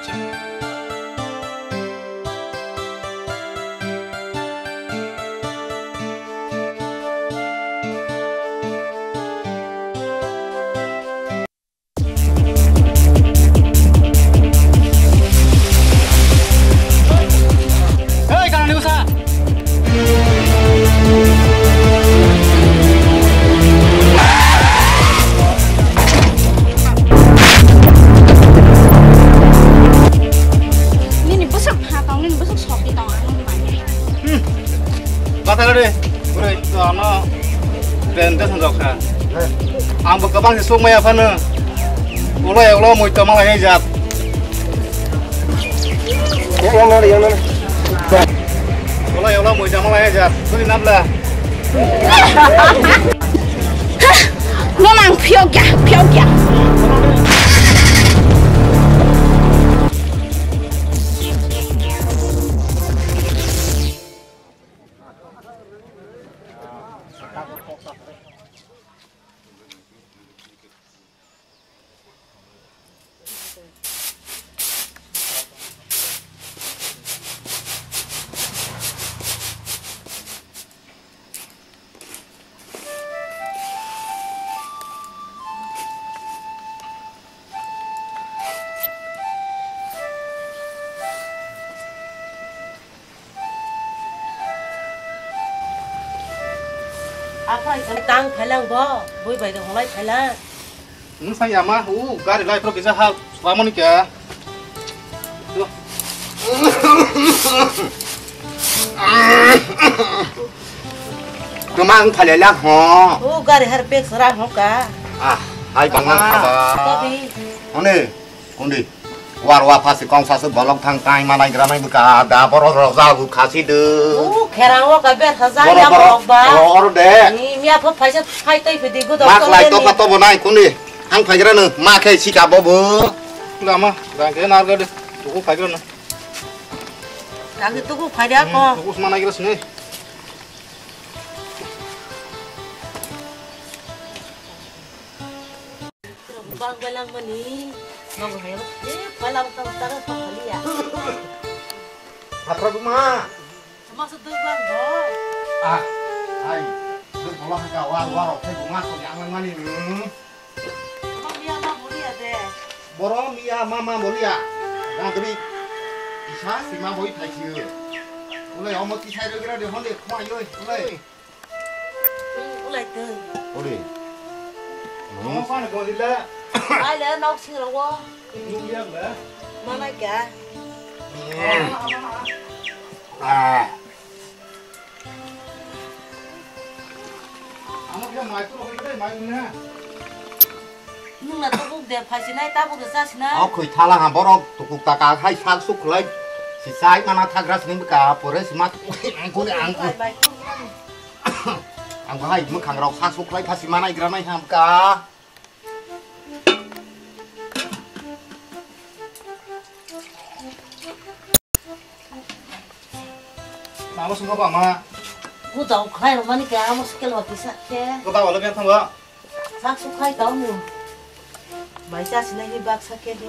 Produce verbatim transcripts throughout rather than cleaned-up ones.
Hei, kanani usa? Nini bwswk ha tong, nini bwswk sokti tong, ang nung bai. Hmm. Bathai rw de, bwrwi, to ano presentation rok kha. Ang bo kwbang se sukmaya phano. Ulo ulo mui tongma lai jak. Yang nari, yang nari. Ulo ulo mui tongma lai jak. Bwrwi nabla. No nang phiok ya, phiok ya. Aphai tang phailang bo, bui bai de holai phailang. Nwng sang yama, u gari lai pro kisa ha, swamoni kya. Kemang phalai lang ho. U gari har pek sara ho ka. Ah, hai banglang Ah, khaba. Kopi. Hone, kundi. War wa phasi kong sasu bolong thang tai manai granai bwkha da boro rok jagu khasi de. U kherang o ka ber haja Boro ya boro borok ba. Or de. Ni miya pho phaisa phai tai phidi gu Mak doktor lai ni. To ka to bo nai kundi. Ang phaigrano ma khe sika bobo. Lama, rang khe nar gade. Tuku phaigrano. Rang khe tuku phairia ko. Tuku sma naigra sini. Bang belang mani. Nong hai. Eh, balang tang tang tang kali ya. Apa rumah? Masa dui bang bo. Ah, hai. Dui bola haka wa wa rok thai bunga ko yang mani. Hmm. Mami ama boli ade. Boro miya mama boli ya. Gagri. Isa sima boi thai siyo. Ulai omo tisai rogira de honde khma yoi. Ulai. Ulai tei. Ori. Omo pan ko dile. Ai le nok sing ro wo. Nung ya le. Mana kya? Ah. Nwng na tukuk de phaisinai, tabuk de chasinai. O khoi thala ha borok tukuk taka hai sak suk khlai. Si chai mana thagra sini bwkha pore sima tukuk angkuni angkuni. Ang bahai mwkhang rok sak suk khlai phasi manai gra nai ham ka. Mama sungkha ba ma. Gudao khlai rok mani khe amo sikel ba kisa khe. Gudao lo biang thango. Sak suk khai tao ni. Bai cha sinai ni bak sa khe di.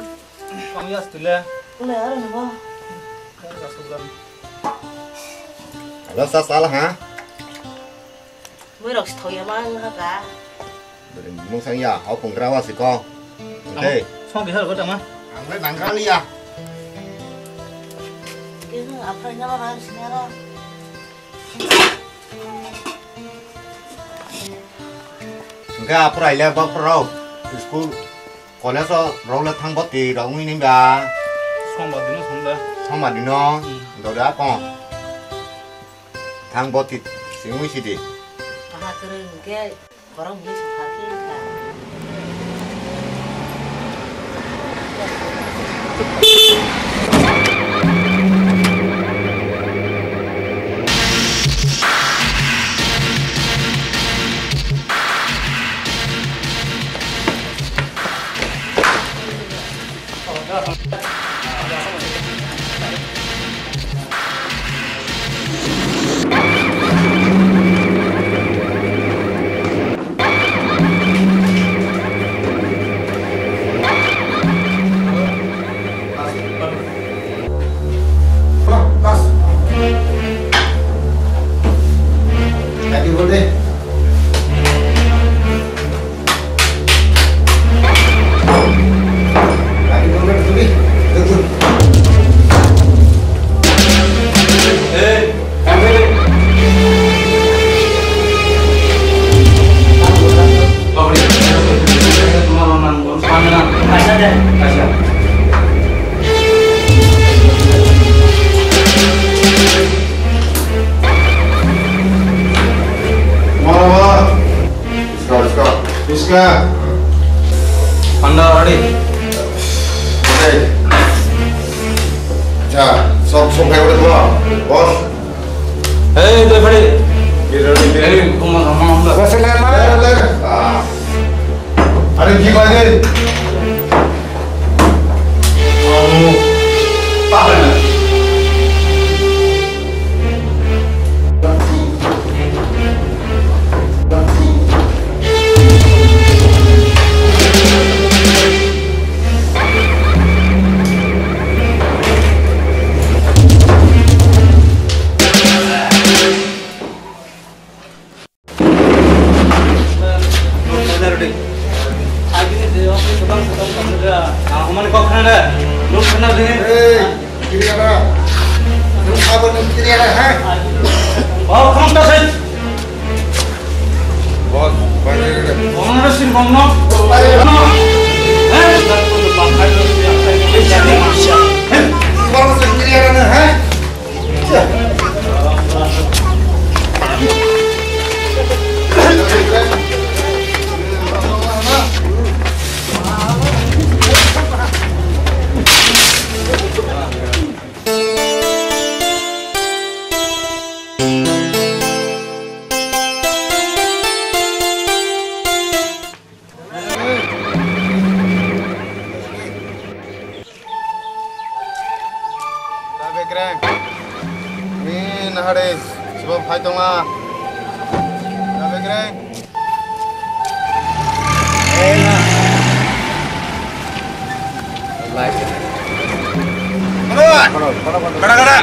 Kong yas tule. Ule aro ni bo. Kong yas tule. Alo sa sala ha. Mui rok si thoya ma wng ha ka. Mung sang ya, hau pung gra wa si ko. Tei. Song di hal ko tama. Ang le nang gra li ya. Keng aphai na ma ram si na ro. Hingke aphai le bok rok school college o rok le thang boti rok wngwi nini ba. Sombar dino song da. Sombar dino. Hmm. Dode akon. Thang boti singwi sidi. Aha kwrwng hwnkhe khorang hwnwi sakha khe wngkha. Ka. Panda ready. Hey. Acha, sok, sok, hai, udah, boss. Hey, udah, ready. Get ready, get ready. Hey, kuma sama, sama. Wes, le, le, le. Ah. Are, ki baje? Amu. Pahana. Hey, kiri ada. Kamu apa nih kiri ada, ha? Oh, kamu tak sih? Boss, balik dulu. Kamu ada sih, kamu no? Balik. No. Eh? Kamu sendiri ada, ha? Da bekreng. Ni nahare sibo phai tonga. Da bekreng. Kada, kada.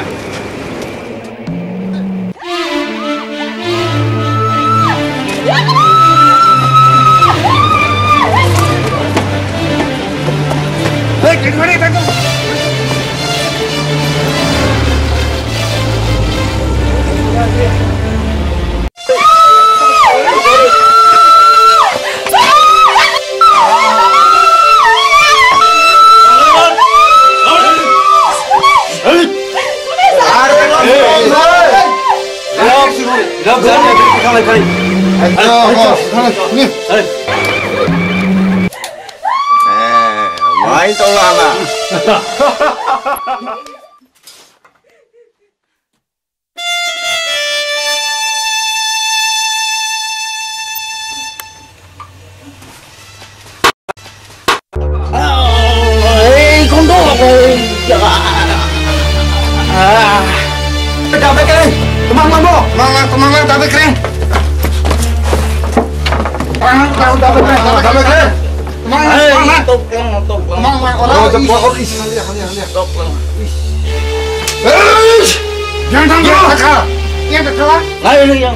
Mai tong lama. Ei, kondo, ei, ya. Ah. Dabe kere, temang lang bo, temang lang, temang lang, dabe kere. Temang lang, dabe kere, dabe kere. Temang lang, temang lang. Tok lang, tok lang. Temang lang, ora. Oh, is. Halia, halia, halia. Tok lang. Is. Jangan tanggung. Yang teka. Yang teka. Ayo, ayo, ayo.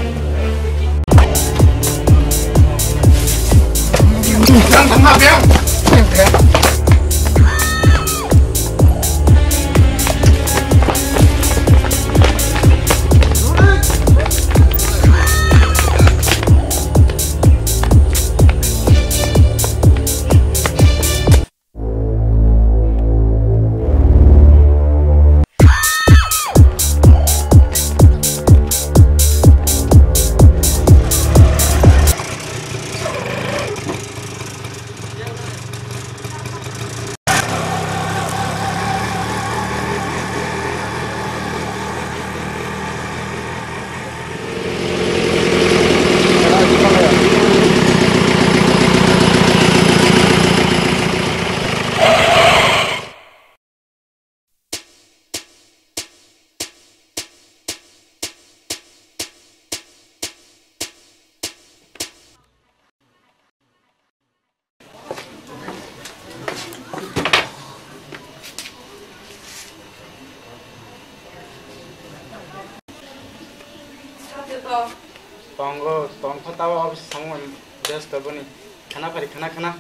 Tongo, tongkha tabo office thangmani, just taboni. Khana phari, khana, khana.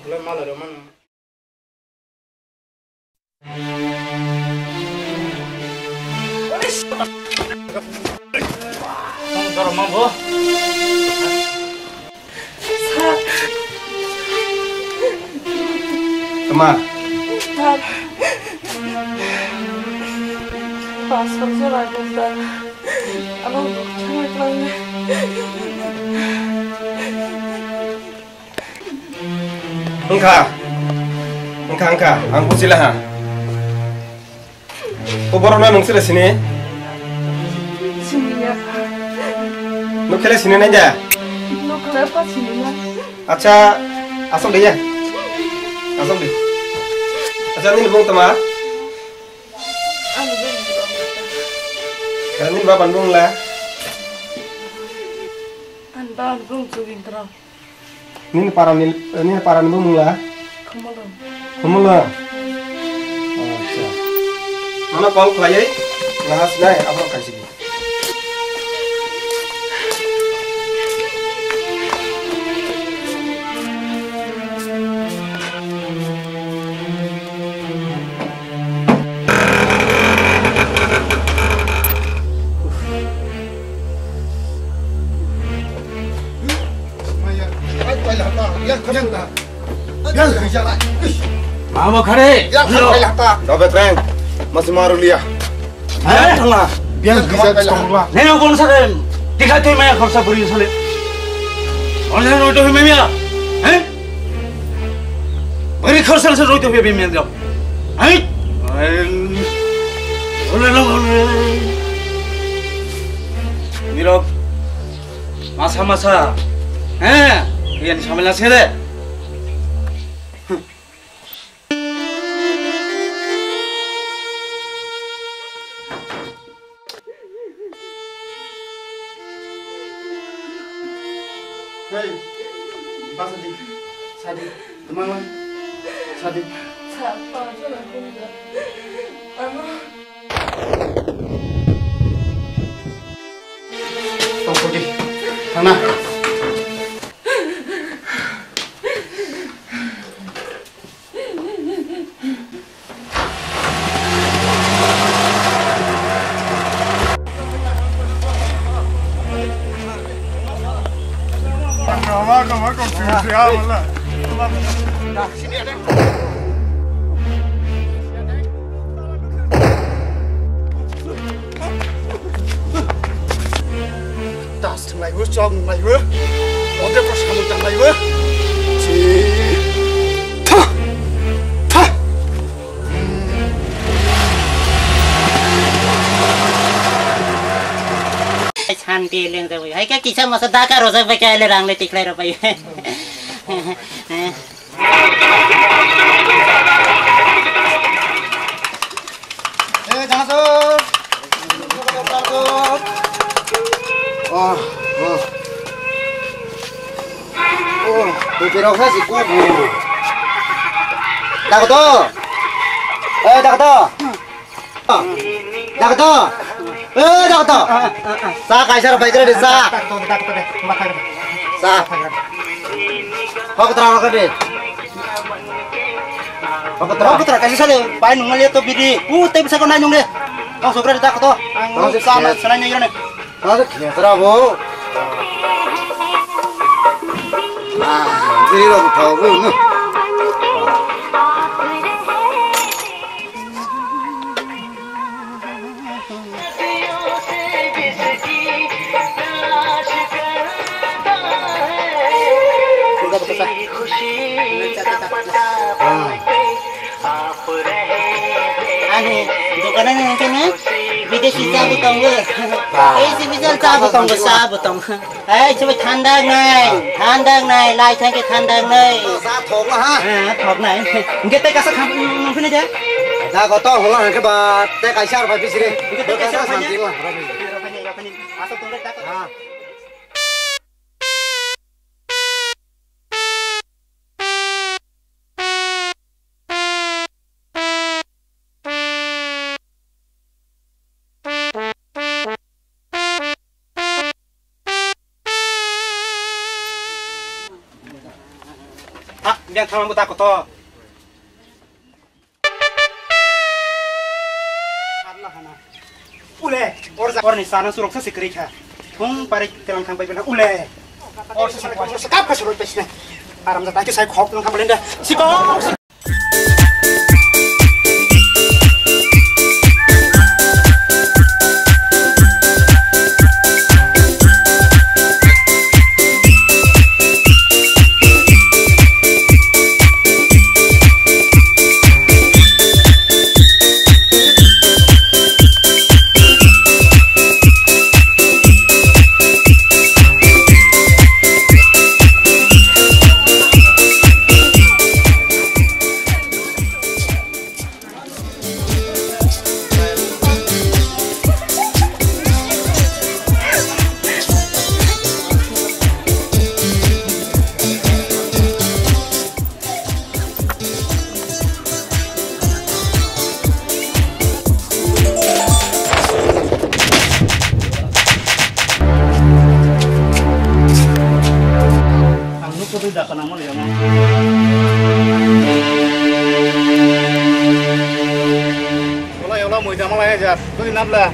Lo malo ro mano. Tong dorok ma bo. Tama. Pastor jora gunda. Ano dukha twlang. Wngkha, wngkha, wngkha, ang bujilaha. O borokno nwng sere sini? Siniya. Nwng khe le sini nai da? Nwng khe le pa sini na. Acha, asok de ya. Asok de. Acha, nini bung tama? Ani bung tama. Khe nini baba ni bung la? Ani baba ni bung Jogindra. Nini para ni, nini para ni bung la? Khumulwng. Khumulwng. Acha. Mano call khlaiwi, naha sinai, abo kaisa. Mama khare. Dobe kreng, masih maru liya. Hah? Thangla. Biang gija tongla. Neno kon sa dem? Tikha tui maya khorsa buri sale. Ol jang roi to hoi maya. Hah? Buri khorsa se roi to hoi maya. Hah? Ole lo ole. Mirok. Masa masa. Hah? Iyan samela sele. Hey, basa di, sadi, teman, sadi. Sa, pa, sa, na, kung, sa. Ano? Tongkol di, sana. Das thwnglaiwi, chok nunglaiwi, ode bo samung tanglaiwi. Chi. Tha. Tha. Santi lengjagwi. Hai khe kisa masa daka rojak bai khe aile rang le tiklai rw bai. Eh, jang aswk. Oh, oh. Oh, bwtwi rok sa si kubu. Dakto. Eh, dakto. Dakto. Eh, dakto. Sa kaisa rok bai kre sa. Sa. Hok tra rok de. Hok tra. Hok tra kaisa sale pai nung le to bidi. U te bisa ko nai nung le. Tong sokra dakto. Tong sa na sanai nai ne. Tong khesra bo. Ah, bidi rok thau bo. Ani dokanan yang kena bidesi cha bo tongo. Ba. Eh, si bijal cha bo tongo, cha bo tongo. Ei, chwbai thandak nai, thandak nai, lai thangkhe thandak nai. Sa thok na ha? Ah, thok nai. Hingke tei kasa kham nung phini de? Da ko to hola hangke ba, tei kaisa ar bai bisire. Hingke tei kaisa ar bai santi ma. Asok tong da ko. Ha. Ah, biang thamang buta koto. Ule, or ja, or ni sana surok sa sikri kha. Thung pare telang thang pai bena ule. Or sa sikap ka surok pesne. Aram jata ki sai khok nang khamlenda. Sikok. Tama lai ja, tui nabla.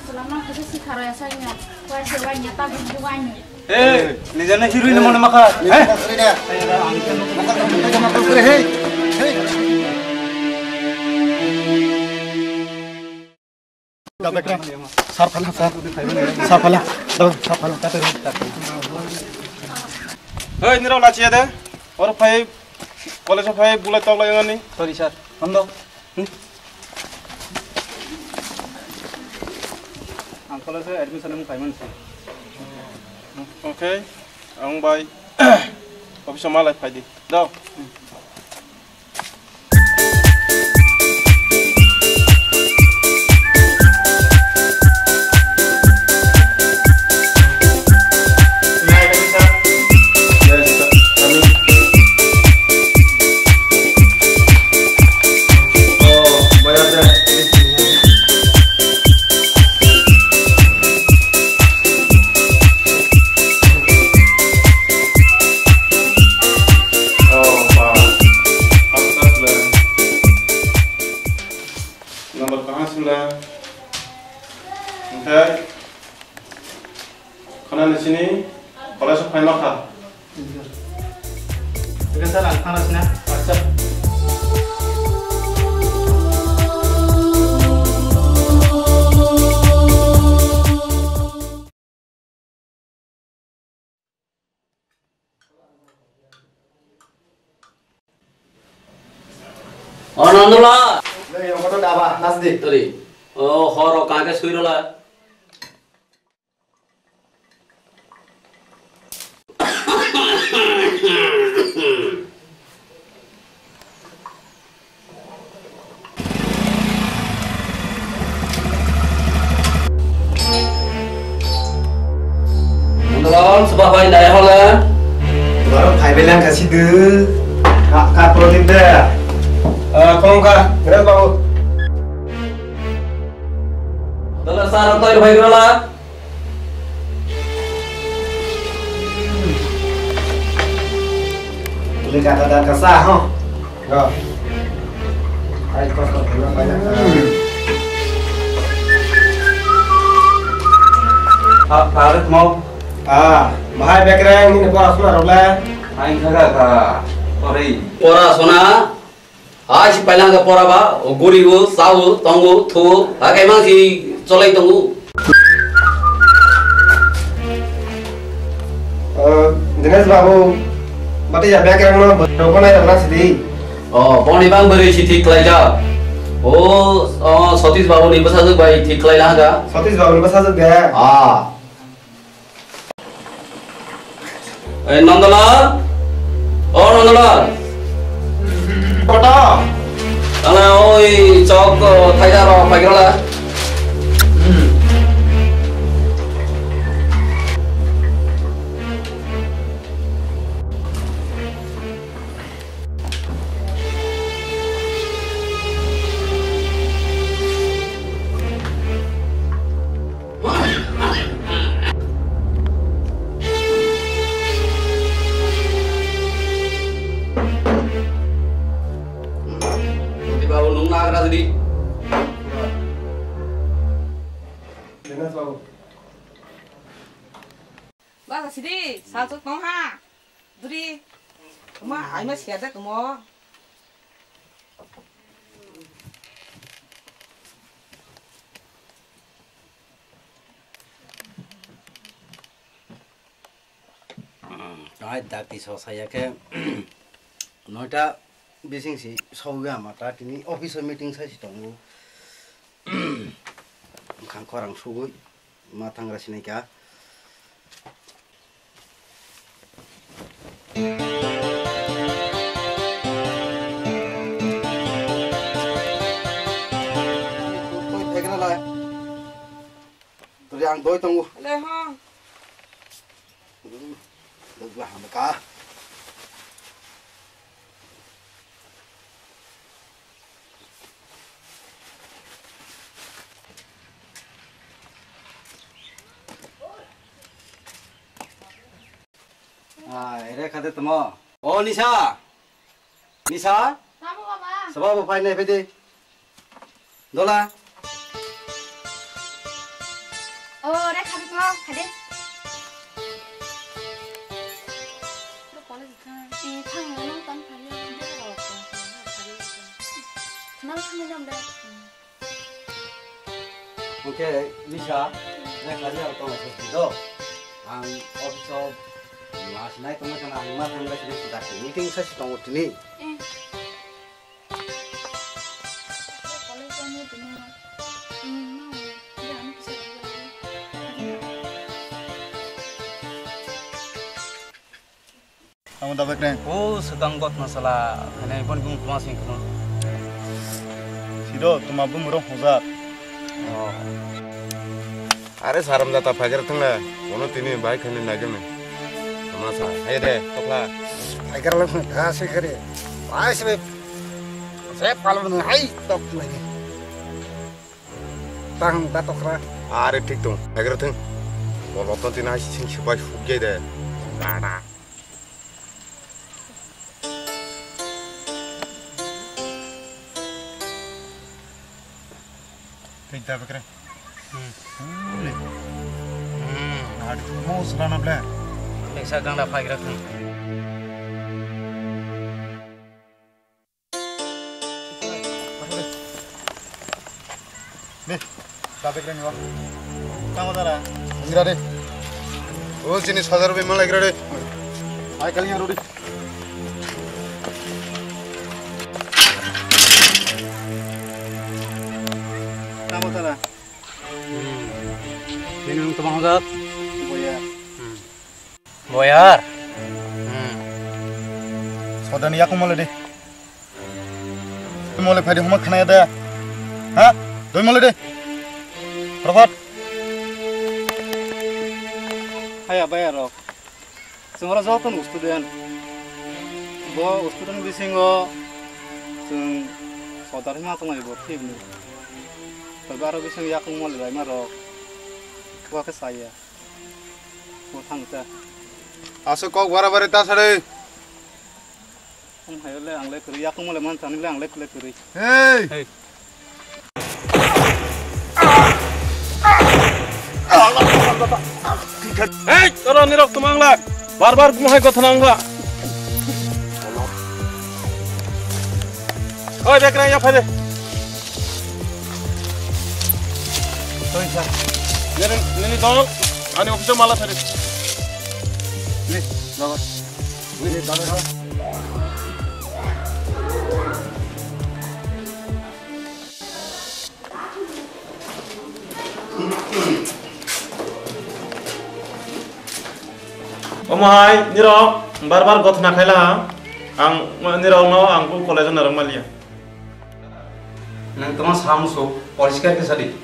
Selama kerja si kharo ya saya, kuat sewa nyata bukan. Eh, nijana hirui ni mone makha. Eh? Hey, hey. Sar phala, sar. Sar phala. Sar phala. Hey, nirok lachiya de. Or phai, college phai bulai tok lai ani. Sorry, sir. Hando. Hmm? Ang college admission mung phai man si. Okay. Ang bai office ma lai phai di. Dao. Number kaham sila. Oke. Khana ni sini, college of Phaima kha. Oke, sir, ang khana sina. Acha. O Nondola. Nei, omo to daba, nasdi. Tori. O, horo kake suirola. Nondola, sebab bai dai hole. Baru phai belang kasi de. Kak, kak, Prodip de. Eh, kong ka, beres babu. Nondola, sar, toi, bhai, rola. Boleh kata dan kasa, ho. Go. Hai, kos, kos, kos, banyak. Ah, Farid mau. Ah, bahai bekreng ini pora suna role. Hai, kagak, kagak. Sorry. Pora suna. Hai si pailangka pora ba, o gurigo, sao, tongo, thuo, hakai mang si cholai tongo. Eh, Dinesh babu, bati ya bekreng no, bwrwi no nai rok sidi. O, boni bang bwrwi si thik khlai ja. O, o, Satish babu ni bwsajwk bai thik khlai langka. Satish babu ni bwsajwk de. Ah. Ei, Nondolal? O Nondolal? Koto? Tala oi chok, o, thaida rok paikrala. Babu, nung nagra jadi. Basa sidi, salsuk tong ha. Duri. Tuma, aima siya da tumo. Ai, dakti so saya ke. Noita bising si sauya mata tini office meeting sai si tongo. Khang khorang sugui ma thangra sinai ka. Tuli ang doi tongo. Le ho. Dogla hamka. Ai, re khade tamo. O Nisa. Nisa. Tamo baba. Sabo bo phai nai phai de. Dola. O re khade tamo, khade. Ro college thang. Eh, thang no tang phai. Nang thang jam da. Oke, Lisa, yang kali aku tahu masuk situ. Ang office of mas naik tengah kena lima tanggal sini kita meeting saya sedang waktu ini. Amo da bekreng. O swkang gotna sala, hwnwi boni bumung tma sing khno. Sido, tma bumung rok hojak. Oh. Are saram jata phaikar thangla, bono tini bai khani naijaknai. Tma sa, hai de, tokla. Phaikar lo da se khare. Bai se, se palon hai tok nai. Tang da tokra. Are thik tong, phaikar thang. Bolotno tini hai sing sipai sukjai de. Da da. Thik da bekre. Hmm. Hmm. Hmm. Adi mo srana ble. Leksa gangda phaigra thang. Ni, da bekre ni wa. Tamo dara. Ngira de. O chini hajar rupiah malai gira de. Ai kali yang rudi. Tamo tara. Hmm. Ini untuk Bang Hojat. Boya. Hmm. Boyar. Hmm. Sodani yakung mole de. Mole phai de homa khnaya de. Ha? Doi mole de. Prophat. Haya bayarok. Chwng oro joto no student. Bo student bisingo chwng sodar hima tongo bo thik ni. Tobe aro bising yakung mole bai ma rok. Bo khe saya. Bo thang ta. Aswk kok bara bari ta sari. Ang hayo le ang le kwrwi yakung mole man sani le ang le kwrwi. Hey! Hey. Hey, toro nirok tumang la. Bar bar gumhai gotha nang la. Oi, bekra ya phade. Sorry, sir. Nini, nini dol, ani office mala phade. Ni, baba. Ni, baba. Omo hai nirok bar bar gothna khaila ang nirok no ang bu college narwk maliya. Nang tongma samuso poriskar khe sadi.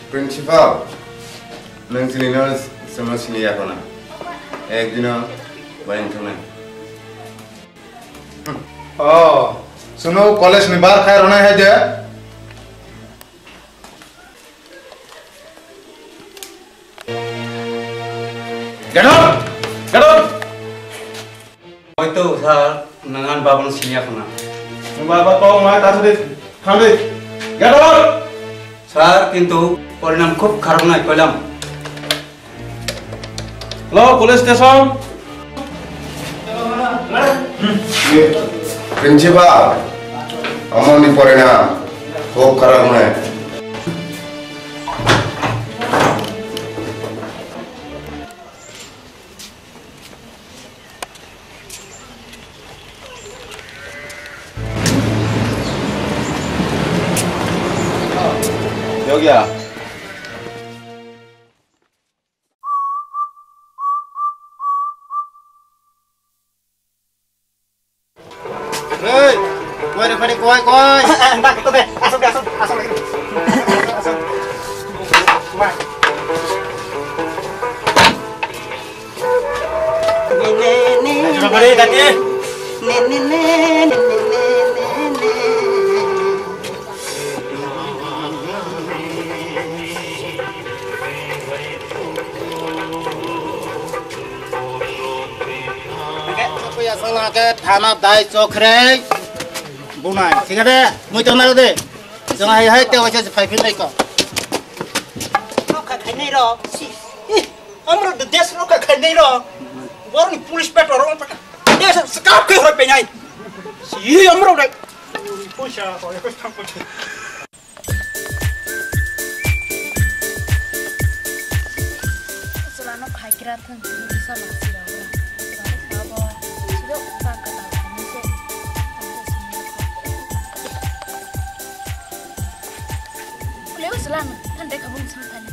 Principal, nang chini no sono sini ya kono. Ek dino bayang thunai. Oh, sono college ni bar khai ronai hai de. Get up! Get up! Hoito sir, nang ani baba no siniya khna. Baba kok mai ta sudi thangdi. Get up! Sir, kintu porinam khub kharap nai koilam. Hello, police station. Principal, amoni porinam khub kharap nai. Yogya. Hey, koi re, koi re, koi, koi. Nda, kito de. Asok de, asok, asok lagi. Asok. Wah. Sala ke thana dai chokre bunai. Singade, mui tong naro de. Jong hai hai te wacha phai phin dai ko. Rokha khainai ro. Si. Ih, amro de des rokha khainai ro. Borni police petrol ro. Des skap ke hoi penai. Si amro de. Puisa ko ko thang ko. Chwlano phaikra thung, chwlano sirok. Abo sirok ta kwtal khainai se. Leo chwlano than dekha bung sini thani.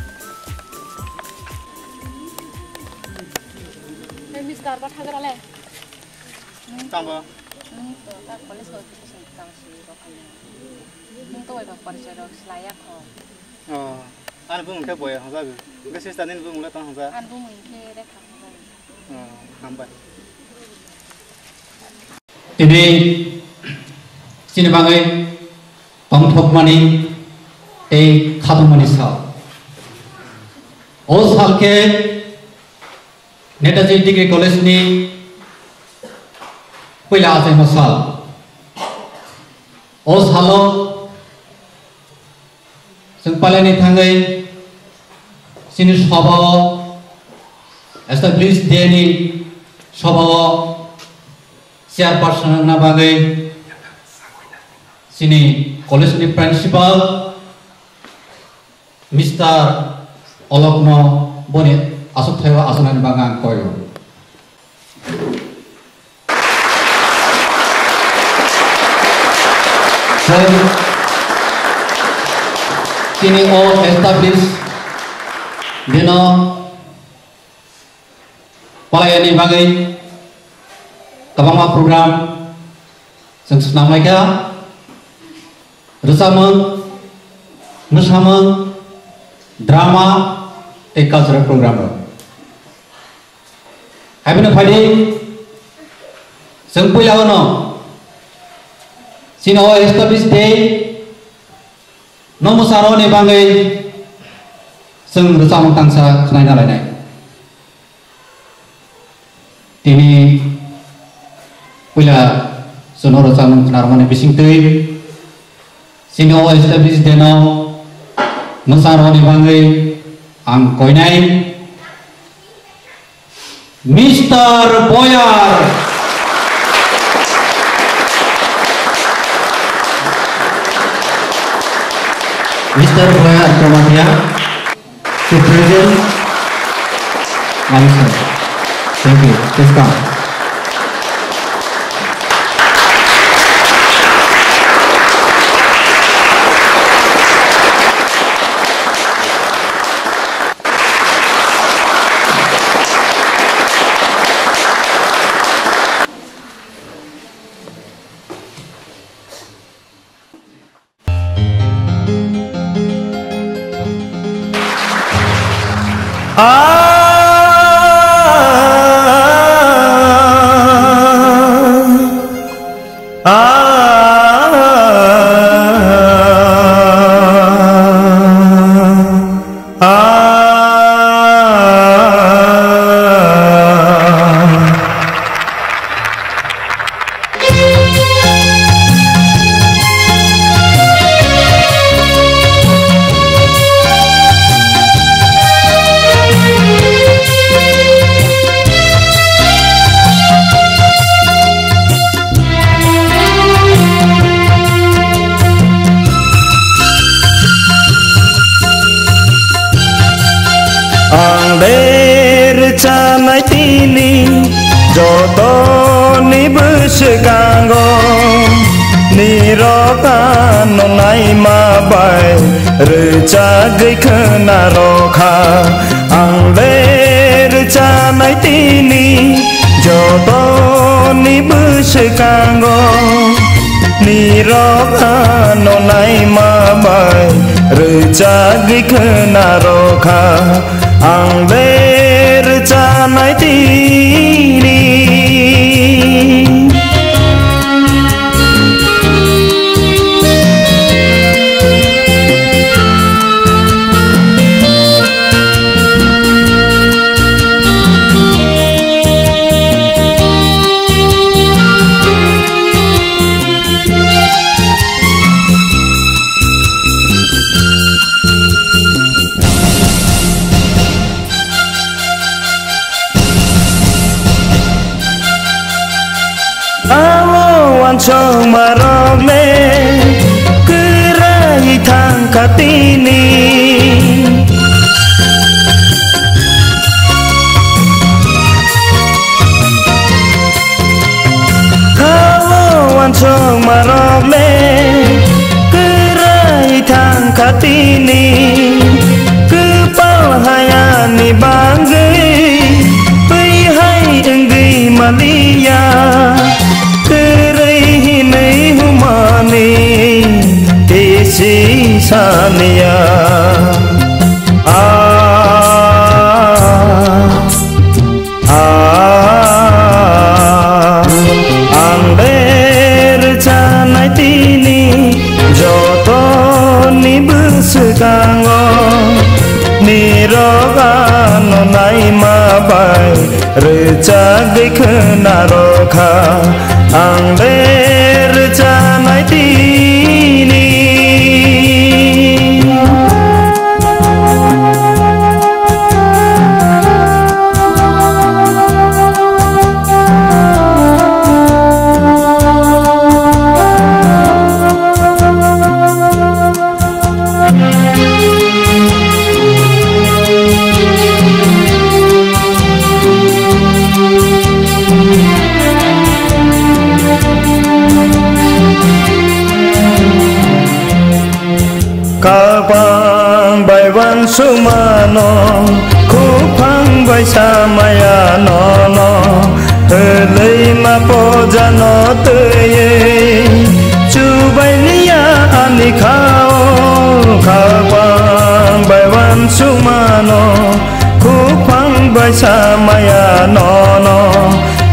Hey, mister, ba thagra le. Tamo. Hmm, to ta college ko education tang si rok ani. Nwng to bai ba porichai rok slai ya kho. Oh, ani bumung khe Boya hwnjago. Hwnkhe sister nini bumung le tang hwnjak? Ani bumung khe Rekha hwnjago. Oh, hambai. Tini chini bagwi tongthokmani tei khatungmani sal. O sal khe Netaji Degree College ni puila achaima sal. O salo chwng pailani thangwi chini sobao, established day ni sobao chairperson wngna bagwi chini college ni principal Mister Olokno boni aswk thaio aswknani bagwi ang koio. Tei tini o establish dino Palaiani bagwi kwbangma program chwng swnamlaikha, rwchapmung, mwsamung, drama tei cultural program rok. Haibino phaidi chwng puila o no chini o establish day no mwsarokni bagwi chwng rwchapmung tangsa khwnaina lainai. Tini puila chwngno rwchapmung khwnarwmani bisingtwi chini o establish day no mwsarokni bagwi ang koinai Mister Boyar. Mister Boyar Tomatia. To present Manisha. Thank you. Please come. Ang le rwchanai tini jotoni bwskango, nirok ano naima bai rwchagwi khwna rokha. Ang le rwchanai tini jotoni bwskango, nirok ano naima bai rwchagwi khwna rokha. Ang le rwchanai tini. Chongmarok le kwrwi thangkha tini. Khao wansokmarok le kwrwi thangkha tini. Kwpal hayani bagwi twi hai wngwi maliya. Kwrwi hinwi humani tisi saniya. Ah, ah, ang le rwchanai tini jotoni bwswkango, nirok ano naima bai rwchagwi khwnarokha, ang le rwchanai tini. Khapang bai wansukmano, khupang bai samaya nono, hwlwi ma pojano twiwi, chubai liya ani khao. Khapang bai wansukmano, khupang bai samaya nono,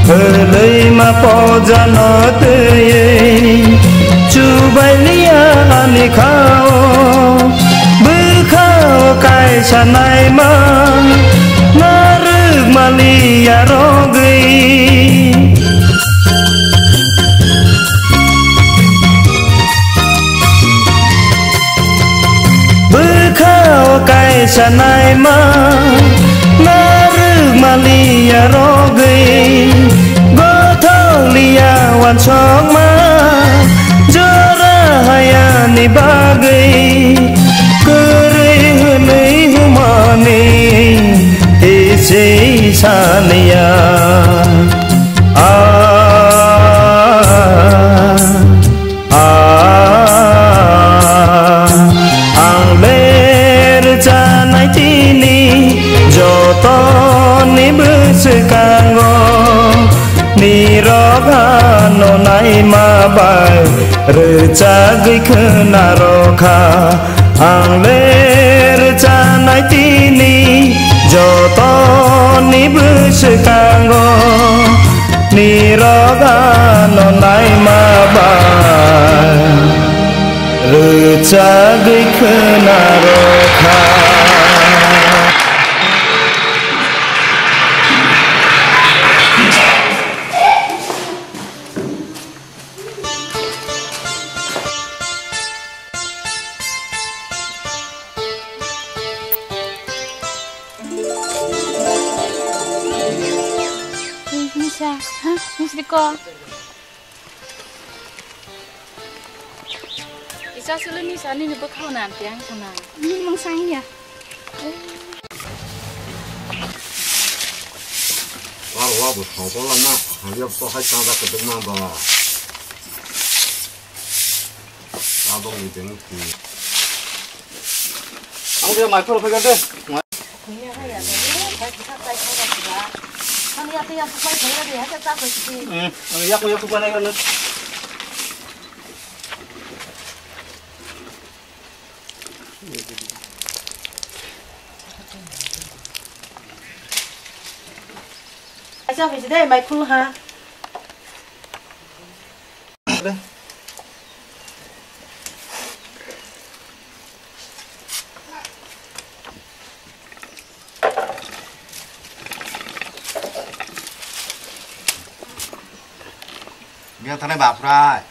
hwlwi ma pojano twiwi, chubai liya ani khao. Bwkhao kaisa naima narwk maliya rogwi. Bwkhao kaisa naima narwk maliya rogwi, gothok liya wansokma jora hayani bagwi, kwrwi hwnwi humani tisi saniya. Ah, ah, ang le rwchanai tini jotoni bwswkango, nirok ano naima bai rwchagwi khwnarokha. Ang le rwchanai tini jotoni bwswkango, nirok ano naima bai rwchagwi khwnarokha. Nisa, ha? Nisa ko. Isa sulu nisa nini bwkhao na ampiang sana. Nini mung sangya. Wah, wah, bo thongkol lama, hamya to hai tang da kedek ma ba. Abang ni jeng ti. Ang dia mai phol phai de. Hmm, ang yak yak pa nai kan. Acha, hoi de, mai phul ha. Biya thani baprai.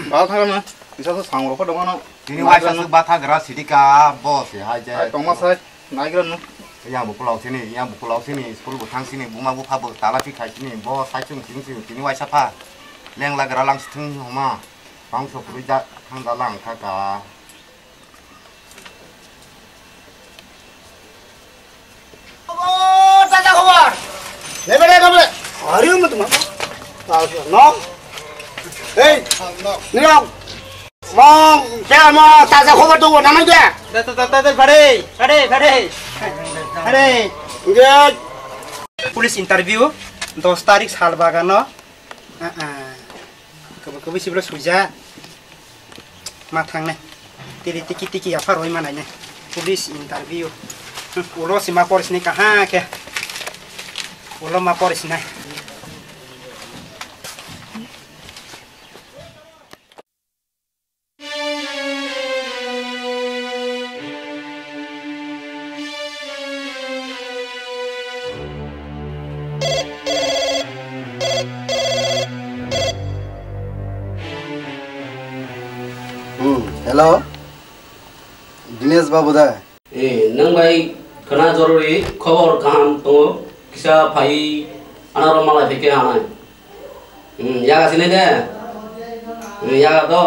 Ba thani na. Isa so sang rokho dong ano. Tini waisa suk batha gra sidika bo se hai je. Ai tongma sai. Naigra no. Yang bo pulau sini, yang bo pulau sini, school bo thang sini, buma bupha bo tala pi khai sini, bo sai chung sini sini, tini waisa pha. Lengla gra lang sithwng homa. Bangso kwrwi ja thang da lang kha ka. Tata khobor. Lebele lebele. Hari mo tuma. No. Hey. No. Nirok. Mo, kya mo tata khobor tu nana kya? Tata tata tata bhare bhare bhare. Bhare. Nge. Police interview dos tarik sal bagano. Ah ah. Kabo kabo sibla suja. Ma thangnai. Tiri tiki tiki yapha roi manai ne. Police interview. Ulo sima poris ni kaha ke. Ulo ma poris nai. Hmm, hello. Dinesh babu da? Eh, nwng bai khwna jorori khobor kaham tongo, kisa phai anaro malai phaikhe hanai. Hmm, yaga sinai de? Hmm, yaga to?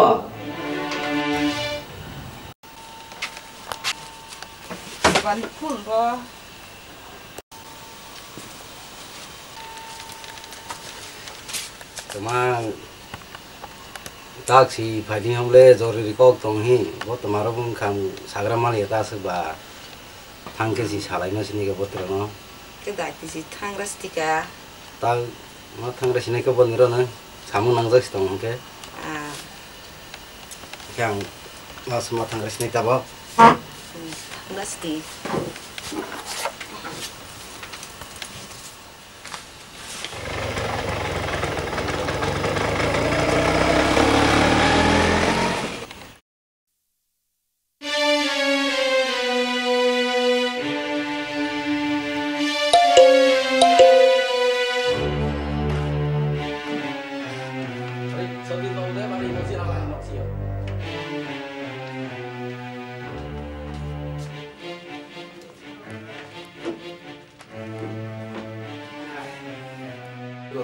Bani phone bo. Twmang taksi phaidi hwnle jorori kok tong hi, bo twmarok bwkhang sagra maliya ta swk ba thang khe si salai ma sini khe bo twrwno. Khe dai tisi thangra stika. Ta ma thangra sinai khe bo nirok no samung nangjak si tong hwnkhe. Ah. Khe ang ma suma thangra sinai tabok. Hmm, thangra siti.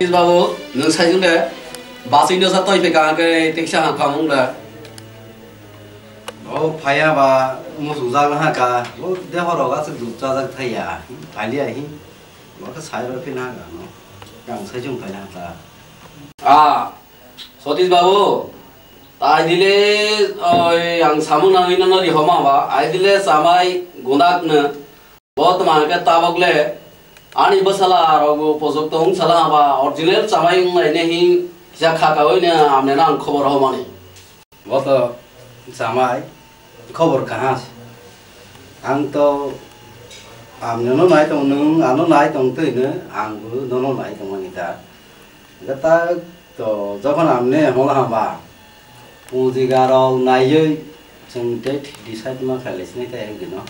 Babu, nwng saijwng de, basui no sa toi phe kaham khe teksa ham khamung de. O phaya ba musuk jak ha ka, o de horo ga suk duk cha jak thai ya, phai li ya hi, o khe sai ro phi na ga no, yang saijwng phai na ta. Ah, Satish babu, tai dile, oi, ang samung nangwi no rihoma ba, ai dile chamai gunak no. Bo tma hwnkhe tabok le ani bwsala rok bo pojok tong sala haba original chamai wng lai ne hi kisa kha kaui ne amne no ang khobor homani. Bo to chamai khobor kaha se. Ang to amne no nai tong nwng ano nai tong twi no ang bo nono nai tong mani ta. Hwnkhe ta to jokhon amne hol haba. Pungjiga rok naiwi chwng date decide ma khailai sinai ta ek dino.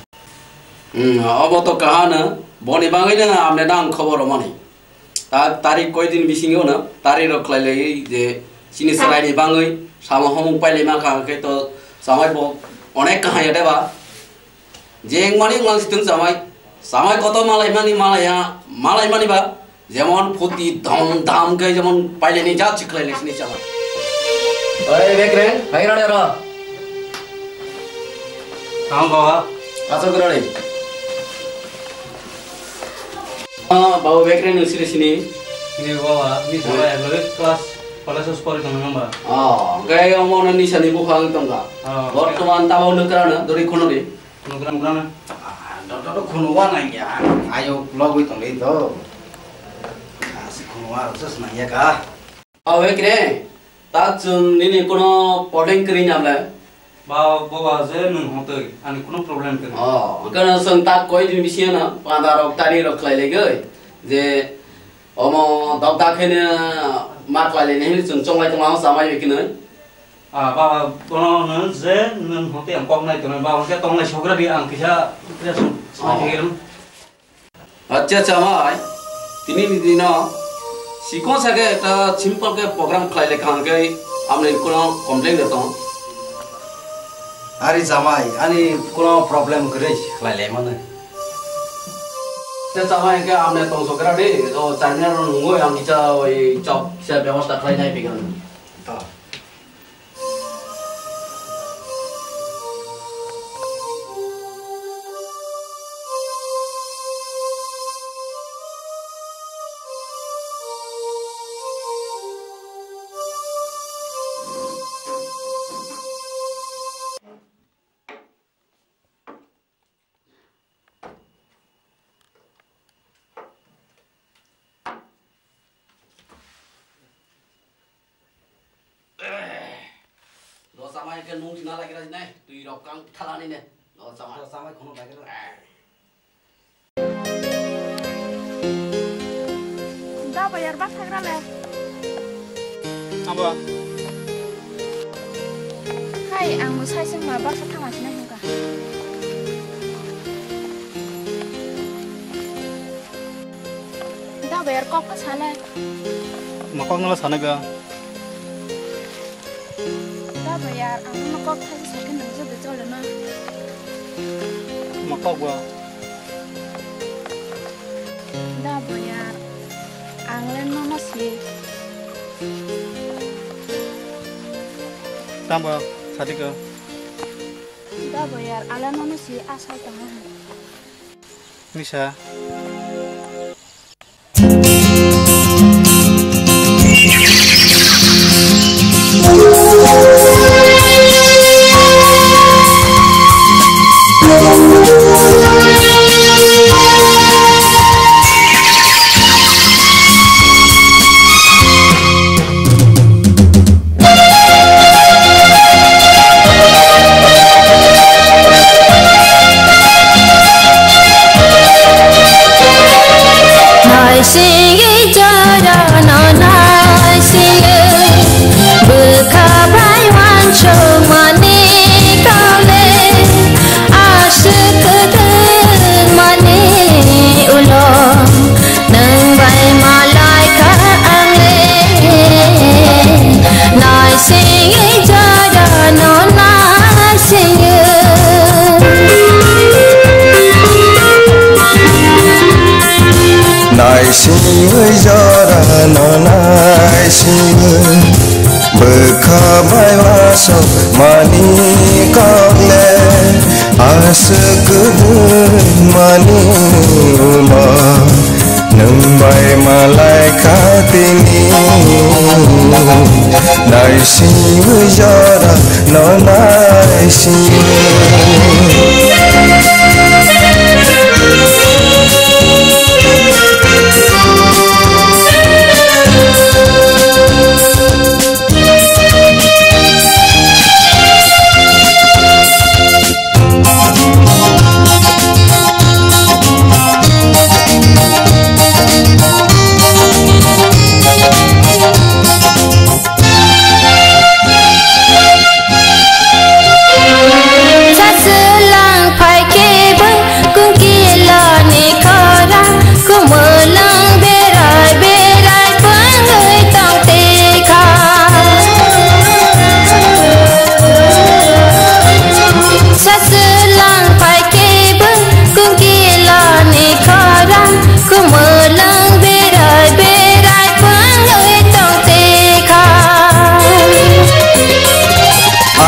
Hmm, obo to kahano, boni bagwi no amne nang khobor romani. Ta tarik koi din bisingo no, tarik rok khlai lai je chini chwrai ni bagwi, samo homung pai lai ma kha khe to chamai bo onek kaham ya de ba. Jeng mani wng lang situng chamai. Chamai koto malai mani malai ya, malai mani ba. Jemon phuti dom dam khe jemon paileni jat sikhlai lesni chamai. Oi, Bekreng, hai rade ro. Ang bawa. Aso grade. Ah, bawa Bekreng nung sini sini. Ini bawa, ini sama ya, lo class, college os pori tong nang ba. Oh, gaya omo na nisa ni bukhang tong ka. Oh. Bortoman tabo nukra na, dori kono di. Nugra, nugra na. Ah, do, do, do, khunu wa nang ya. Ayo, logwi tong le do. Ah, si khunu wa, sus nang ya ka. Awe kre, ta chwng nini kono problem kwrwi nang le? Ba, bo ba je nwng hotoi, ani kono problem kwrwi. Oh, kono chwng ta koi din bisi na, panda rok, tari rok khlai le goi. Je, omo dok dak khe ne ma khlai le ne chwng chonglai tong ma chamai bai khe nai. Ah, baba, bono hwnwi je nwng hwnkhe ang kok nai tongnai, baba, hwnkhe tongnai sogra di ang kisa, kisa sum-, sumai Oh. thangirung. Acha chamai, tini ni dino sikon sake ekta simple ke program khlai lekha hwnkhe amni kono complain de tong. Ari chamai, ani kono problem kwrwi khlai lai mano. Acha chamai hwnkhe amni tong sogra di, o chairman rok nungwi ang kisa oi chok kisa bebosta khlai nai bigan. Lo samai ke nung sina lagi rajinai, tui rok kang thalani ne. Lo samai. Lo samai khono lagi rajinai. Da bayar bak thagra le. Abo. Hai, ang mo sai seng ma bak sa thangma sina hingka. Da bayar kok pa sale. Ma kok nala sana ga. Da bayar, ang no kok thai sakhe nang jodi chole na. Ma kok ba. Da bayar, ang le no no si. Tamba, sadi ka. Da bayar, ang le no no si asai tong. Misa. Naisingwi jorano naisingwi, bwkha bai uansukmani kaule, aswk kwthwngmani ulo. Nwng bai malai kha ang le, naisingwi jorano naisingwi. Naisingwi jorano naisingwi. Bwkha bai uansukmani kok le, aswk kwthwngmani ulo, nwng bai malai kha tini. Naisingwi jorano naisingwi. Saswlang phai khe bo kungkilani khorang, kumulwng berai berai pungwi tong tikha. Saswlang phai khe bo kungkilani khorang, kumulwng berai berai pungwi tong tikha.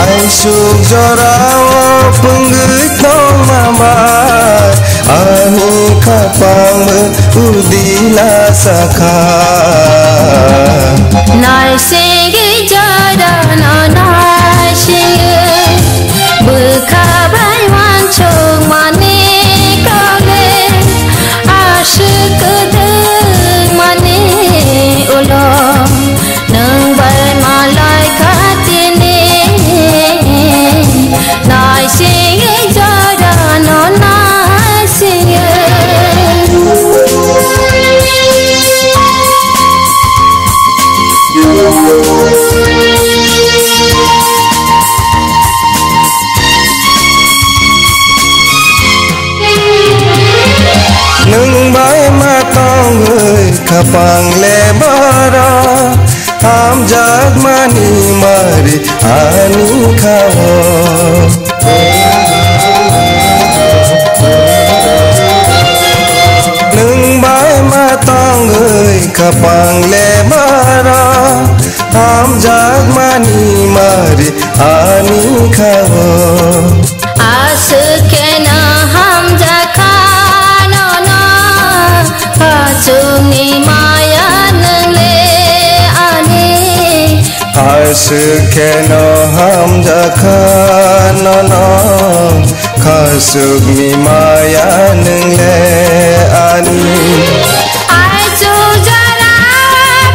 Aisuk jorao pungwi tongma bai, ani khapang bo udila sakha. Naisingwi jorano naisingwi, bwkha bai uansukmani kaule, aswk kwthwngmani ulo, nwng bai malai kha tini. Naisingwi jorano naisingwi. Nwng bai ma tongwi khapang le borok, hamjakmani mari ani khao. Nwng bai ma tongwi khapang le borok, hamjak Ari ani khago. Aswk kheno hamjakha nono, khasukni maya nwngle ani. Aswk kheno hamjakha nono, khasukni maya nwngle ani. Ai chujara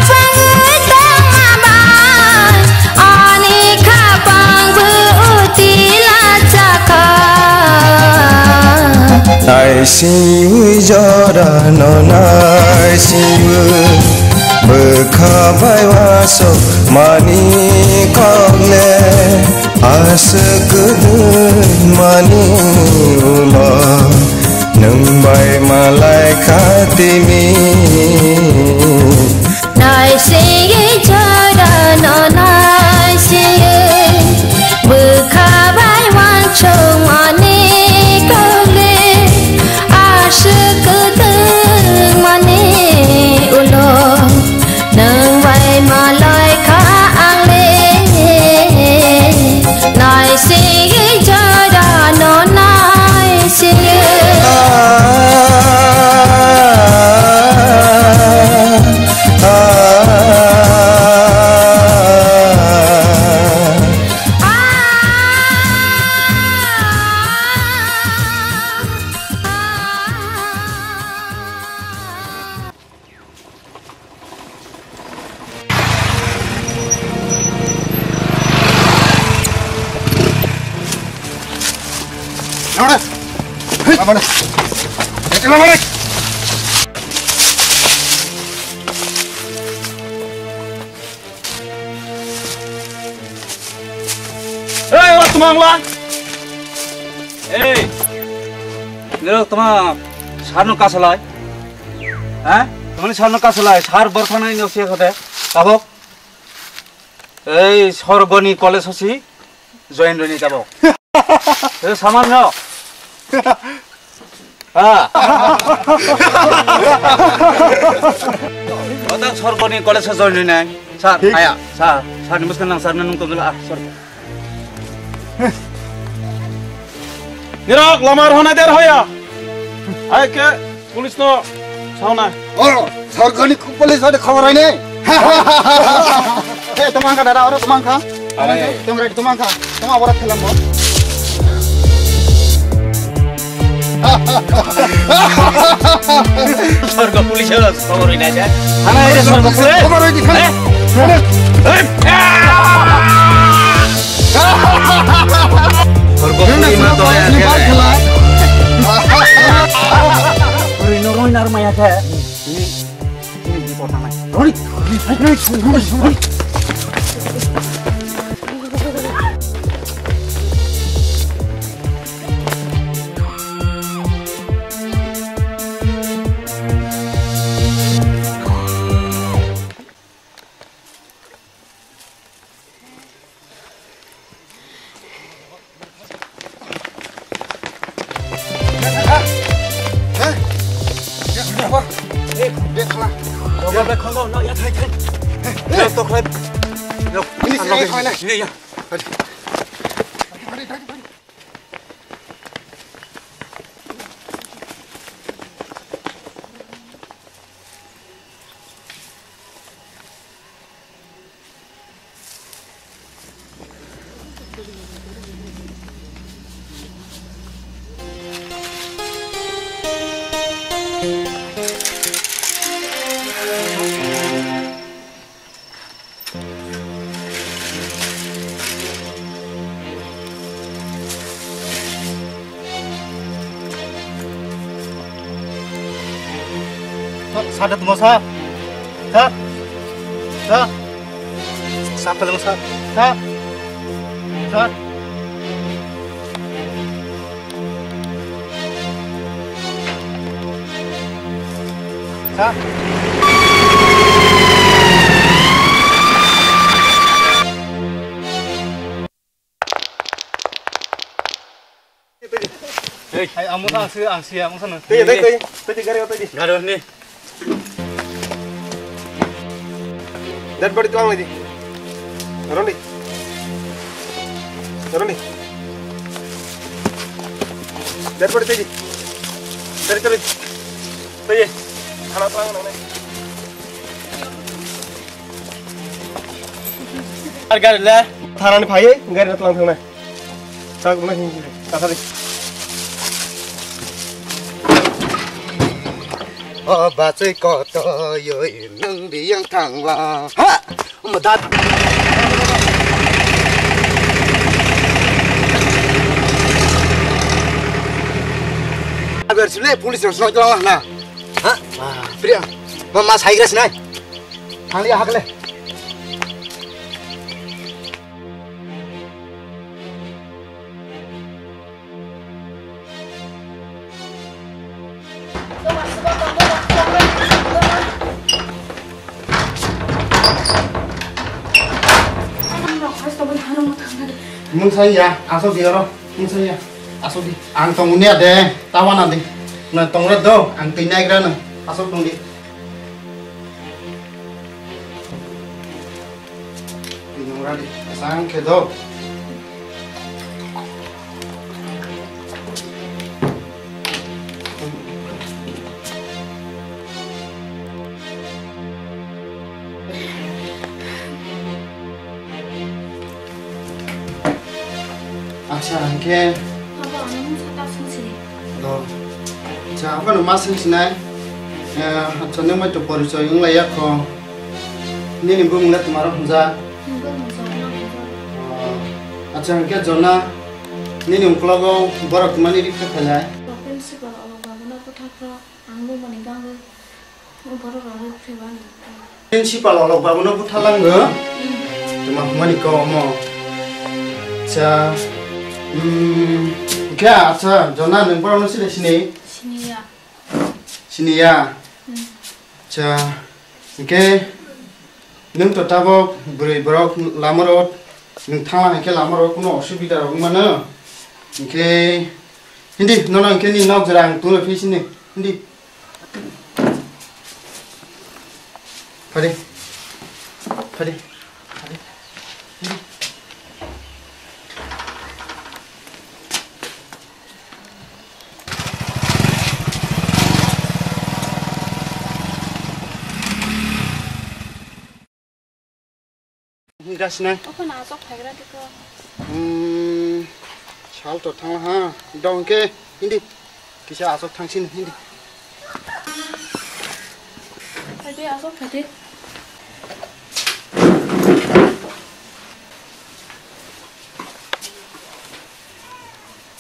pang tongma bai, ani khapang bo utila chakha. Naisingwi jorano naisingwi, bwkha bai wasok mani kokle. Aswk kwdwkmani ulo nwng bai malai kha timi. Naisingwi jorano naisingwi, bwkha bai wansukmani kokle. Aswk kwdwkmani ulo nwng bai malai kha ang le, naisingwi jorano naisingwi. Ei, o twmang la. Ei. Nirok twmang sarno kasalai. Ha? Twmani sarno kasalai, sar borkhana ino siya khade. Tabok. Ei, Sorgoni college hosi join roni tabok. Ei, saman no. Ha. Otak Sorgoni college join roni nai. Sar, aya, sar, sar ni muskan nang sar nang tongla, ah, sar. Nirok, lamar hona der hoya. Ai ke, police no sauna. Oh, Sorgoni police ada khobor hoine. Eh, tomang kha dada, oro tomang kha. Are. Tomang kha, tomang kha. Tomang abora khelam bo. Sorgo police aro khobor hoina ja. Hana ere Sorgo police. Khobor hoidi khana. Eh? Eh? Sorgo police ma to ya. Ni bar khala. Ori no roi nar maya the. Ni, ni, ni por tanai. Roni, roni, roni, roni. Sir, sir, tongmo sir. Sir. Sir. Sir, tongmo sir. Sir. Sir. Sir. Hey. Hai, amo sa, ang si, ang si, amo sa na. Tei, tei, tei, tei, gari, tei. Gari ni. Dead body tuang lagi. Ron di. Tara ni. Dar pare tadi. Tadi tadi. Tadi. Tara tara nang nang. Ar gari le. Tara ni phai, gari na tlang thang na. Sak na hin hin. Tara tadi. O bachai koto yoi nang biyang thangla. Ha! Madat. Aber sule police rok soi tong na. Ha? Priya. Mama saigra sinai. Thangli hakle. Mung saya, asok di oro. Mung saya, asok di. Ang tong unia de, tawana di. Na tong ro do, ang twi naigra no. Asok tong di. Twi naigra di. Asang khe do. Acha, hingke. Abo ano mungsa ta sung sini. Do. Acha, abo no ma sung sinai. Eh, acha, nung mai to porichoi wng lai ya kho. Nini bumung le twma rok hwnjak. Nini bumung Jona hwnjak. Oh. Acha, hingke Jona, nini uklogo borok twmani ri khe phailai. Principal Olok Babu no bwthak rok, ang bumani bagwi. Principal Olok Babu no buthalango. Tuma humani ko omo. Cha. Hmm. Kya, acha, Jona, nung borok no sile sini? Siniya. Siniya. Hmm. Cha. Hingke nung to tabok bwrwi borok lama rok, nung thangla hingke lama rok kuno osubida rok wngmano. Hingke hindi nono hingke ni nok jora ang tungla phi sini. Hindi. Phadi. Phadi. Phadi. Hinda sinai. Okhon asok phaigra tiko. Hmm, sal to thang ha. Dong ke hindi. Kisa asok thang sin hindi. Phadi asok phadi.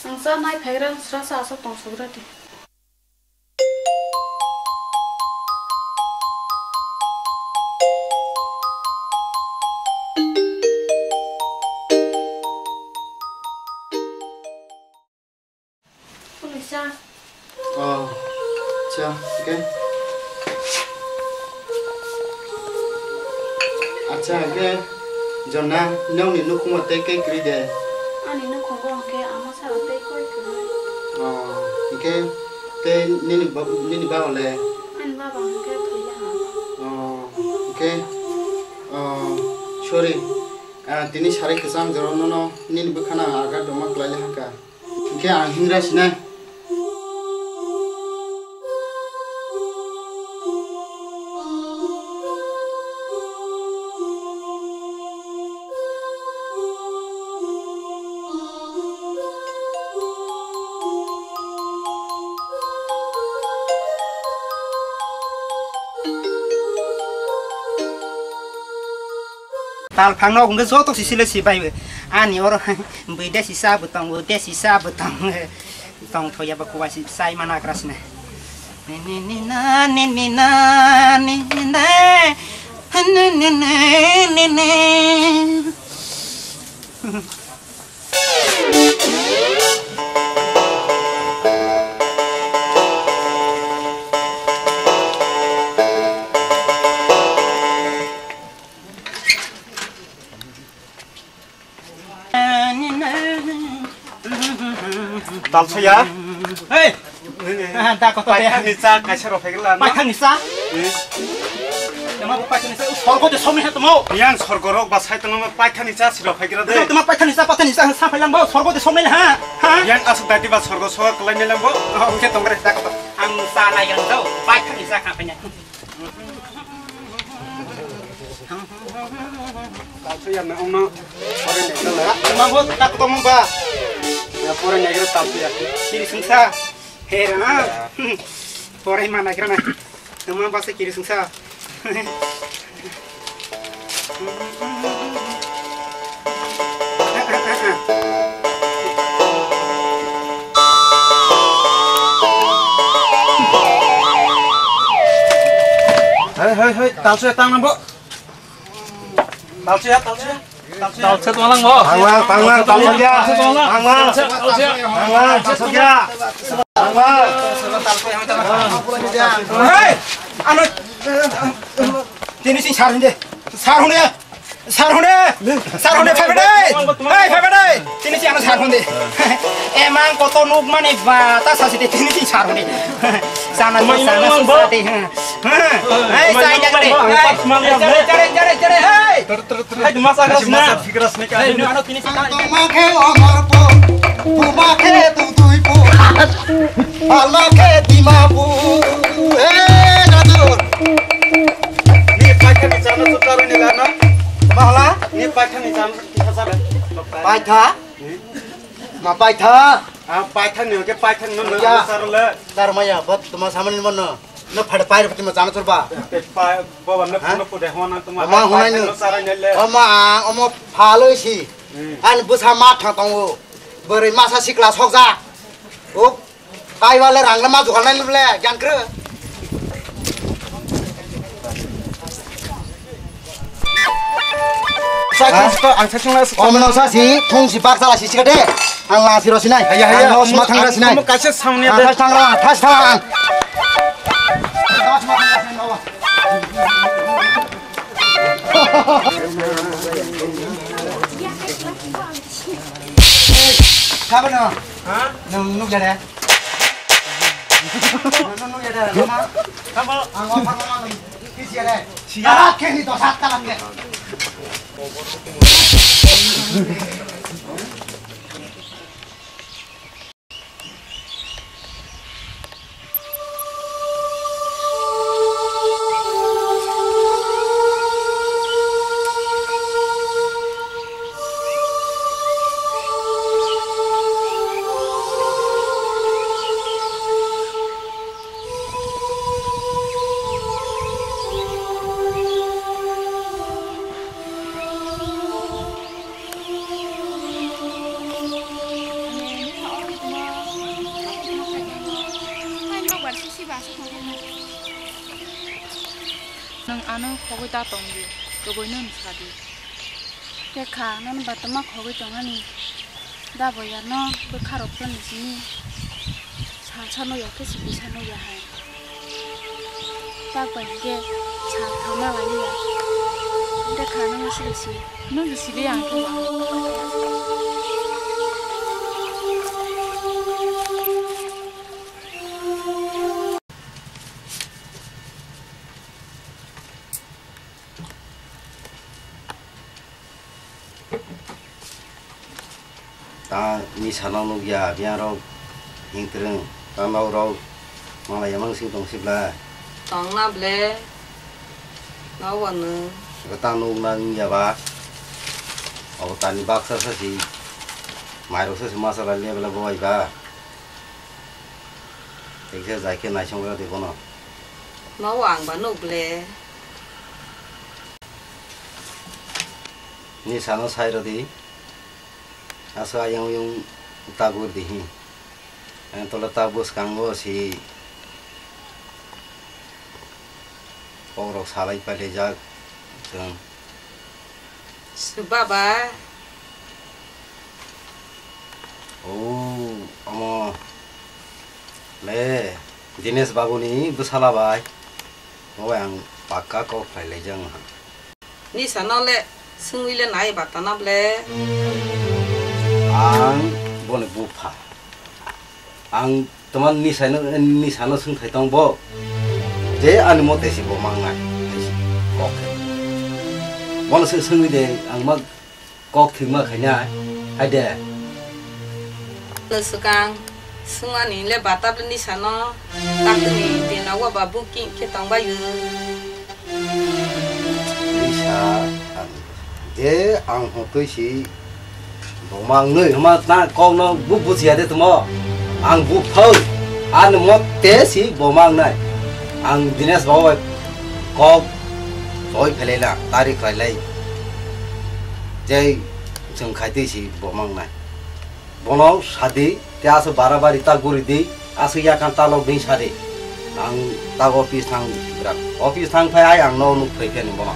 Ang sa nai phaigra sra sa asok tong sogra di. Police. Oh, acha, okay. Acha, okay. Jonna, nokni nukhungo tei kei kwrwi de? Ani nukhungo hwnkhe ama salo tei koi kwrwi. Oh, hwnkhe tei nini ba-, nini baba le? Ani baba hwnkhe thwiya. Oh, hwnkhe, oh, sorry. Ah, tini sarai kwchang jora nono nini bwkhano agar doma kwlaile hakha. Hwnkhe ang hingra sinai. Tal phang nok hwnkhe joto sisile si bai ani oro bui desi sa bo tongo, desi sa bo tongo. Tong thoya ba kuwa si sai mana kra sine. Ni ni ni na, ni ni na, ni ni na. Ni ni ni ni. Talsaya. Hey! Da koto de. Paithakni cha kaisa rok phaikla na? Paithakni cha? Eh. Tama paithani cha, sorgo de somni ha tamo. Yang sorgo rok ba sai tongma paithani cha siro phaigra de. Tama paithani cha, paithani cha, sa phailang bo, sorgo de somni ha. Ha? Yang asuk dati ba sorgo soga kalai melang bo. Oh, oke, tongre, tak apa. Ang sa lai yang do, paithani cha kha phainya. Talsu ya na ongno. Pore ne kala. Tama bo tak tamo ba. Ya pore ne kala talsu ya. Kiri sungsa. He ra. Pore ma na kira na. Tama ba se kiri sungsa. Hei, hei, hei, talsu ya tang nang bo. Talsu ya, talsu ya. Talsu tonglang bo. Tanglang, tanglang, talsu ya. Tanglang. Talsu ya. Tanglang, talsu ya. Tanglang. Hei, ano, tini sing sar hindi. Sar hindi. Sar hone, sar hone, phai phai dai. Hei, phai phai dai. Tini si ano sar hone. Emang koto nuk mani ba, ta sa si tini si sar hone. Sana si, sana si, sa te, ha. Hei, sai jang de. Hei, jare, jare, jare, jare, hei. Hei, masa gas na. Hei, nu ano tini si ta. Toma khe Amarpur, buma khe Tuituipur, alma khe Dimapur. Hei, nadur. Ni paithani chana tu karwi ni lana. Mahla? Ni paithani chana tu chana. Paitha? Ma paitha? Ah, paithani ke paithani no Ya. Sar le. Tar maya, bot tuma samani mono. No phad pair tuma chana turba. Te pa, baba ne Ha? Puno pude hona tuma. Ama hunai Paithani no. No sar ne le. Ama ang omo phaloi si. Hmm. An busa ma thang tongo. Bwrwi masa sikla sokja. O Kaiwale rangla ma jugal nai nuble, jangkre. Sa, ha? Sa, ang sa, sa, sa, sa. Om no sa si, thung si bak sala si sikade. Ang la si ro sinai. Haya, haya. Ang no sma thang ra sinai. Kaisa sound ni de. Thas thang ra, thas thang. Kabo no. Ha? Nung nuk jare. Nung nuk jare. Mama. Kabo. Ang offer mama nung. Kisi jare. Siya. Talak ke ni to sat talak ke. Nwng ano khogwi ta tong di, kwbwi nwng sa di. Khe kha, nono ba twma khogwi tongmani. Da boyar no bwkha rok phano simi sal sano ya khe simi sano ya hai. Tak bai hwnkhe sal thangma lai ya. Hwnkhe kha nang sile si. Nung si sile ang khe ang. Ta ni sana nuk ya, biang rok hing tereng, ta nau rok malai yamang sing tong sibla. Tong na ble, nau wano. Ta nuk na ning ya ba, abo ta ni baksa sa si, mai rok sa si masala le bela bo ai ba. Ekhe jai khe naisong ra di bono. Nau ang ba nuk ble. Ni sano sai rw di. Asa ayang uyung ta gur di hi. Ang tola ta bwskango si kok rok salai pailai jak chwng. Baba. O, omo le Dinesh babu ni bwsala bai. Obo ang pakka kok khlai laijak wngkha. Nisa no le swngwi le nai bata na ble. Ang boni bupha. Ang tama nisa no, nisa no swngthai tong bo. Je ani mote si bo mangnai. kok khe. Bono se swngwi de, ang ma kok thwima khaina, hai de. Swkang, swngmani le bata bini sano, takni dino wa ba booking khe tongbaio. Nisa, ang, je ang hotoi si bo mangnoi homa ta kok no bu bujiya de tumo. Ang bu phau, ano mo te si bo mangnai. Ang Dinesh babu bai kok soi phelai na, tari khlai lai. Jai chwng khai twi si bo mangnai. Bono sadi, te aso barabari ta guri di, aso yakan ta lok di sadi. Ang ta office thang bra. Office thang phai ai ang no nuk phai khe ni bono.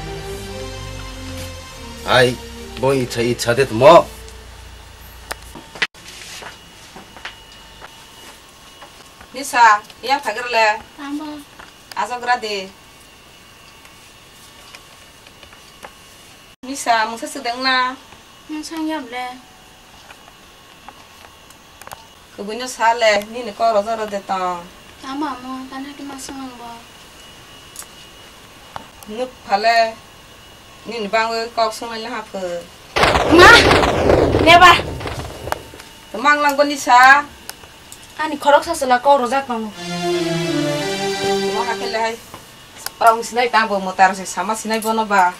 Ai, bo itsa, itsa de tumo. Nisa, ya phagar le. Tamo. Aso gra di. Nisa, mungsa swdwng na? Mungsa wngya ble. Kubui no sa le, nini kok rwja rw de tong. Tamo amo, tani hati ma swng ang bo. Nuk phale, nini bangwi kok swng lai ha pho. Ma! Neba! Tamo ang lang bo Nisa. Ani khorok sa sala kok rwjak tongo. Tamo hakhe le hai. Parang sinai tang bo motar se sama sinai bono ba.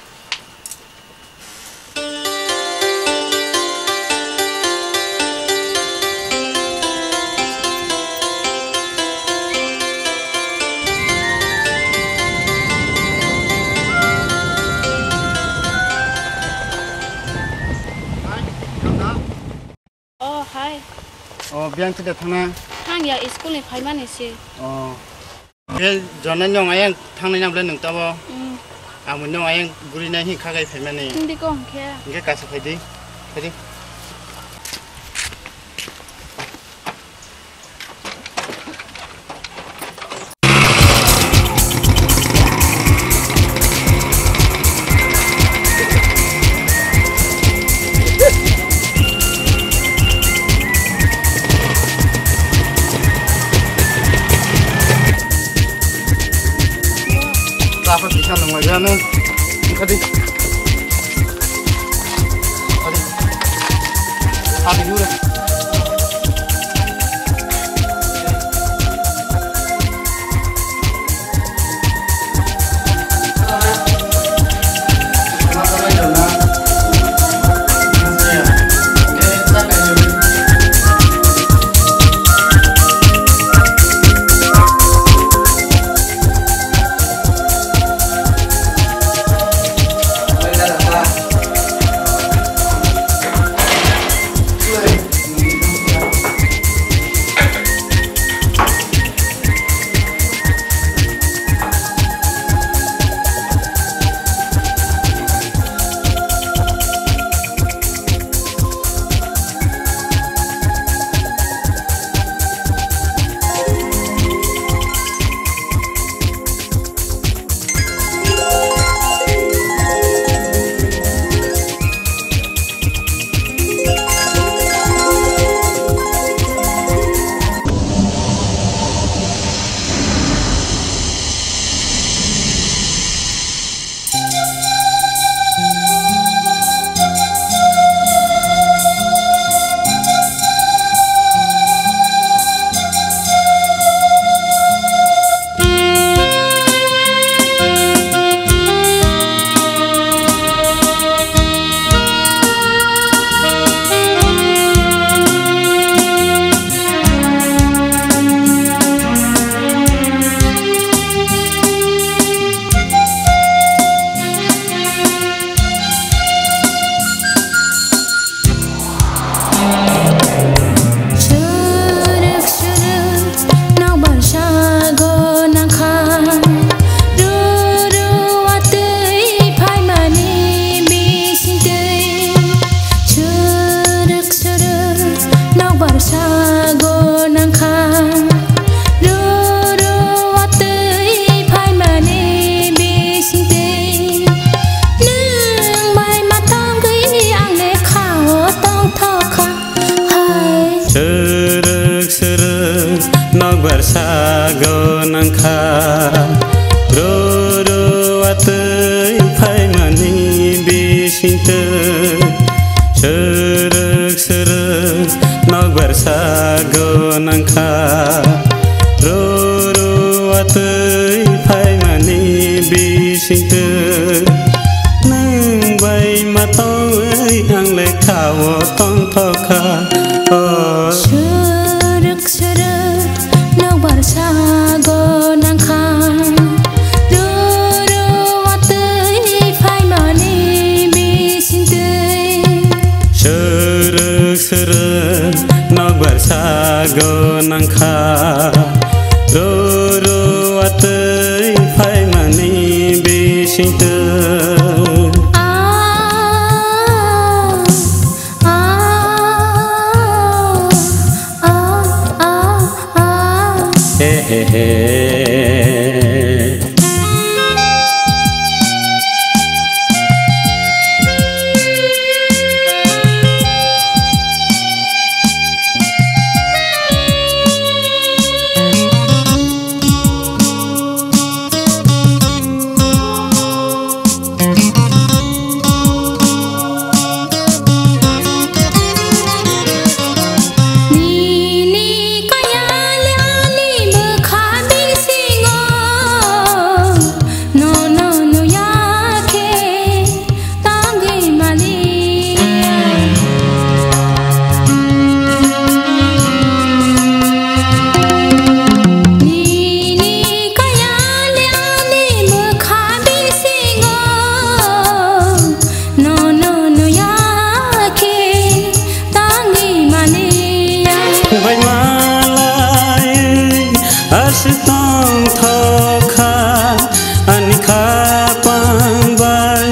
Oh, hai. Oh, biyang tide thangna? Thang ya, school ni phaimani se. Oh. Ke jona nyong ayang thangnai nang ble nung tabo. Mm. Amo nyong ayang guri nai hin khagai phaimani. Hindi ko hwnkhe. Hwnkhe kaisa phaidi. Phaidi. Apa bisa nunggu aja nih? Tadi. Tadi. Tadi dulu. Wngkha ruru watwi phaimani bisingtwi, nwng bai ma tongwi ang lekha-o tongthokha. O. Suruk suruk nokbar sago nangkha, ruru watwi phaimani bisingtwi. Suruk suruk nokbar sago nangkha, ruru watwi phaimani bisingtwi. Ah, ah, ah, ah, ah. He, he, he. Nini kaya le ani bwkha bisingo, nono nuya khe tongwi maliya. Nini kaya le ani bwkha bisingo, nono nuya khe tongwi maliya. Bai malai aswk tongthokha, ani khapang bai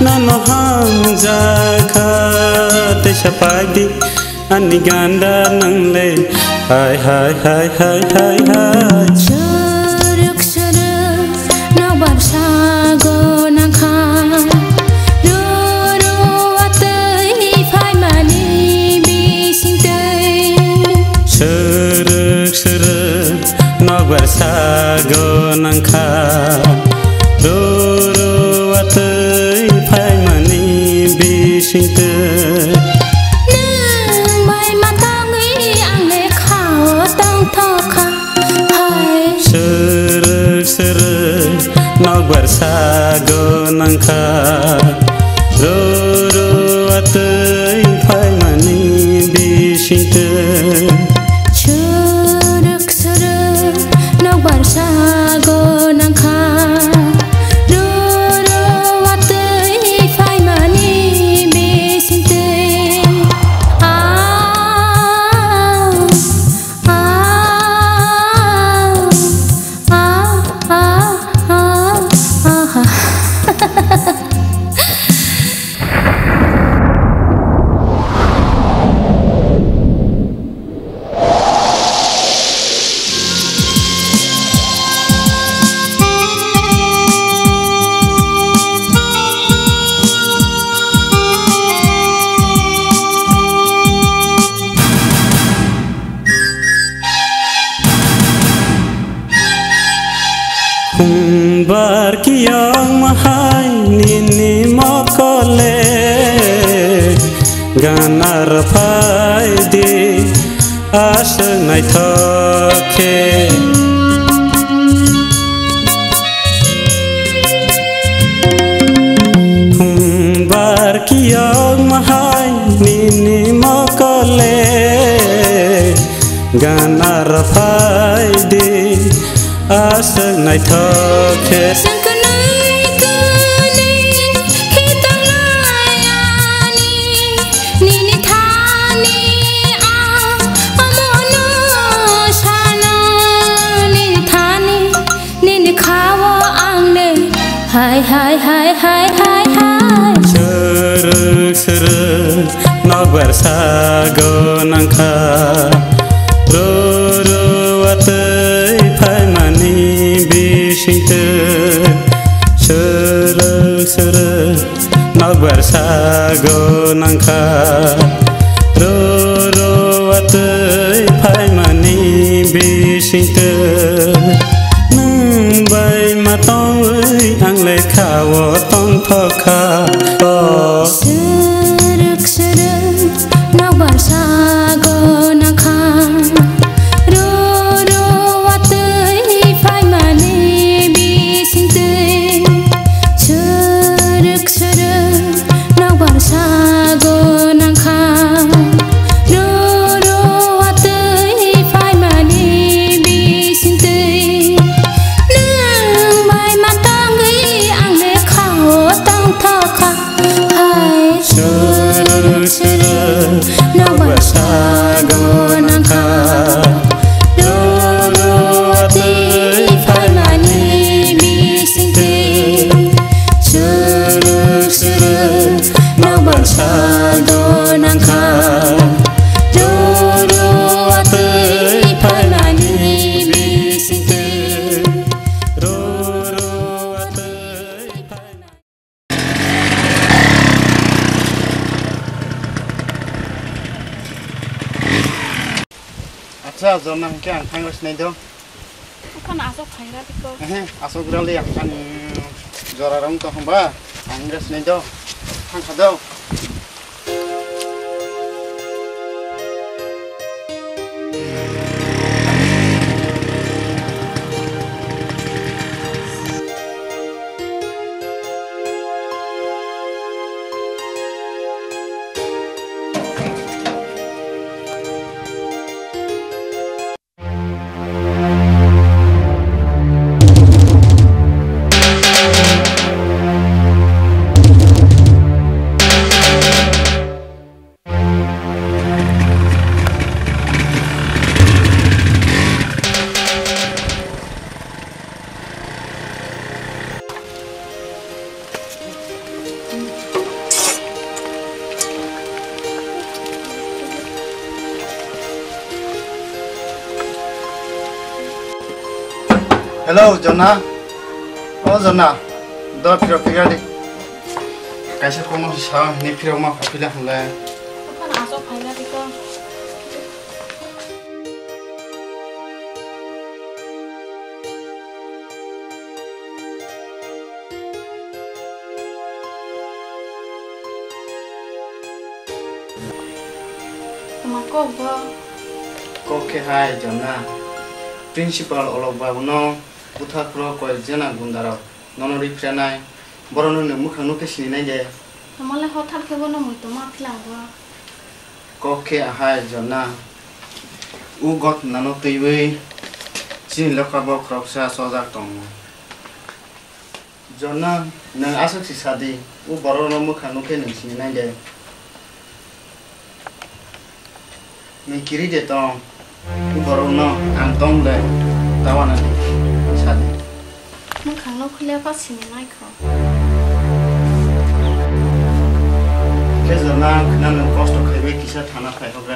nono hamjakha. Teisa paidi ani ganda nang le, hai, hai, hai. Suruk suruk nokbar sago nangkha, ruru watwi phaimani bisingtwi. Suruk suruk nokbar sago nangkha, ruru watwi phaimani bisingtwi. Nwng bai ma tongwi ang lekha-o tongthokha, hai. Suruk suruk nokbar sago nangkha, ruru watwi phaimani bisingtwi. Suruk suruk nokbar sago nangkha, ruru watwi phaimani bisingtwi. Ah, ah, ah, ah, ah, ah. Khumbar kiyong mahai nini mokole, ganar phaidi aswk naithok khe. Khumbar kiyong mahai nini mokole, ganar phaidi aswk naithok khe. Sengkwnwi kwnwi khitongnai ani, nini thani ang omono sano, nini thani, nini kha-o ang le, hai, hai, hai. Srwk srwk nokbar sago nangkha, roro watwi phaimani bisingtwi. Srwk srwk nokbar sago nangkha, roro watwi phaimani bisingtwi. Nwng bai ma tongwi ang lekha-o tongthokha. O. Srwk srwk nokbar sago nangkha, Suruk suruk nokbar sago nangkha. Doro atwi phaimani bisingtwi. Suruk suruk nokbar sago nangkha. Doro atwi phaimani bisingtwi. Roro atwi phaimani. Acha, Jonna, hwnkhe ang thangwi sinai do. Okhon aswk phaira dikho. Ehe, aswk rwlwi ang thani jora rwng tong hwnba, ang wngkha sinai do. Thangkha do. Hello, Jonna. O Jonna, do phirok phira di. Kaisa kokno sa hwnwi phirok ma phila hwnle. Aphano aswk phaina di ko. Tama kok bo? Kok khe hai, Jonna. Principal Olok babuno bwthak rok koi jena gunda rok nono ri phrenai. Borok no nwng mwkhang nukhe sini nai de. Tamo le hothar khe bono muitu ma philang bo. Kok khe ahai, Jonna. U got nano twiwi chini lokha bo khoroksa chojak tongo. Jonna, nwng aswk si sadi, u borok no mwkhang nukhe nwng sini nai de. Nwng kiri de tong, u borok no ang tong de, tawana di, sadi. Mwkhang no khulia pa sini nai kho. Khe Jonna, ang khna nwng kosto khaiwi kisa thana phai hogra.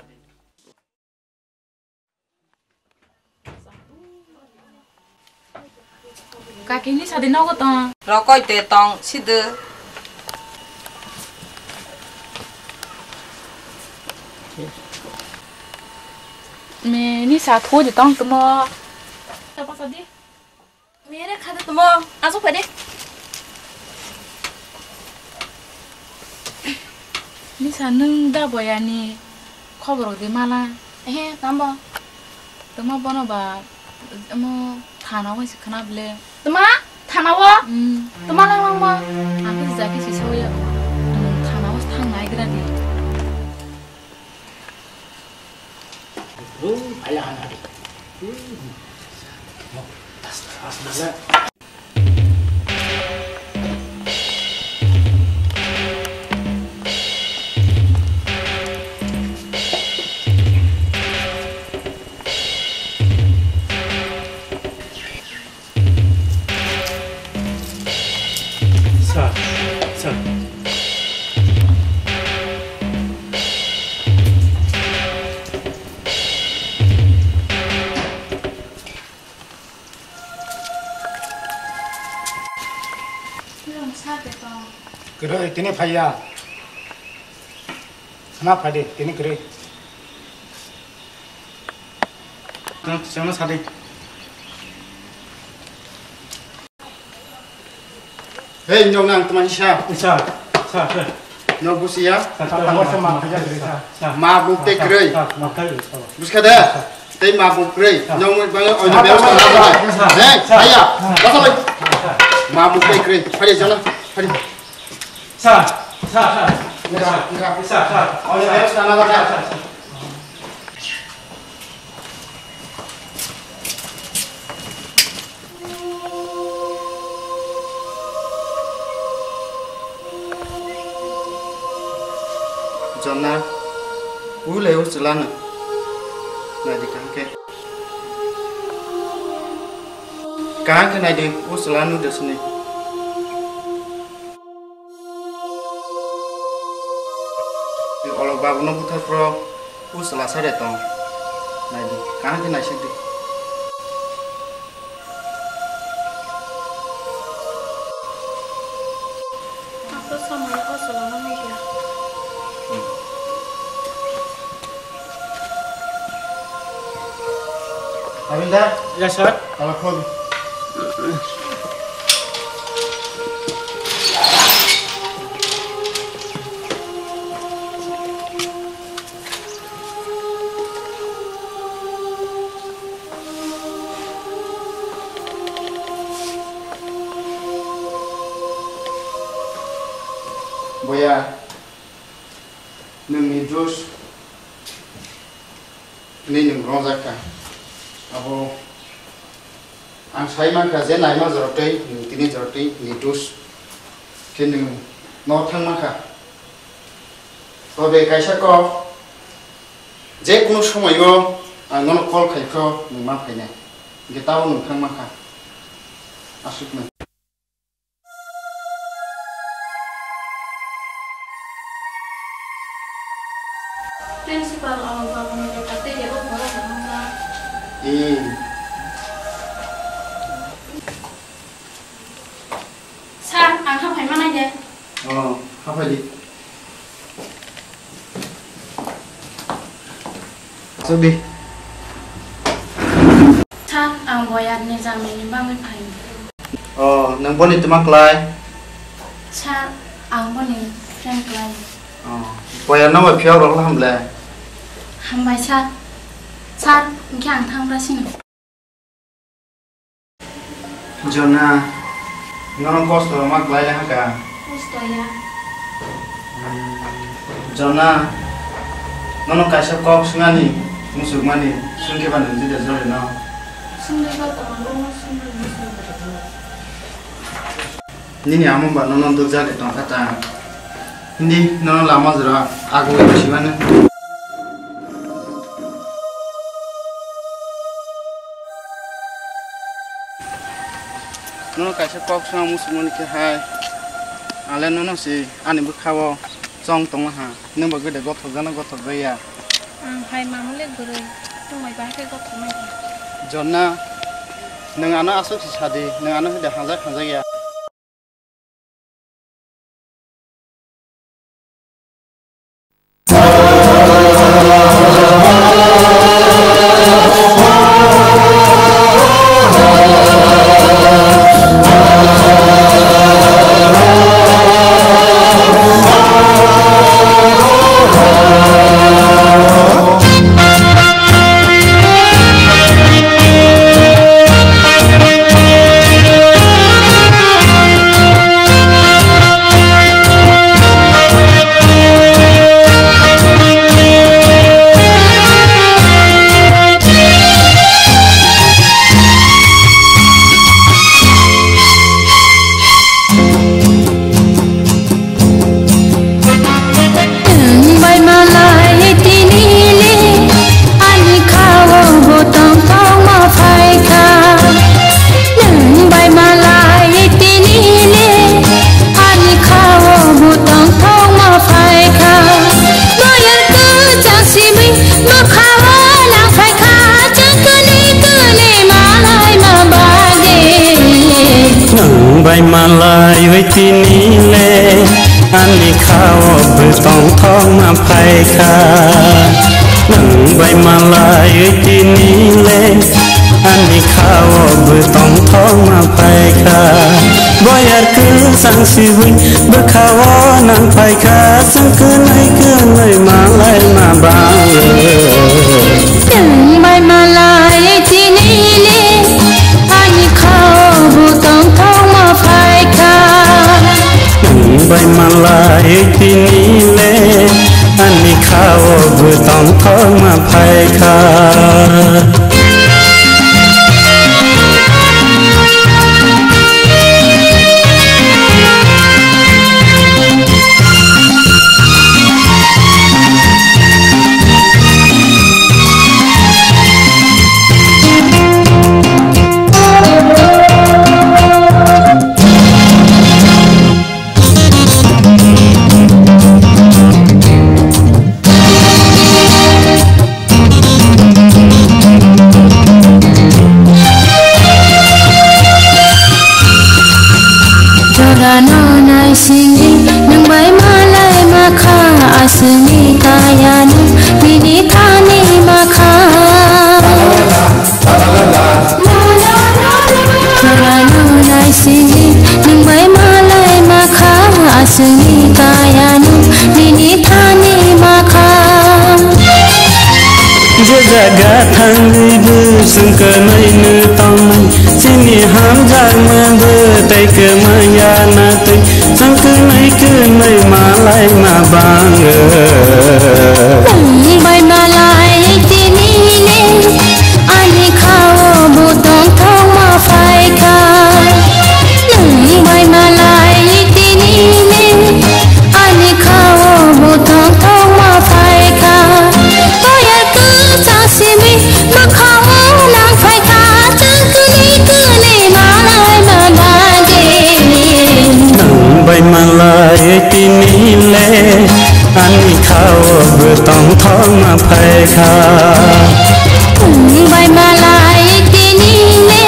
Kaki ni sadi nogo tong. Rokoi te tong sidi. Me ni sa tho de tong tmo. Tapa sadi. Mere khada tamo, aswk phai de. Nisa nwng da boyani khobor rok de mala. Ehe, tambo. Tama bono ba, omo thana o se khna ble. Tama? Thana o? Hmm. Tama lang lang ma? Ang khe jaki si sawi ya. Hmm, thana o thang nai gra di. Sir, sir. Kwrwi tini phaiya. Khna phai de, tini kwrwi. Tang, tang, sa de. Hei, nyok nang, tama sisa. Sir, sir, sir. Nok busia. Sir, sir, sir, sir, sir, sir. Ma buk tei kwrwi. Sir, sir, sir, sir. Buskha de? Sir. Tei ma buk kwrwi. Sir. Nyok mui bang, oino bebas na ba. Sir. Hei, sir. Haya. Sir. Basa bai. Sir. Ma buk tei kwrwi. Phari jana. Phari. Sir, sir, sir. Enggak, enggak. Sir, sir. Oino bebas na ba. Sir, sir, sir. Jonna, ulai o chwla no. Naidi kaham khe. Kaham khe naidi o chwla no desini. Olo babu no buthar pro o chwla sare tong. Naidi kaham khe naisik di. Ang to samaya o chwla no nukya. Abinda? Yes, sir. Kala khol. Boya, nwng ni dos ni nwng rongjak kha. Abo ang sai mankha je naima jorotwi nwng tini jorotwi ni dos khe nwng no thang mankha. Tobe kaisa kok, je kunu somoyo ang nono call khai kho nwng ma phainai. Hingke tabo nwng thang mankha. Aswkno. Principal, o, babu ni letter tei rego borok no wngkha. Hmm. Sir, ang haphai manai de. O, haphai di. Chukdi. Sir, ang Boyar ni jamani bagwi phai. O, nwng boni twma klai? Sir, ang boni friend klai. O, Boyar no bai phiyok rok hamle? Hambai sir. Sir, hingke ang thangbrasino. Jonna, nono kosto ma klai le haka? Kosto ya. Jonna, nono kaisa kok swngani, musukmani, swngke ba nung jide jole no. Swngde ba tong, bono swngde musuk. Nini amo ba nono dukjak tongkha ta. Hindi nono lama jora agoi simano. Nono kaisa kok swnam muchungmani khe hai. Ale nono si ani bwkhao chong tongma ha. Nwng bo gede gothok jana gothok jaya. Ang hai mamole gurui. Tongbai ba khe gothok mai. Jonna, nwng ano aswk si sadi, nwng ano hede hanjak hanjak ya. Nwng bai malai tini le, ani khao bo tongthokma phaikha. Nwng bai malai tini le, ani khao bo tongthokma phaikha. Boyar kwchang simi bwkhao nang phaikha, chwng kwnwi kwnwi malai ma bagwi. Nwng bai malai bai tini le, ani khao bo tongthokma phaikha. Nwng bai malai bai tini le, ani khao bo tongthokma phaikha. Boyar kwchang sibui bwkhao nang phaikha, chwng kwnwi kwnwi malai ma bagwi. Nwng bai malai tini le, ani khao bo tongthokma phaikha. Nwng bai malai tini le, ani khao bo tongthokma phaikha. Ano naisingwi nwng bai malai makha, aswkni kayano bini thani makha. Ano naisingwi nwng bai malai makha, aswkni kayano bini thani makha. Je jaga thangwi bo chwng kwnaino tongnai, chini hamjakma bo tei kwmaya na twi, chwng kwnwi kwnwi malai ma bango. Nwng bai malai tini le, ani khao bo tongthok ma phaikha. Nwng bai malai tini le, ani khao bo tongthok ma phaikha. Toyar kwchang simi bwkhao nang phaikha, chwng kwnwi kwnwi malai ma bagwi. Nwng bai malai tini le, ani khao bo tongthok ma phaikha. Nwng bai malai tini le,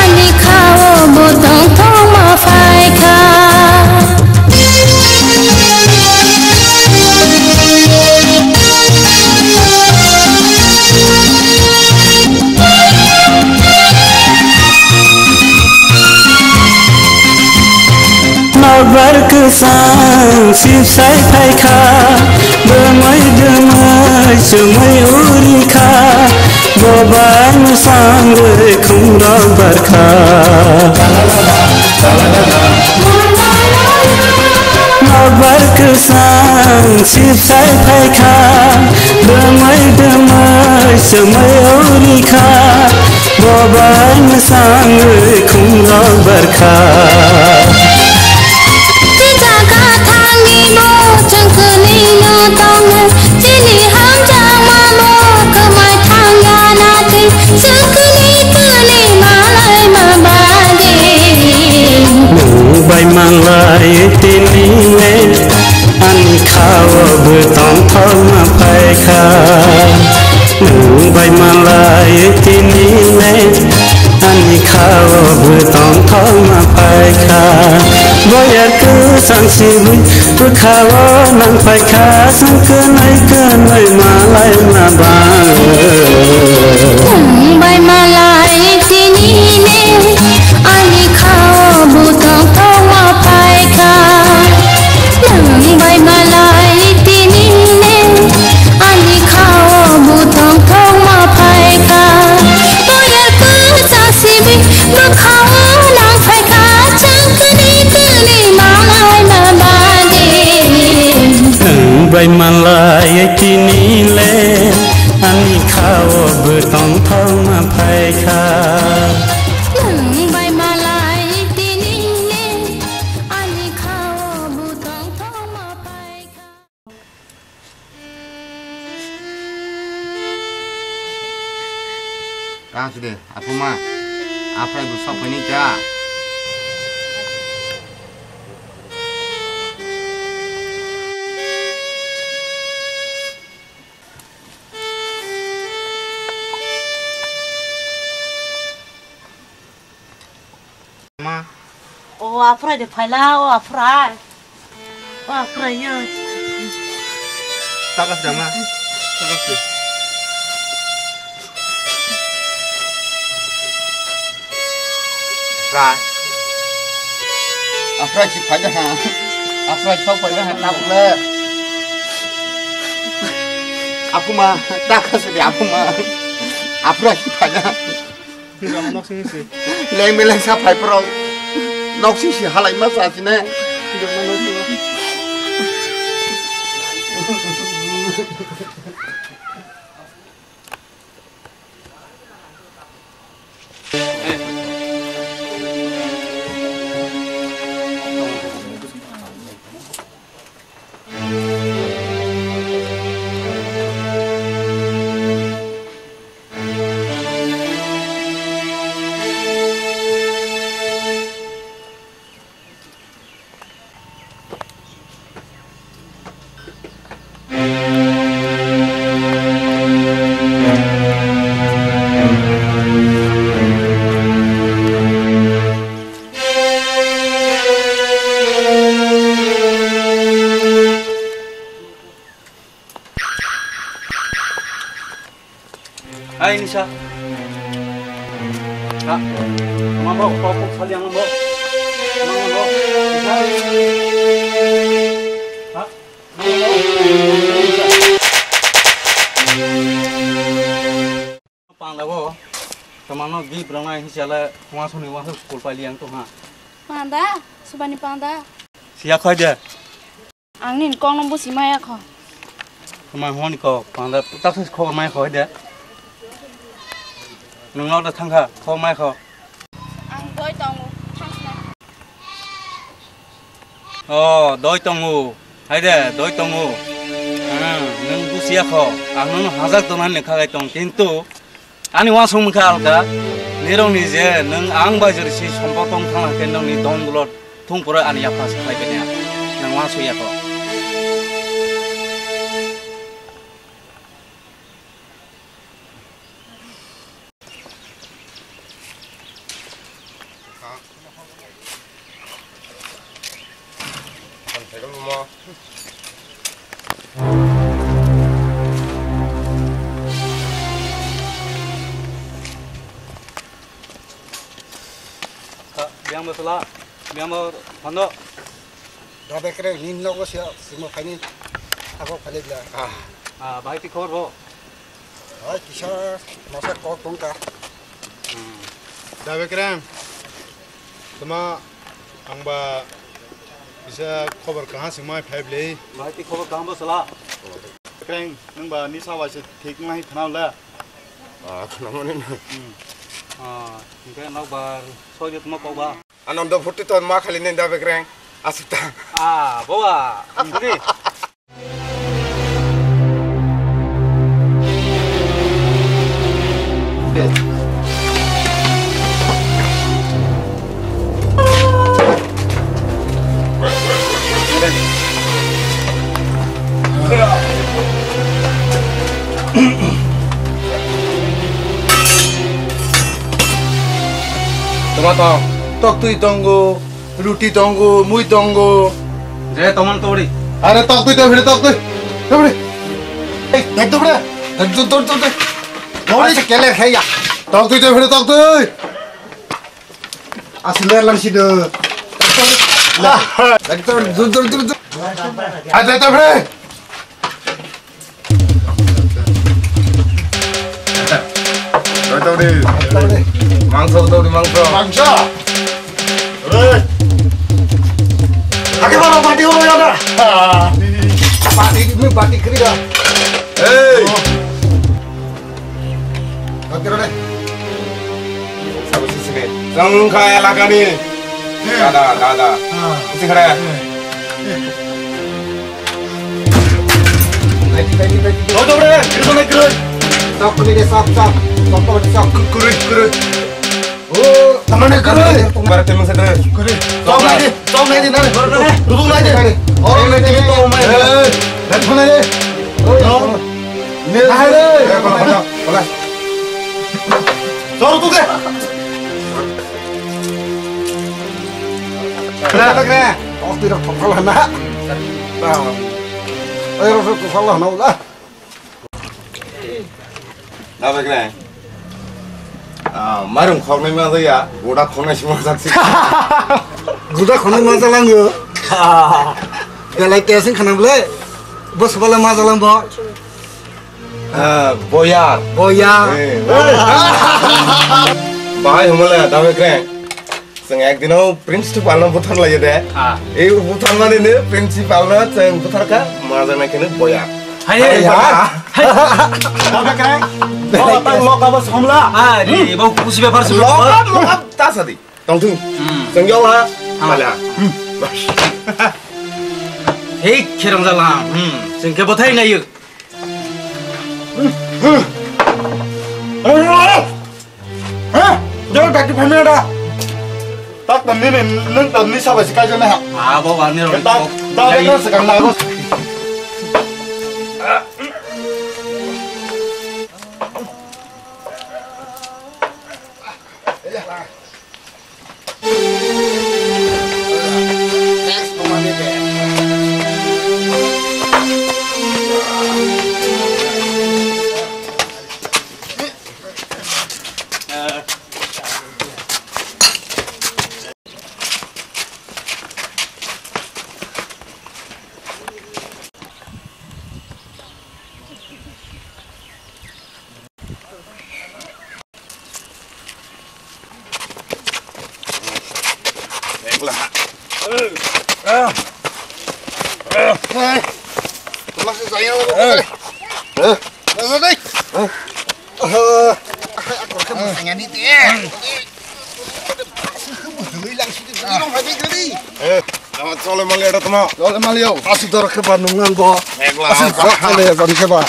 ani khao bo tongthok ma phaikha. Nokbar kwchang sipsai phaikha, dwmwi dwmwi chumui urikha, bobai mwsangwi khumrok barkha. Nokbar kwchang sipsai phaikha, dwmwi dwmwi chumui urikha, bobai mwsangwi khumrok barkha. Tei jaga thangni bo chwng kwnwi no tongnai, chini hamjakma bo kwmai thangya na twi, chwng kwnwi kwnwi malai ma bagwi. Nwng bai malai tini le, ani khao bo tongthok ma phaikha. Nwng bai malai tini le, ani khao bo tongthok ma phaikha. Boyar kwchang sibui bwkhao nang phaikha, chwng kwnwi kwnwi malai ma bango. Nwng bai malai tini le, ani khao bo tongthok ma phaikha. Nwng bai malai tini le, ani khao bo tongthok ma phaikha. Toyar kwchang simi bwkhao nang phaikha, chwng kwnwi kwnwi malai ma bagwi. Nwng bai malai tini le, ani khao bo tongthok ma phaikha. Nwng bai malai tini le, ani khao bo tongthok ma phaikha. Tang sidi, apuma, aphrai bo sok phai ni kha. Ma. O aphrai de phaila, o aphrai. O aphrai ya. Takas da ma. Takas de. Ra. Aphrai si phaila ha. Aphrai sok phaila ha, tabuk le. Apuma, takas de apuma. Aphrai si phaila. Nok sing si. Leng beleng sa phai pro. Nok sing si halai ma sa sine. Ai nisa. Ha. Mambo, kok kok sali ang mambo. Mambo. Nisa. Ha. Panda bo, tamano gift rwnai hinwi sala, uansukni uansuk school paili ang tongha. Panda, subani panda. Siya khoi de. Ang nini kokno busi maya kho. Tama honi kok, panda, tak se khobor maya khoi de. Nwng nok da thangkha, khobor maya kho. Ang doi tongo, thangkha. O, doi tongo. Hai de, doi tongo. Ah, nwng busiya kho. Ang nwng hajak tongna ni khagai tong, kintu ani uansuk mungkha alka. Nirok ni je nwng ang bai jori si sompok tong thang khe nwng ni don dulot thung pura ani yapha se khlai bini. Nwng uansuk ya kho. Biyang bwsala, biyang bo phano. Da bekreng, nini nogo siya, simo phaini, ako phali bila. Ah, bahai ti khobor bo? Hai, kisa masa kok tongka. Hmm. Da bekreng, tama ang ba kisa khobor kaha singmai phai bili. Bahai ti khobor kaham bo sala. Bekreng, nwng ba nisa bai se thik nai khna le. Ah, khna mani na. Hmm. Ah, hingke nok bar soi de tama kok ba. Anando phuti ton ma khali nenda bekreng. Asita. Ah, bawa. Sini. Toma tong. Toktwi tongo, ruti tongo, mui tongo. Je, tomon tori. Are toktwi to bhire toktwi. To bhire. Ei, dek to bhire. Dek to, to, to, to. Tori. Asa keler heya. Toktwi to bhire toktwi. Asli lang sih deh. Dek to, dur, dur, dur, dur. Ada to bhire. Doi tongdi. Mangso tongdi, mangso. Mangso. Oi. Ake baro bati ko ya da. Bati ni bati kri da. Hey. Bati ro ne. Sabu sisi ne. Sangkha elaka ni. Dada, dada. Isi khare. Sok kuri de, sok, sok. Sok kuri, sok. Kuri, kuri. Oh, tamane kuri. Mara temang sa dre. Kuri. Sok nai de, sok nai de, nai. Duduk nai de. Oh, nai de, to mai. Eh, dan phone de. Oh. Ne. Nai de. Kola, kola, kola. Sok tu de. Kena tak kena. Oh, tidak pernah na. Nah. Ayo, sok salah na ulah. Nabe kene? Ah, marung khornai ma ya, goda khornai sima sak sik. Goda khornai ma jalang yo. Belai tesing khana bole. Bos bala ma jalang bo. Ah, boyar. Boyar. Eh, eh. Bahai humale, nabe kene? Chwng ekdino principal no buthar laiyo de. Ah. Ei buthar mani ne principal no chwng buthar kha, ma jana kene boya. Hai, hai, hai, hai. Hai. Apa kene? Loka tang loka ba somla. Ah, di, bau kusi bepar semua. Loka, loka ta sadi. Tong thung. Hmm. Chwng yo ha. Ah. Mala. Hmm. Hei, kherang jala. Hmm. Chwng ke bothai na yo. Hah? Jangan bagi pemina dah. Tak tadi ni, neng tadi ni siapa sih kajian dah? Ah, bawa ni orang. Tak, tak ada sekarang lagu. Toma se saya. Eh. Eh. Toma se. Eh. Ah. Aku kan masanya ni teh. Aku butuh hilang situ. Tolong habis tadi. Eh. Lama chole mali ada toma. Chole mali yo. Asu dor ke ba nungang bo. Asu dor chole ya bari ke ba.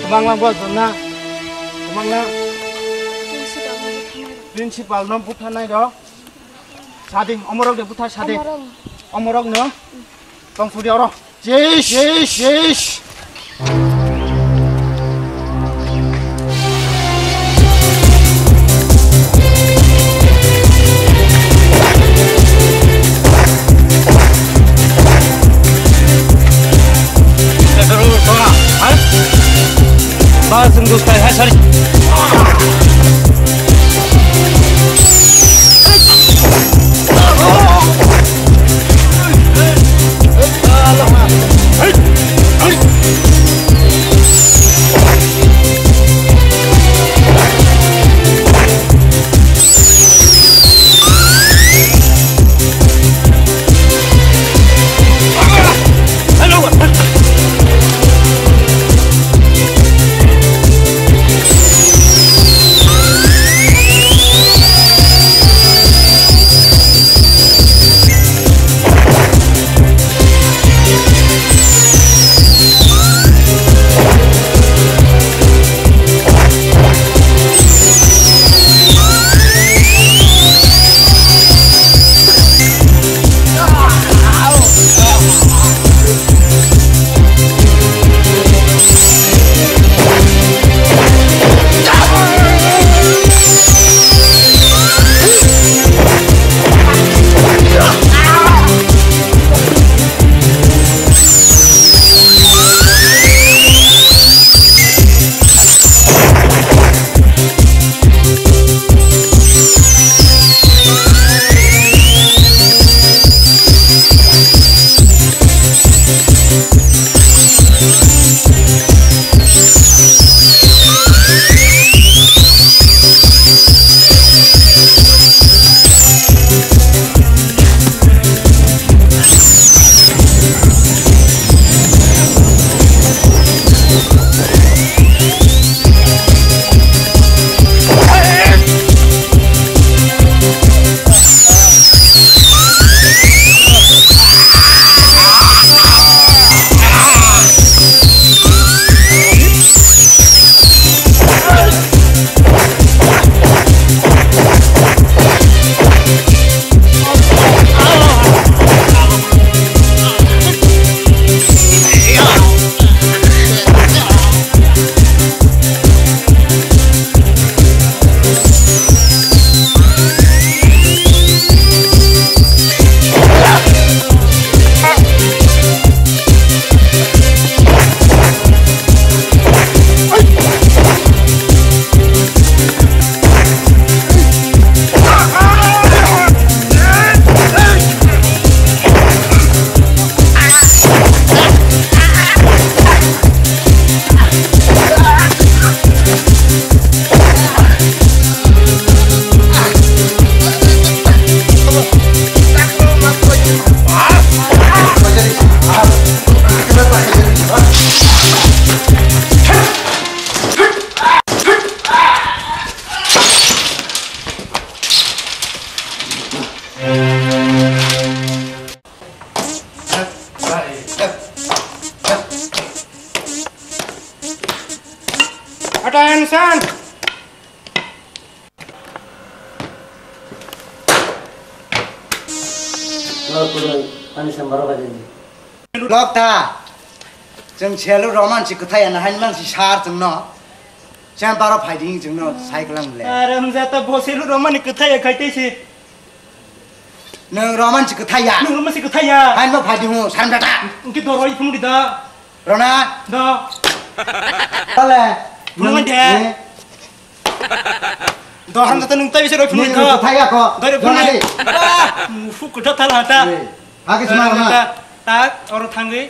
Tumang lang bo jonna. Tumang lang. Principal no buthanai do. Sadi, omorok de buthar sadi. Omorok. Omorok no. Tong sudi oro. Jesh, jesh, jesh. Bas, Hindustan, hai, sorry. Attention! Lok ta. Chwng selu roman si kwthai ana hain man si sar chwng no. Chwng baro phai ding chwng no cycle ang le. Are hwnjata bo selu roman ni kwthai khai tei si. Nwng roman si kwthai ya. Nwng roman si kwthai ya. Hain ma phai ding hu san beta. Engke doroi phunuk di da. Rona. Da. Kale. Phunuk de. Dohan jata nwng tai bisa roi phunuk di da. Thaya ko. Doi roi phunuk di. Mufu kwtha thala ta. Hage sma na. Ta oro thangwi.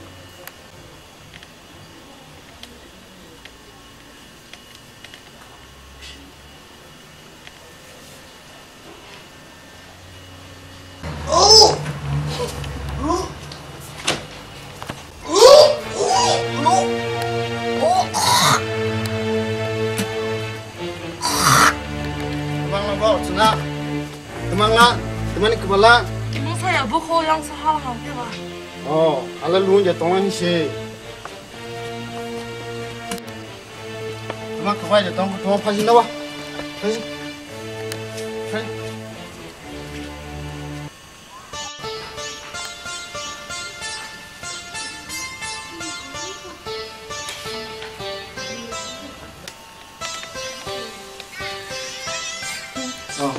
Tmang la bo, Archana. Tmang la, tmani kwbala. Mung saya bo kho yang sa hal hang ke ba. Oh, ala lung ja tong ni se. Tmang kwbai ja tong, tmang phaji na ba. Phaji. Phaji. Oh.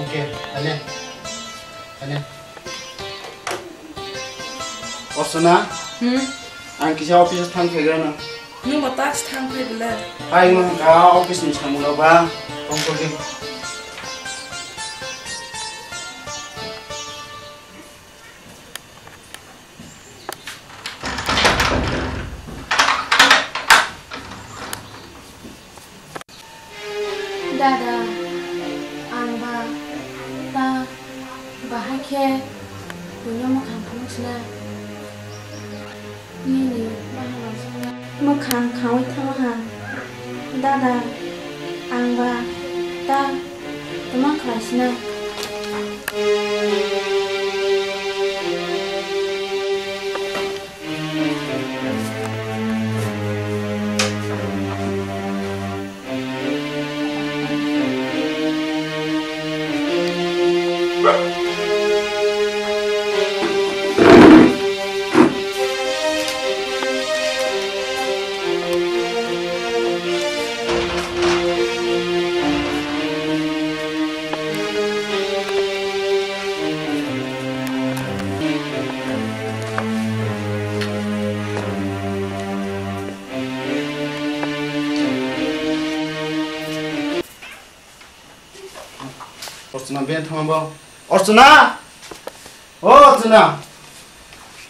Okay, ane. Ane. Archana, hmm? Ang kisa office thang phaigwrano. Nwng bo task thang phai bwle. Hai, nwng ka office ni samung rok ba, tong tong di. Dada, ang ba ta bahai khe buino mwkhang phunuk sina. Nini bahan mwkhang khaui thango ha. Dada, ang ba ta tama khlai sina. Archana, beng thangma bo. Archana! O Archana!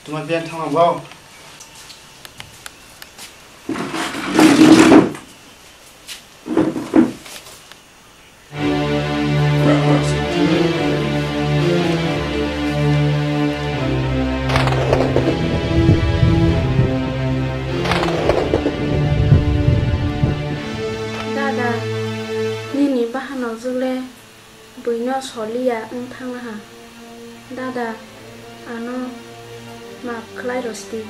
Tuma beng thangma bo. Dada, nini bahanok jwk le buino soliya wng thanglaha. Dada, ano maap khlai rwsdi.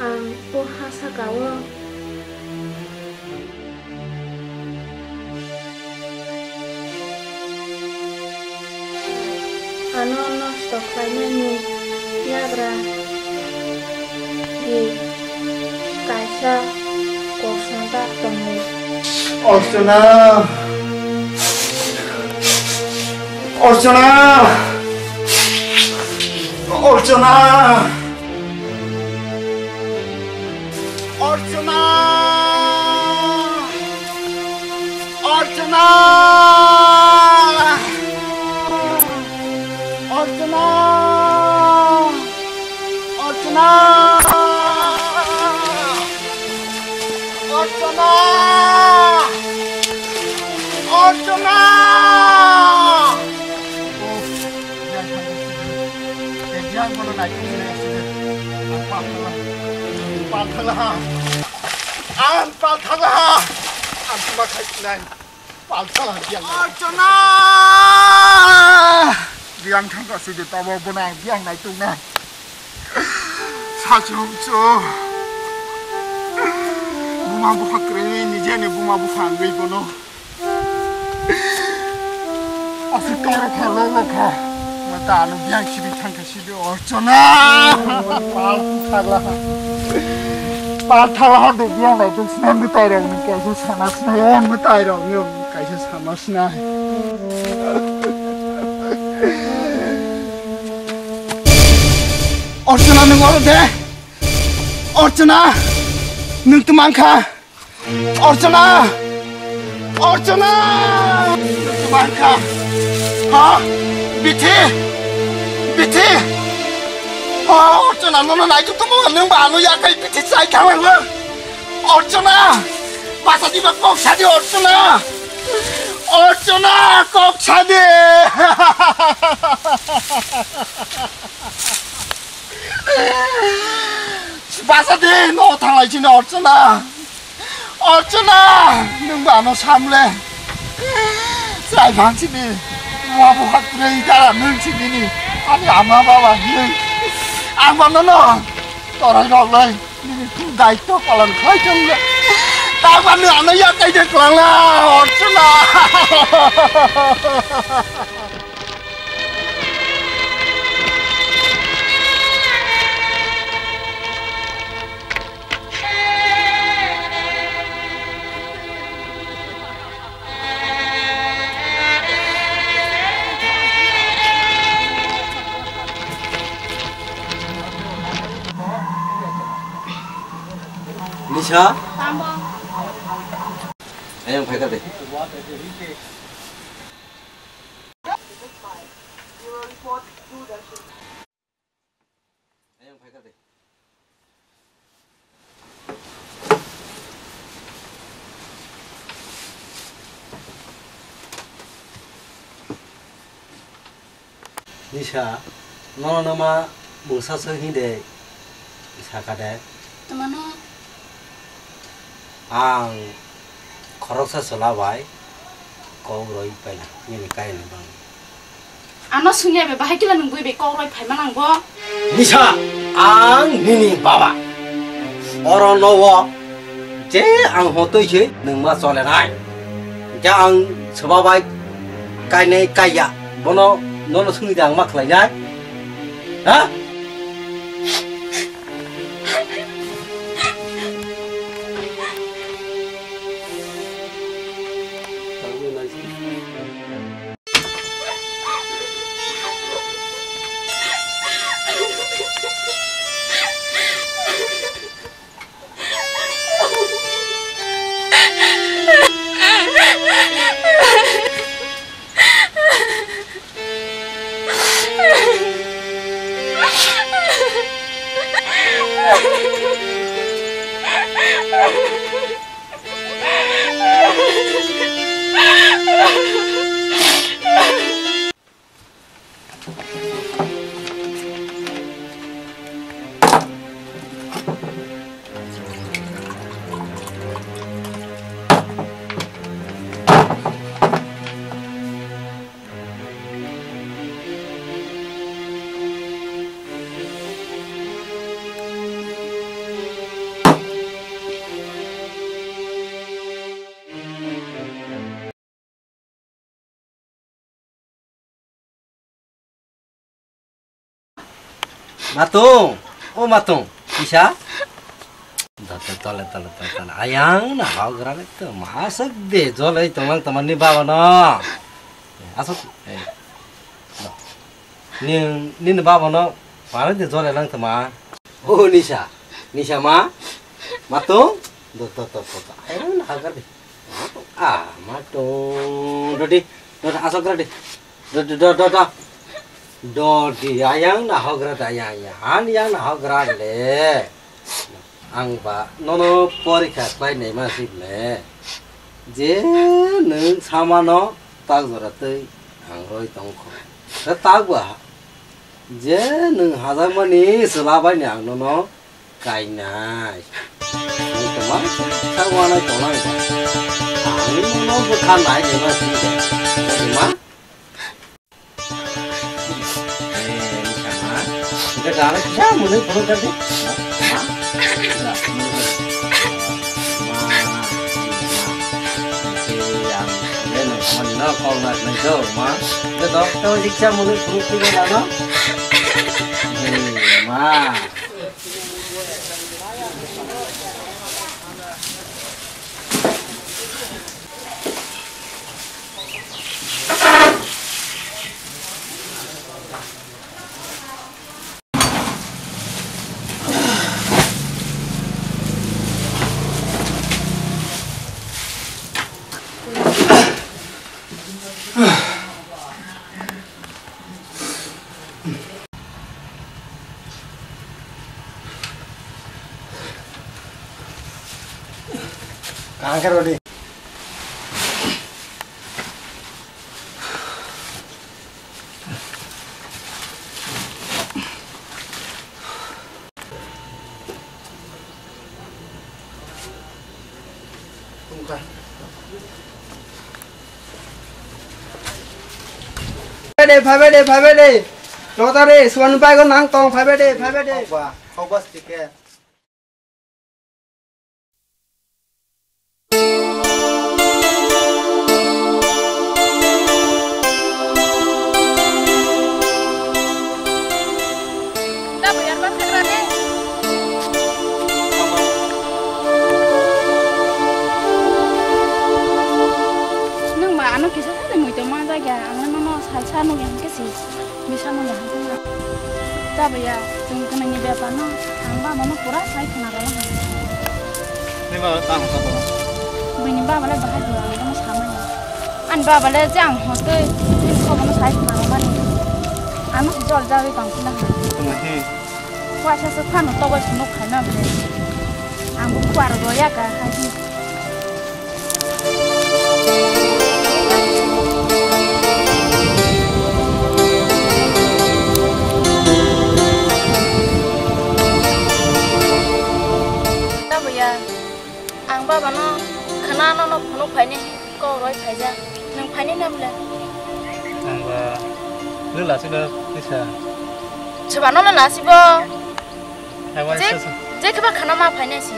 Ang o ha saka-o. Ano nosto khlainani yagra di kaisa kosa da tongo. Archana! Archana! Archana! Archana! Archana! Archana! Archana! Archana! Archana! Yang bono naitukmani accident. Ang pal thangla. Pal thangla ha. Ang pal thangla ha. Ang tuma khai nai. Pal thangla yang. Archana! Yang thangka sidi tabo bono ang yang naitukna. Sachung chu. Buma bupha kwrwi ni jani buma bupha wngwi bono. Aswk toro kha, rolo kha. Mata ano biyang sidi thangkha sidi Archana. Pal thangla. Pal thangla ha do biyang lai do sna mwtai rok ni kaisa sana sna yo mwtai rok ni kaisa sama sna. Archana nwng oro de. Archana nwng twmang kha. Archana! Archana! Bangkha! Ha? Bithi! Bithi! Ha, Archana, nono naituk tongmo, nwng ba ano yakai bithi chai thanglang. Archana! Basa diba kok sadi, Archana! Archana, kok sadi! Basa di, no thanglai chini, Archana! Archana, nwng ba ano samle. Chwrai bang sini. Buma bupha kwrwi dara nwng sini ni. Ani ama baba nwng. Ang ba nono torai rok lai. Nini daitto palan khai chong le. Tang ba nwng ano yakai de kwlang la. Archana. Nisha? Tamo. Ayang phaikha de. Nisa, nono noma mungsa se hinde saka de. Twmano? Ang khoroksa chwla bai kok rwi paina nini kainwi bang. Ano sungya be bahai kila nung bui be kok rwi phaima nang bo. Nisa, ang nini baba. Oro no o je ang hotoi se nung ma chole nai. Je ang chwla bai kainai kaiya bono nono sungwi de ang ma khlai nai. Ha? Matung, o Matung, kisa? Tole, tole, tole, tole. Ayang na hok gra le to, masuk de, jolai tonglang teman ni baba no. Asuk, eh. Ni, ni baba no, mana de jolai lang tama. O Nisa, Nisa ma, Matung, do, do, do, do, do. Ayang na hok gra de. Ah, Matung, dodi, dodi, asuk gra de. Do, do, do, do, do. Dodi, ayang na hok gra de, ayang, ayang. Ani yang na hok gra le. Ang ba nono porikha khlai naima sibne. Je nwng samano tak jora tei ang roi tongkho. Khe tak ba je nwng hajakmani chwla baini ang nono kainai. Nwng tongma sa wanai tongnai ba. Ang nono bwkha nai naima sibne. Tongma. Enggak ada, bisa mulai perut tadi. Ma, dokter siksa mulai perut juga lama. Ma. Kaham khe rw di. Phaibai de, phaibai de, phaibai de. Lotari, suan bai go nang tong, phaibai de, phaibai de. Hokba, hokba stike. Nwng ba ano kisa sa de mui tong ma jagya, ang le nono salsa nugya hwnkhe se. Bisa no bahai khna. Tabaya, chwng kwnwi ni bepar no, ang baba no pura sai khna rw. Ni baba ta hokha bo. Bini baba le bahai bo ang no samani. Ani baba le je ang hotoi, bini khobo no sai khna rw mani. Ano jol jagwi tong khna ha. Tong hi. Waisa se phano tobai swnuk khaina bele. Ang bo kuar ro ya ka hai. Tabaya, ang baba no khna no no phunuk phaini kok roi phaijak. Nwng phaini nam le? Ang ba le lasi da kisa. Chwbano le lasi bo. Hai, waisa je, se. Je kheba khana ma phainai si.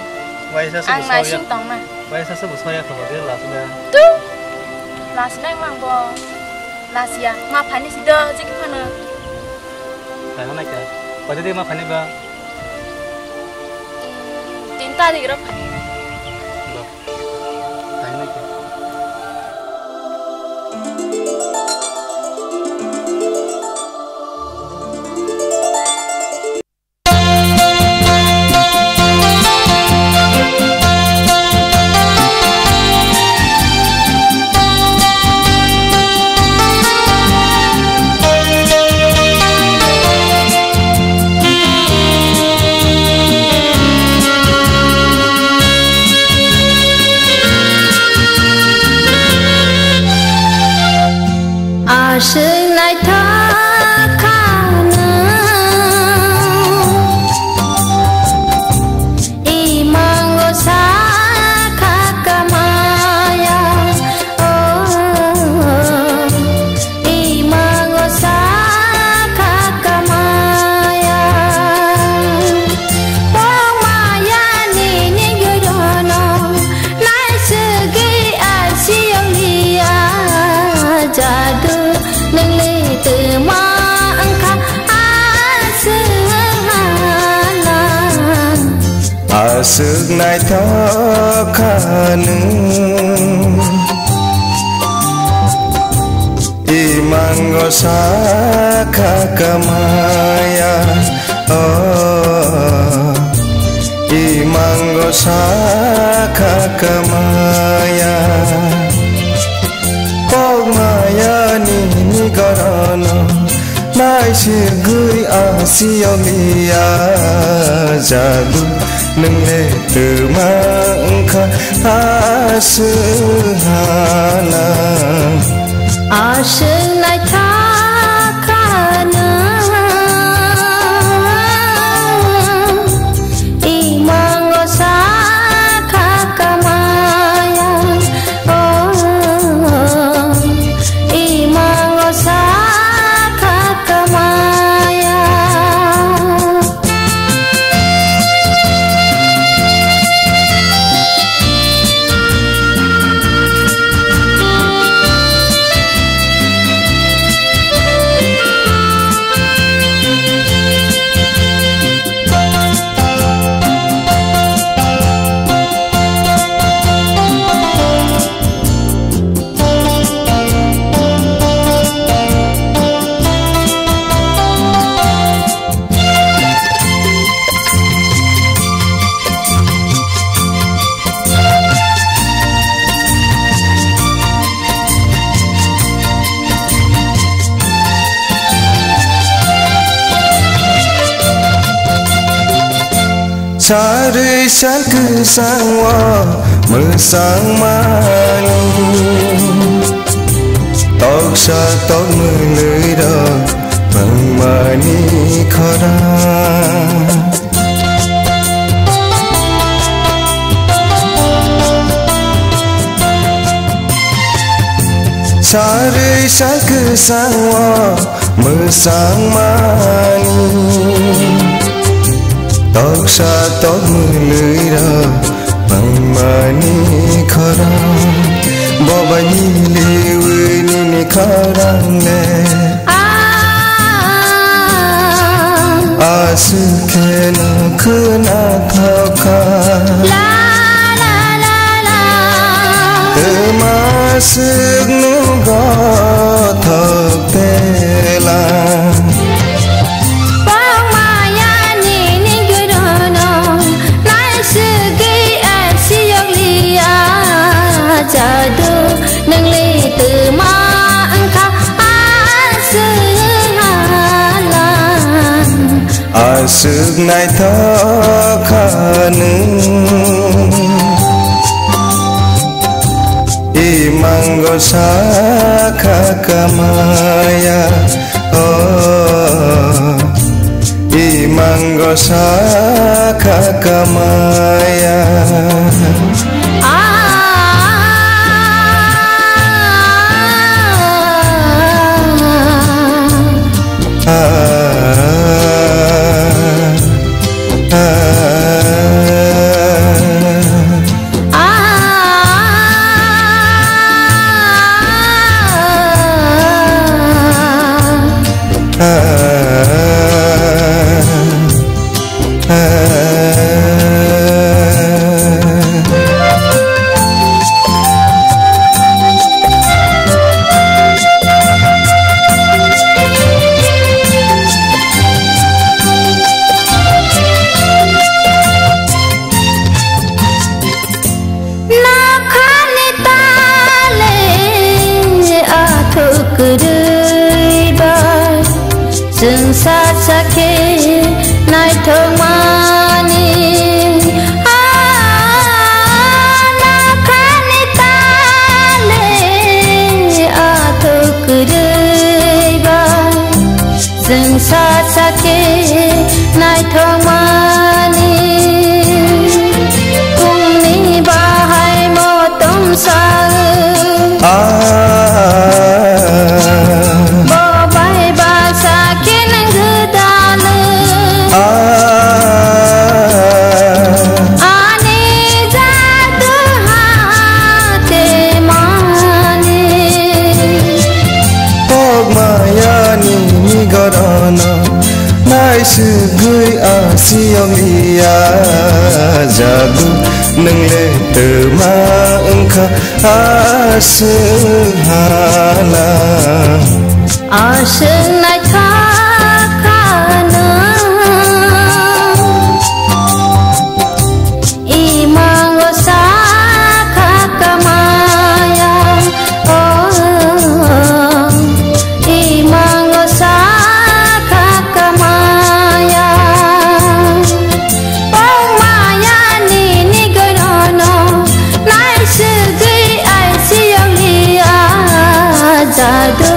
Waisa se. Ang bo nai soya. Sing tong na. Waisa se bo soya khaba de lasi da. Tu. Lasi nai mang bo. Lasi ya. Ma phainai si do, je kheba no. Hai, hana kya? Pada de ma phainai ba? Hmm, tinta de ro phainai. Ba. Phainai kya? Aswk naithok kha nwng, imango sakha kamaya, oh, imango sakha kamaya. Kok maya nini gorono naisirgwi asiyok liya jadu nwngle twma wngkha aswk hala. Aswk naithok kha nwng, imango sakha kamaya, oh, imango sakha kamaya. Sarwi sal kwsang o mwsang mani, toksa tok mwlwi rok wngmani khorang. Sarwi sal kwsang o mwsang mani, toksa tok mwlwi rok wngmani khorang. Bobai nini wi nini khorang le. Ah. Aswk kheno khwna thokha. La, la, la, la. Twma swk nugo thok tela. Pok maya nini gorono naiswgwi asiyok liya jadu nwngle twma wngkha aswk hala. Aswk naithok kha nwng, imango sakha kamaya, oh, imango sakha kamaya. Nokhani tale athuk kwrwi bai, chwng sa sakhe naithokmani. Ah, nokhani tale athuk kwrwi bai, chwng sa sakhe naithokmani. Phungni bahai motom sa. Ah. Bo bai ba sakhe nang gwdal. Ah. Ani jadu hate mani. Kok maya nini gorono. Ai sugui asiyong iya jadu nung le tuma wngkha aswk hala. Aswk naithok kha nwng. Imango sakha kamaya, oh, imango sakha kamaya. Pongmaya nini gorono, naisugwi aisiyong liya jadu,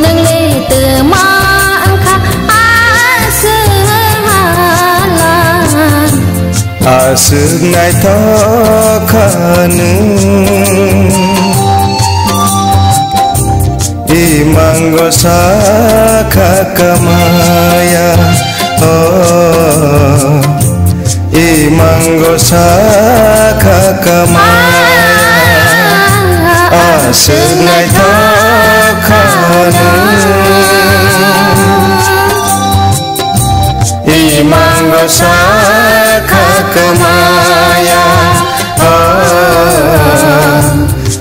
nungli tuma wngkha aswk hala. Aswk naithok kha nwng, imango sakha kamaya, oh, imango sakha kamaya. Aswk naithok kha nwng. Imango sakha kamaya, oh,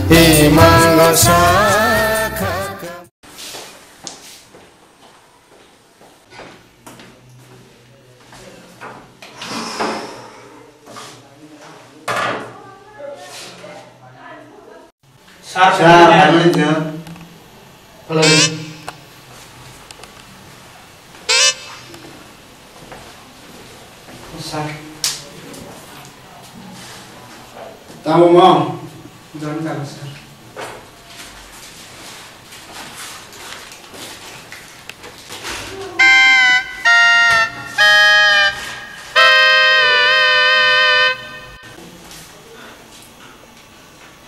imango sakha kamaya. Sir, sir, family niya. Hello. Sir. Tamo mo? Jan ka, sir.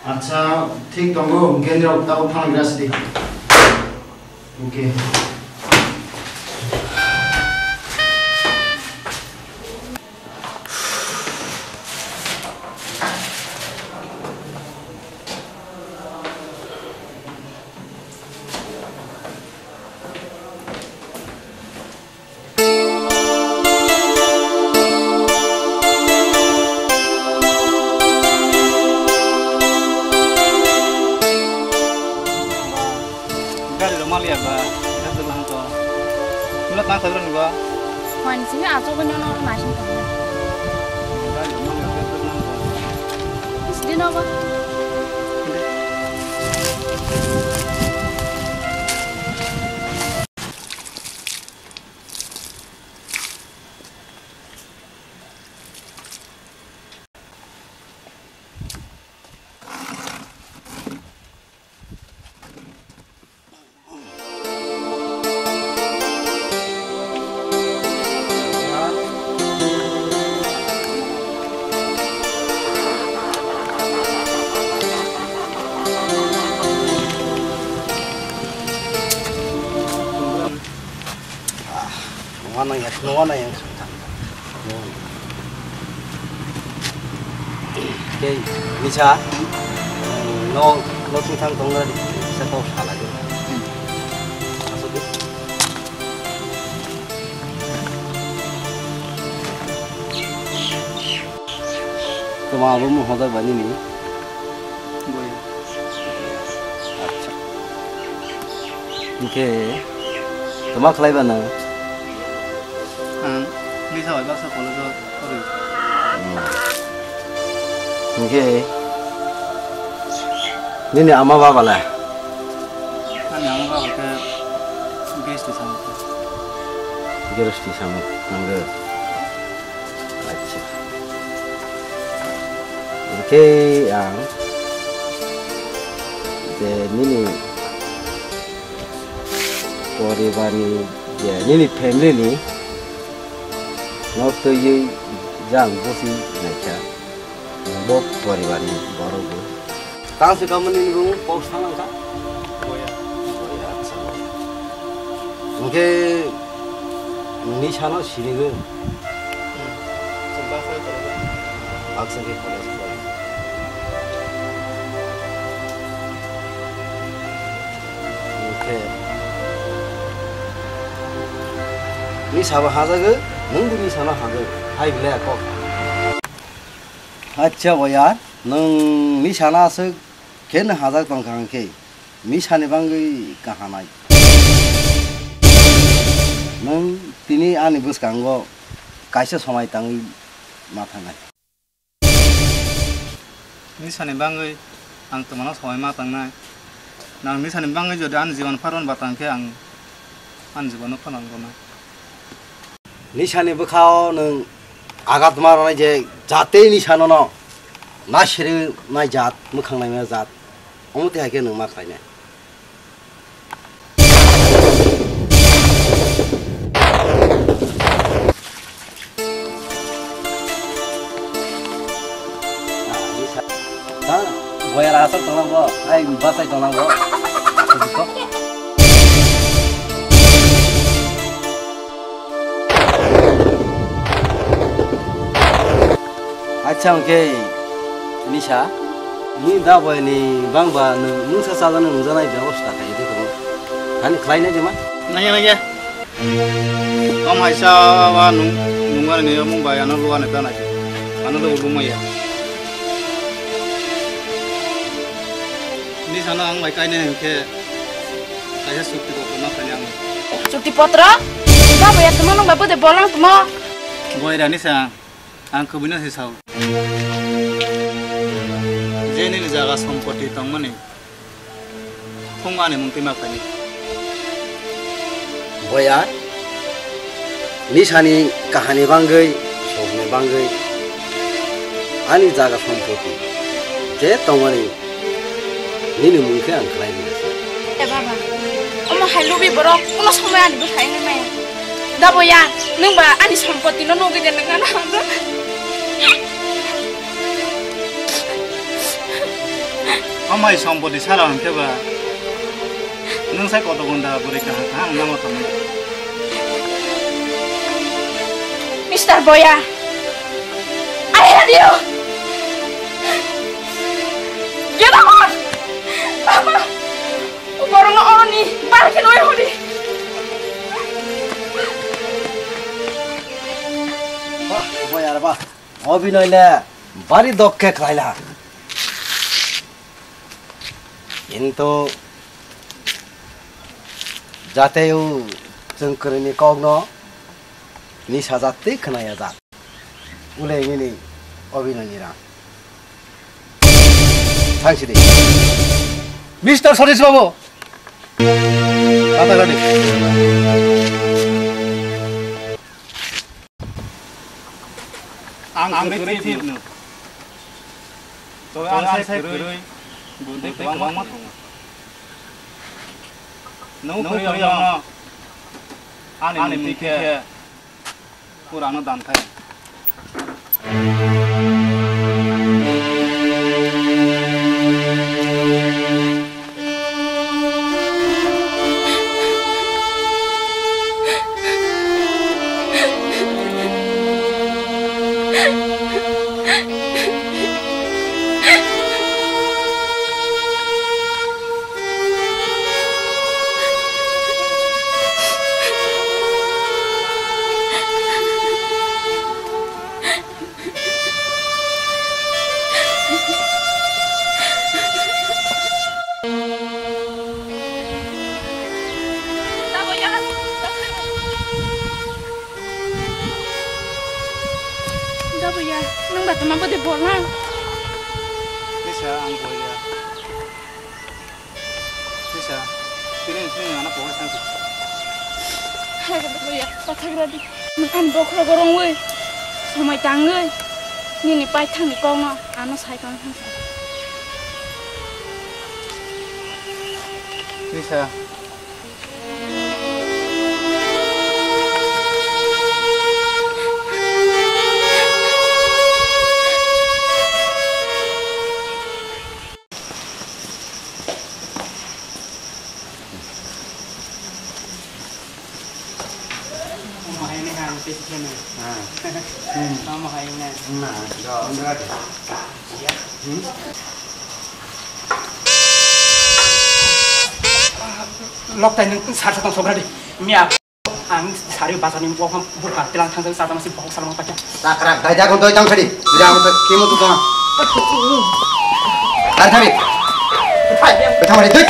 Acha, thik tongo, hwnkhe nirok tabuk thangna gra sidi. Okay. Gari rok maliya ba, gari rok hangko. Mula tang sabra ni ba? Hwan sini asok ni ono masing tong. Gari rok maliya ba, gari rok hangko. Is din ba? Nuwa nang yak, nuwa nang yang. Tei, misa, no, no tungthang tong nadi, sa to sala di. Asuk di. Tuma abo mo hoda bani ni. Boya. Acha. Hingke, toma khlai ba nang? Ang Lisa bai baksa college o porwi. Hmm. Hingke, nini ama baba le? Ani ama baba khe B S T samung. B S T samung, nangkhe. Acha. Hingke ang je nini poribar ni, je nini family ni no twiwi jang busi naikha, bo poribar ni borok bo. Tang se kamani ni bo kok sana kha. Boya. Boya, acha. Hingke Nini sano sinigo. Hmm. Chwng baksa khe college. Baksa khe college khlai. Hingkhe Nisa bo hajago, nwng bo nisa no hajago. Hai belai kok. Acha boya, nwng nisa no aswk khe nwng hajak tong kha hwnkhe, nisa ni bangwi kahanai. Nwng tini ani bwskango kaisa somai tangwi ma thangnai. Nisani bangwi ang twmano somai ma tangnai. Nang nisani bangwi jodi ani jiban phano ba tang khe ang ani jibanno phano ang gonai. Nisani bwkhao nwng agat ma rwnai je jatei nisa nono nasiri nai jat, mwkhang naima jat. Omo twi hai khe nwng ma khlainai. Boyar aswk tonglang bo, ai bachai tonglang bo. Acha hwnkhe nisa. Ni da boyani bangba nwng mungsa chalani nungjaknai bebosta khaidi tongo. Hani khlainai de ma? Nangya nangya. Om haisa wa nung nungani ni omung bai ano luwa ni tanai. Ano luwa lumaya. Ni sana ang bai kainai hwnkhe kaisa chukti kotor ma khainai ang. Chukti potro? Da boya tumo nung ba bode bolang tumo. Boy rani sa. Ang kubui no se sao. Je nini jaga sompoti tongmani phung ani mung twima phaini. Boya, nisani kahani bangwi, sokni bangwi, ani jaga sompoti je tongmani nini mung khe ang khlai rwna se. E baba, omo hai lubi borok kuno somoi ani bwthai wngwi maya. Da boya, nwng ba ani sompoti no nugwi de nang ano. Amai sompoti sara hwnkhe ba nwng sai koto gonda bwrwi kaham kaham nangma tongmani. Mister Boya, I hate you. Get out! Baba, borokno oroni bar khe nui hodi. Bah, Boya re bah. Obinoy le bari dokke khlaila. Kintu jateo chwng kwrwini kokno nisa jat tei khwnaya jat. Ulai nini Obinoy ni rang. Thang sidi. Mister Satish Babu. Kata kadi. Ang kwrwi thwipno. Tei ang sai kwrwi buntei kwbangma tongo. Nwng kwrwi rokno ani mungtwi khe purano danthai. Da boya, nwng ba tama bode bolang. Kisa ang boya. Sisa, tini sini ana pokai sangsi. Hai kata boya, pathagra di. Nwng ani bokhorok rongwi, somoi tangwi, nini paithakni kokno ano sai tong sangsi. Sisa. Loktai nwng sar sa tong sobra di. Miya. Ang sari bazar ni bokong bukha tilang thang sa tang si bokong salong pacha. Takrak dai jagon doi tang sari. Jagon doi kimo tu tong. Dar thari. Thang sari doi.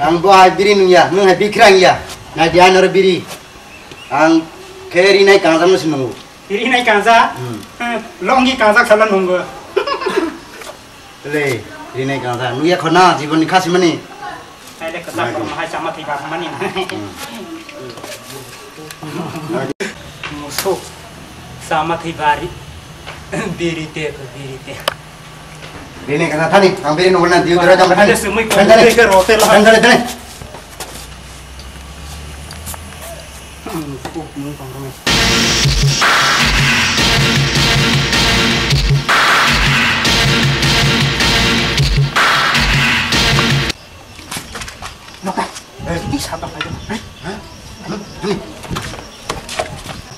Ang bo hai biri nungya, nung hai bikra nungya. Nai dia noro biri. Ang khe rinai kangjak no sinungo. Rinai kangjak? Hmm. Hmm, longi kangjak sala nungo. Le, rinai kangjak. Nungya khona jibon ni khasi mani. Hai le kwchak kormo hai chama thwi bar mani. Hmm. Musuk. Chama thwi bari. Biri te, biri te. Bini kana thani, ang bini nunggu na diu dora jam thani. Ada semui kau Thani, thani. Ke rote lah. Thani, thani, thani. Hmm, kuk mui kong kong. Nokta. Eh, ini satang pai. Hah? Anu, ini.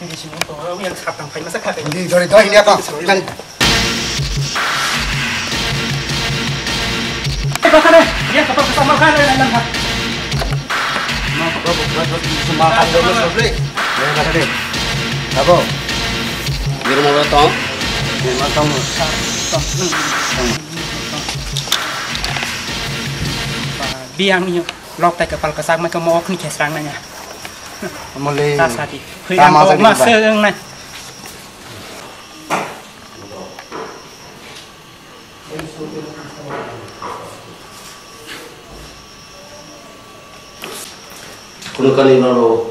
Ini sini tuh, yang satang pai masa kagak ini. Ini dari dari ini apa? Ini. Eh, bakal deh. Dia kotor kotor makan deh, enak. Mau ke bawah, buat buat semua kan dulu sebeli. Ya, bakal deh. Apa? Di rumah lo tong. Di rumah tong. Biang nyo lok tai kapal kasak mai kamo ok ni khesrang nanya. Amole. Ta sati. Khoi tama ang sa ma di ba. Se ang nai. Kuno kani noro.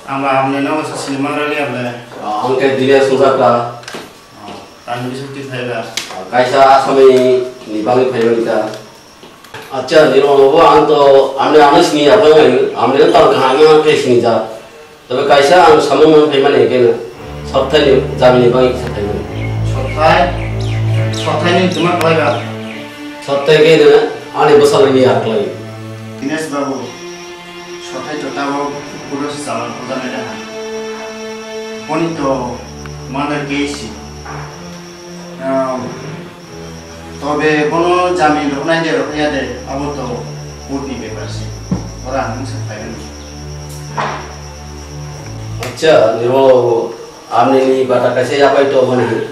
Ang ba hamni no sa sinimang rali able. Ang ke diria sujak ta. Tani bisuk ti phaiba. Kaisa asami ni bangwi phaiba ni ta. Acha, ni ro bo ang to amne ano sini ya phang ai, amne to kaham ang ke sini ja. Tabe kaisa ang samung mang phaimani kena. Sabthai ni jami ni bangwi kisa phaimani. Sabthai? Sabthai ni tuma khlai ba? Sabthai kena ani bwsal ni ya khlai. Dinesh babu, sabthai to tabo puro si saman ko jane da. Boni to mandar keisi. Tobe bono jamin roknai de rokya de, abo to court ni bepar se. Ora ang mungsa phaiwi. Acha, nirmo amni ni bata kaisa yapai to mani.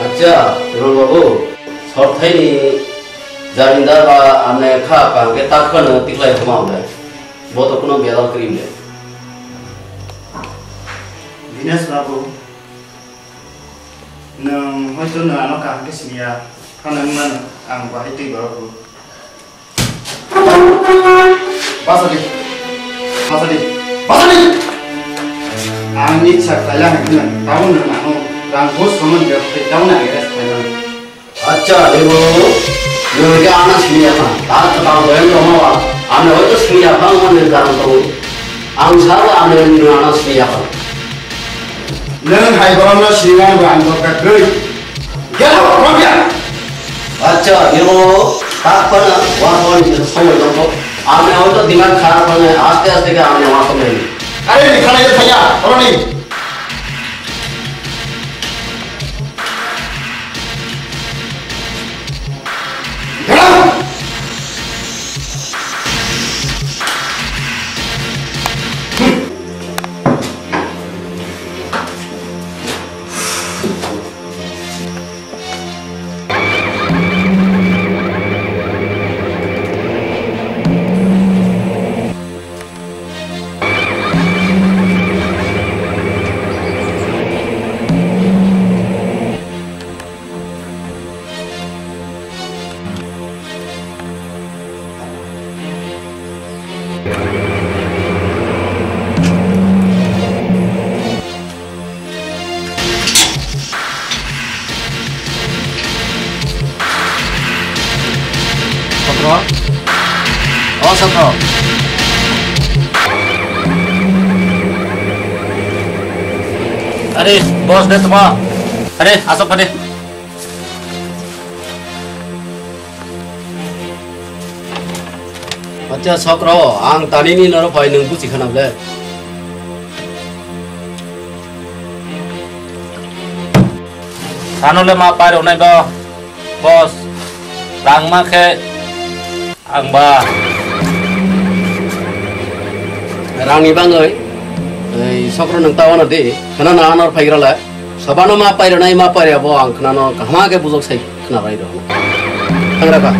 Acha, nirmo babu, sorthai ni jamindar ba amne kha pa ke tak pa no tiklai homa de. Bo to kuno belal krim de. Dinesh babu, nwng hoito nwng ano kaham khe siniya, phano wng mano ang bo hai twi borok bo. Basadi, basadi, basadi! Ang ni sak khaila hai khna, tabuk nwng ano rang bo soman de, tabuk na arrest khaimani. Acha, ebo, nwng khe ano sini ya kha. Tar kwtal boyan rok ma ba. Ano hoito sini ya kha, nwng ni garang tongo. Ang sabo ano nwng ano sini ya kha. Nwng hai borokno sini nang ba ang dorkar kwrwi. Get out from here! Acha, ebo, tak pana, wa wa ni somoi tongo. Ano hoito dimak kharap hone, aste aste khe ano wa somoi. Are ni khalai thaya, oroni. O sokro. Are, boss de tamo. Are, asok phade. Acha sokro, ang tanini noro phai nwng buchi khana ble. Ano le ma pai rwnai bo, boss. Rang ma khe ang ba. Rangni bangwi, ei, sokro nwng ta wano di, khana na anor phaigra le. Sabano ma pai rwnai, ma pai rya bo ang khnano kaham khe bujok sai khna rai rw. Thangra ka.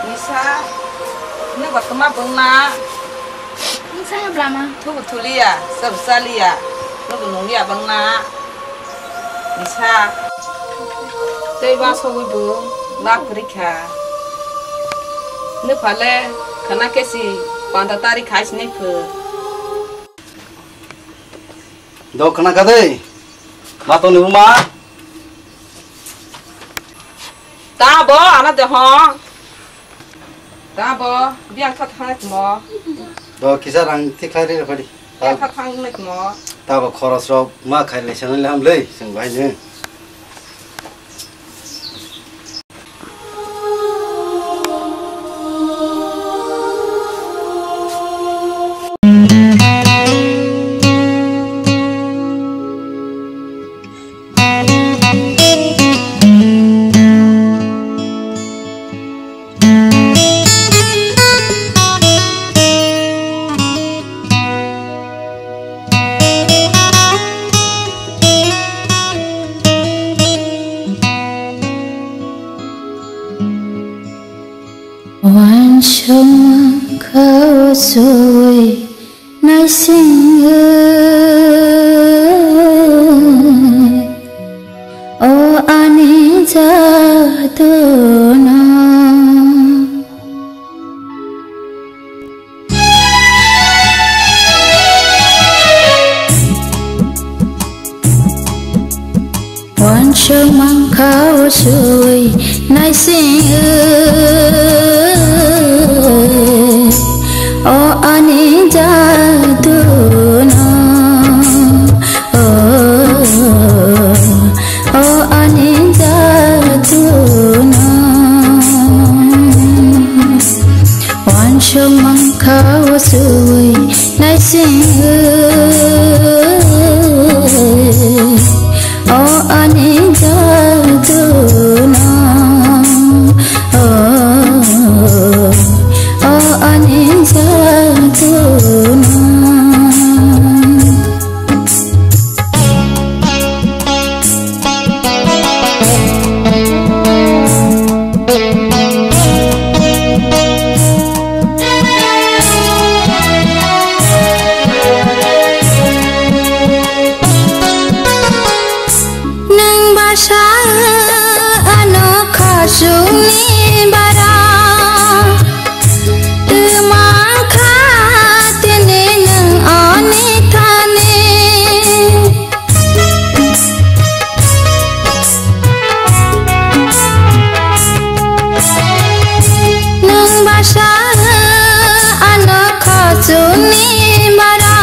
Nisa, nungba tuma bwngna. Nisa ya blama. Thubu thuliya, sab saliya, nungbu nungya bwngna. Nisa, tei ba sogwi bo lab kwrwi kha. Nupha le khana kesi panda tari khai sinai phu. Do khana kha dei. Ma tongni buma. Ta bo ana de ho. Ta bo biang kha thang mo. Do kisa rang thik khlai ri phadi. Biang kha thang mo. Ta bo khoros rok ma khai le sanai le ham le sing bai ne. Wansukmang kha o sui naising o ani jaduna. Wansukmang kha o sui naising o ani jaduna. O, o ani jaduna. Wansukmang kha o sui naising o ani jaduna. O, o ani jaduna. Nwng bwsa ano khasukni bara. Twmang kha tini nwng ani thani. Nwng bwsa ano khasukni bara.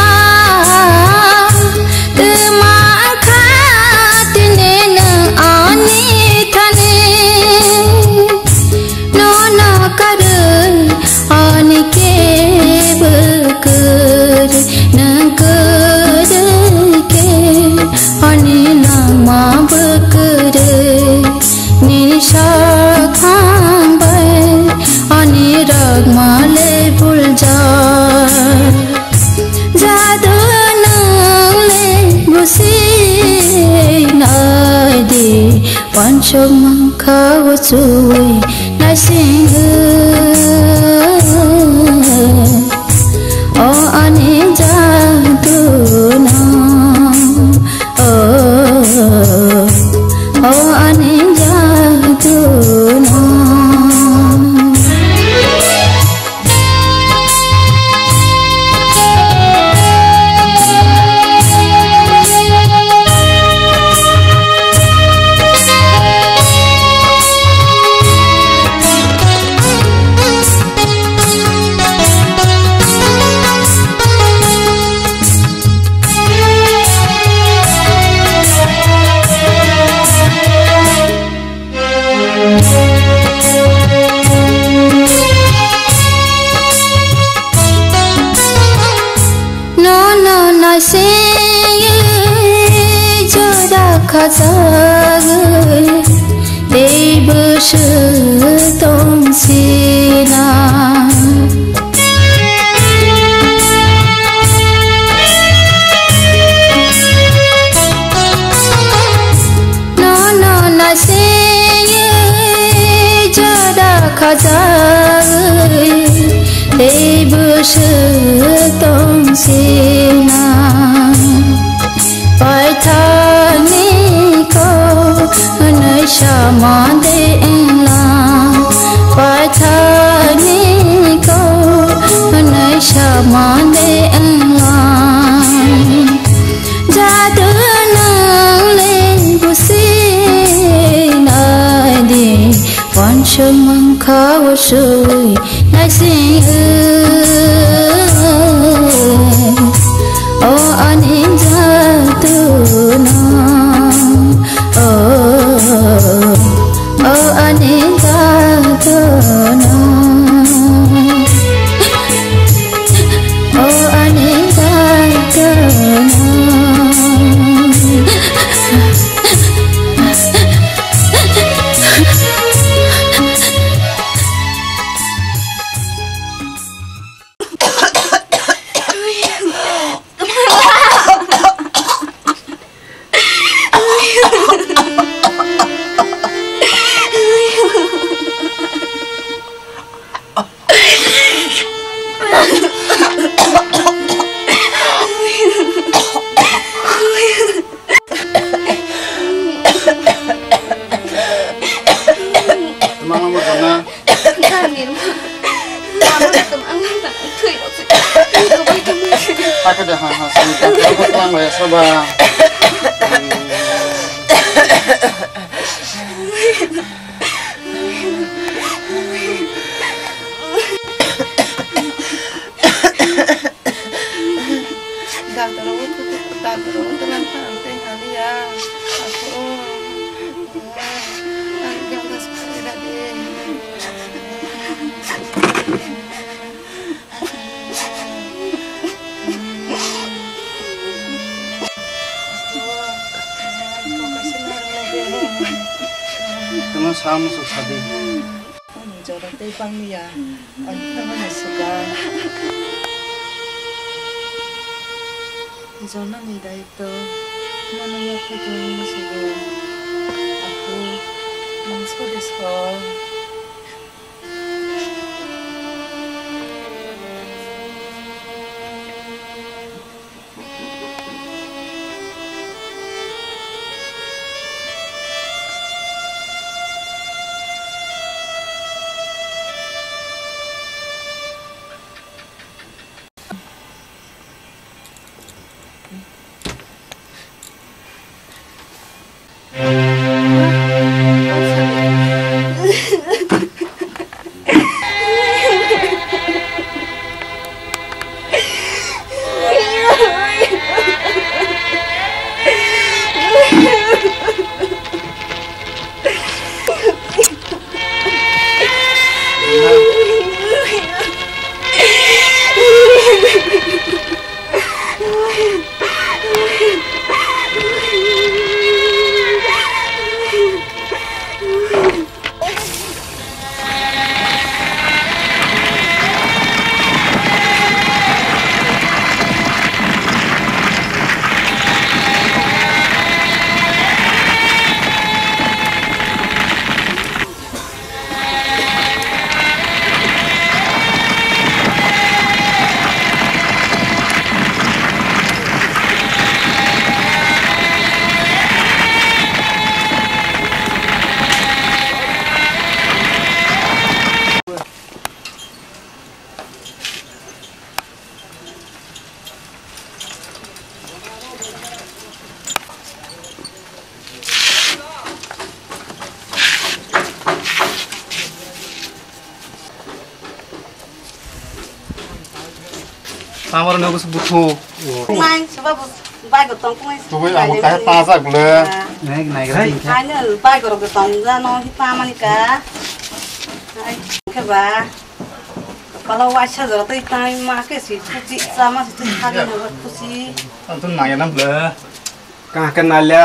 Twmang kha tini nwng ani thani. Nono karwi ani kebo kwrwi, nwng kwrwi khe ani langma bo kwrwi. Nini sakhang bai ani ragma le buljak. Jadu nwng le busi nai di. Wansukmang kha o sui naising o ani jadu. Kachagwi tei bwswk tong sina. Nono naisingwi jora khajagwi tei bwswk tong sina. Paithakni kok hwnwi samade wngla, paithakni kok hwnwi samade wngla. Jadu nang le busi nai di, wansuk mangkha usui naising o ani jadu no, o, o ani jadu no, o ani jadu no. Mama mo kana. Nani mo. Mama mo tong ang ang tang thui rok si. Thui rok bai tong bai. Pake de ha ha sini ka ko tang bai sa ba. Doctor-o, doctor-o teman pang tei haliya. Aku, ang jangda sekali tadi. Tama sama sok sadi. Ang jora tei bangya, ang tama ni suka. Jona ni daitw, mano ya khe tong ni sugo. Aku, nang sode so. Tamaro nogo se buthu. Nai, soba bu, bai go tong kung. Tubui abo kahar ta jak le. Nai, nai, nai. Ai, nai, bai go ro go tong ja no, hi pa mani ka. Ai, ke ba. Pala wa sa jora tai tai ma ke si, kuchi sa ma si, tu ha ke no kuchi. Ang tu nai na ble. Ka ka na le.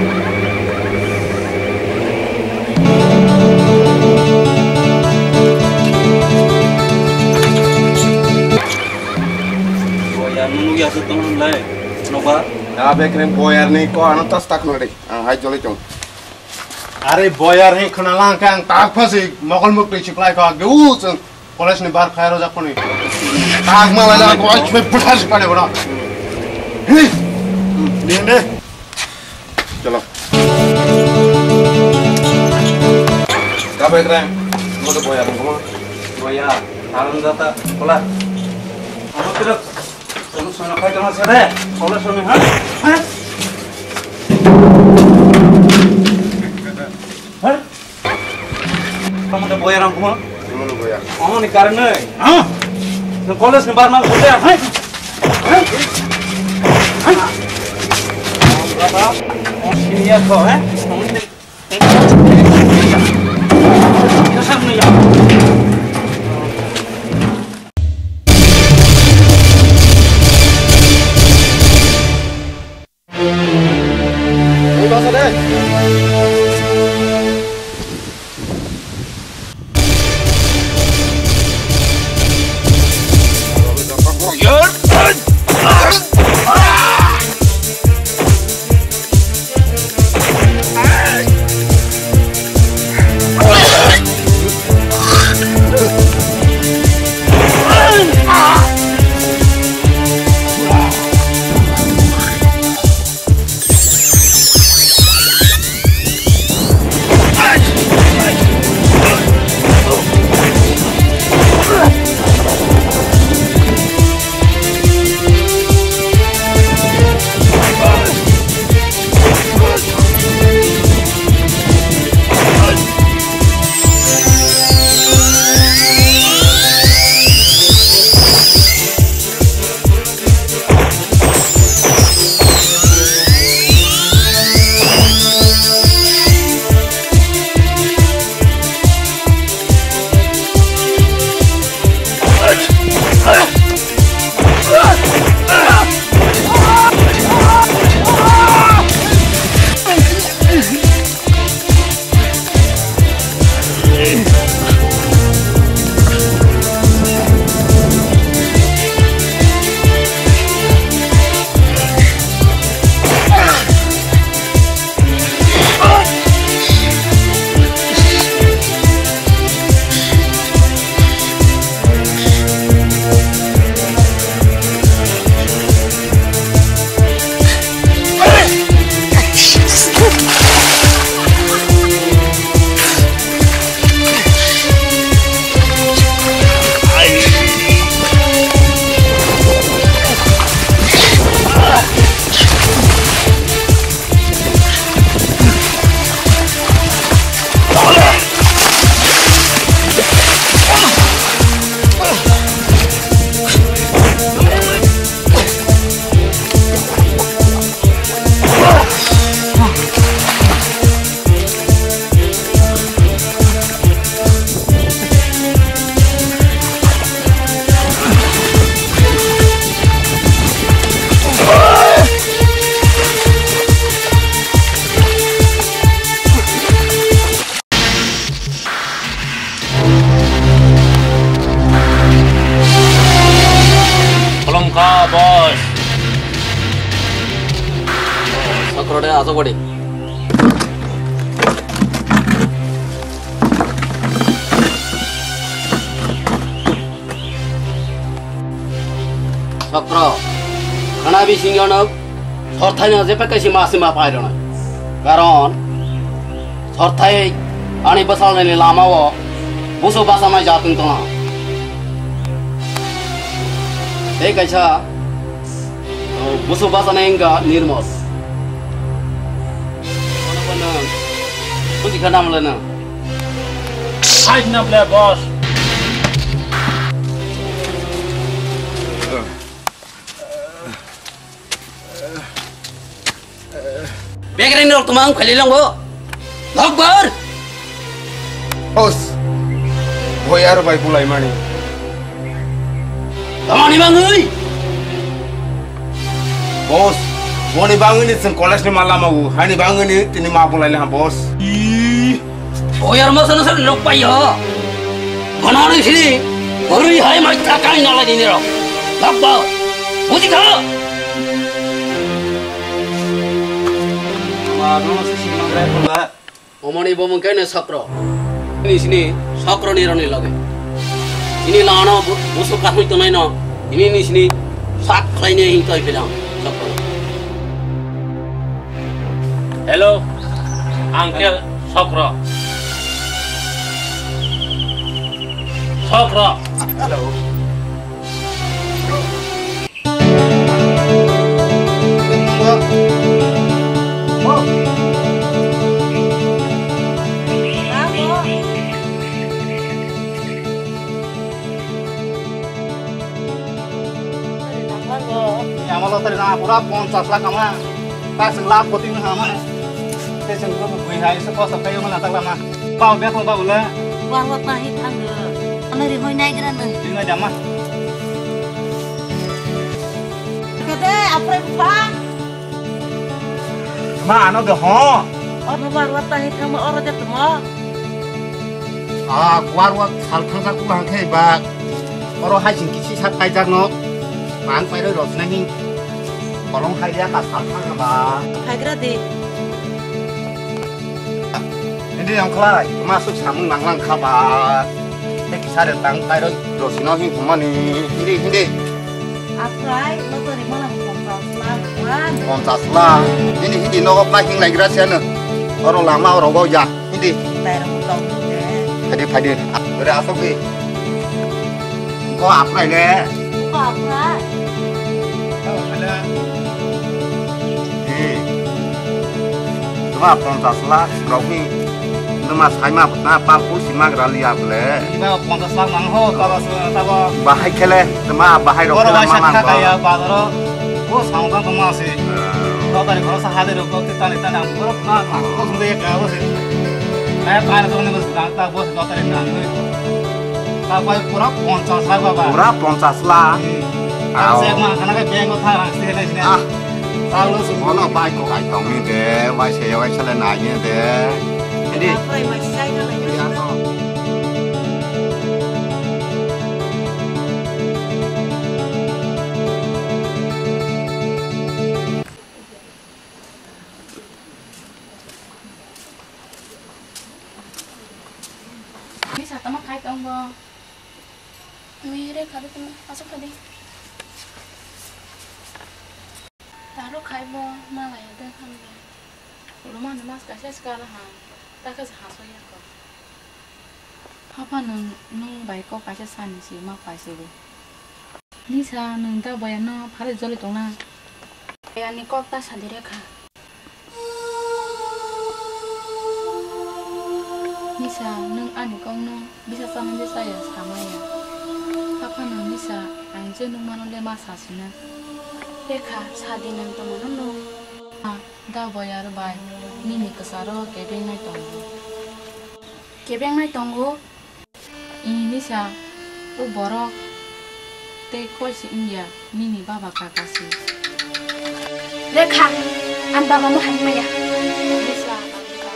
Boyar nung ya su tong lai. Noba. Ya bekrem boyar ni ko ano tas tak nore. Ang hai jole chong. Are boyar he khna lang kang tak phasi mokol mukti chiklai ka ge u chang. College ni bar khai rojak phone. Tag ma lai la ko ai chwe puthar si kane bana. Hi. Ding de. Chalo. Ka bai kra. Mo to boya mo. Boya. Haram jata. Kola. Amo kira. Solution khai tama sare. Solution ha. Ha? Ha? Tamo de boya rang kuma. Imono boya. Amo ni karan nei. Ha? No college ni bar ma boya. Ha? Ha? Ha? Baba, o senior ko, ha? Kolomkha boss. Sakrode asokbadi. Sakra, khana bisingo no sorthai no jepe kaisi masi ma pai rona. Karon sorthai ani bwsalni lama o Busu basa mai jatwng tongna. Tei kaisa, uh, busu basa nai wngkha Nirmol. Bono bono. Buji kha namle na. Hai na ble boss. Begreng rok tuma ang khali longo. Lokbar. Boss. Boy aro bai bulai mani. Tamani bangwi. Boss. Boni bangwi ni sen college ni malama u. Hani bangwi ni tini ma bulai le ha boss. Ih. Oyar masa nasa lok pai ho. Kono ni sini. Hurui hai mai takai nala dini rok. Lokbar. Buji kha. Omoni bo mungkhe ne Sokro. Ni sini Sokro ni roni loge. Ini lano bu-, busuk kathoi tonai no. Ini ni sini sak khlai ne hing toi philang Sokro. Hello, Uncle Sokro. Sokro. Hello. Ama lottery na pura ponchas lakh ama. Tak sing lakh poti na ama. Te sing ko bui hai se kosa kayo mana tak lama. Pau be ko ba bula. Wa wa ta hi thang. Ano ri hoi nai gra na. Ri nai jama. Kade apre pha. Ma ano de ho. Ano ba wa ta hi thang ma oro de tmo. Ah, kuar wa sal thang sa ku hang khe ba. Oro hai sing kisi sat kai jak no. Mang pai roi ros na hi. Kolong khai ya ka sal thang ba. Khai gra de. Hindi yang khlai, masuk samung nang lang kha ba. Te kisa re tang tai ro, ro sino hi humani. Hindi, hindi. Aprai, lo to ri malang ponchas lakh wan. Ponchas lakh. Hindi, hindi nogo pa hing lai gra siya no. Oro lama oro go ya. Hindi. Tai ro tong de. Phadi, phadi. Ore asok di. Ko aprai le. Ko aprai. Ko aprai le. Eh. Tuma ponchas lakh rok ni. Tuma sai ma na pa pu si ma gra liya ble. Iba ponchas lakh nang ho, taba se, taba. Bahai khele, tuma bahai rok khele ma nang ba. Kaya bazaro. Ko samung tang tuma se. Totari khoro sa hade rok ko tani tani am ko na na ko sum de ka bo se. Kaya pa na tong ne bo se ta bo se totari nang. Tapai pura ponchas lakh baba. Pura ponchas lakh. Hmm. Ang se ma khana ke bank o thang se le sine. Ah. Talo su. Ono bai ko kai tong ni de, bai se bai sale nai ni de. Jadi. Apa yang masih saya kan lagi. Ya, to. Ini sata ma khai tong bo. Mihire khadi tong asok khadi. Taro khai bo malai de kham de. Ulo mano mas kaisa skala ha. Ta khe haso ya ko. Papa nwng, nwng bai kok kaisa sani si ma paisidi. Nisa nwng da boya no phari joli tongna. Ani kok ta sadi rekha. Nisa nwng ani kok no bisa chana je chaya samaya. Papa nwng nisa ang je nwng mano le ma sasina. Rekha sadi nwng tongmano nwng. Da boyar bai nini kwcharo kebengnai tongo. Kebengnai tongo? Ini nisa, o borok tei koi se wngya nini baba kaka se. Rekha, ang baba mo hai maya. Nisa, ang baba.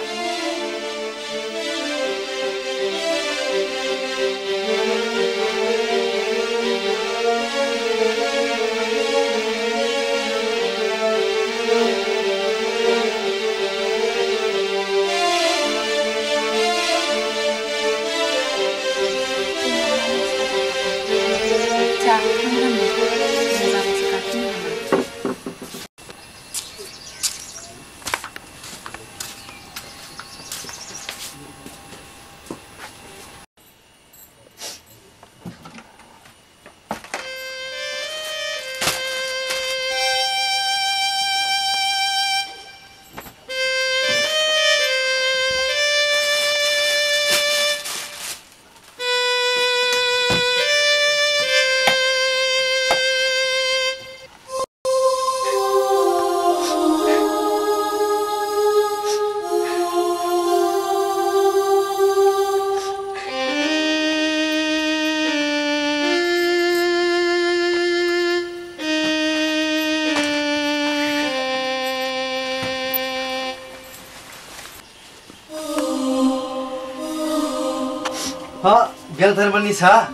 Ha, belthar mani sa.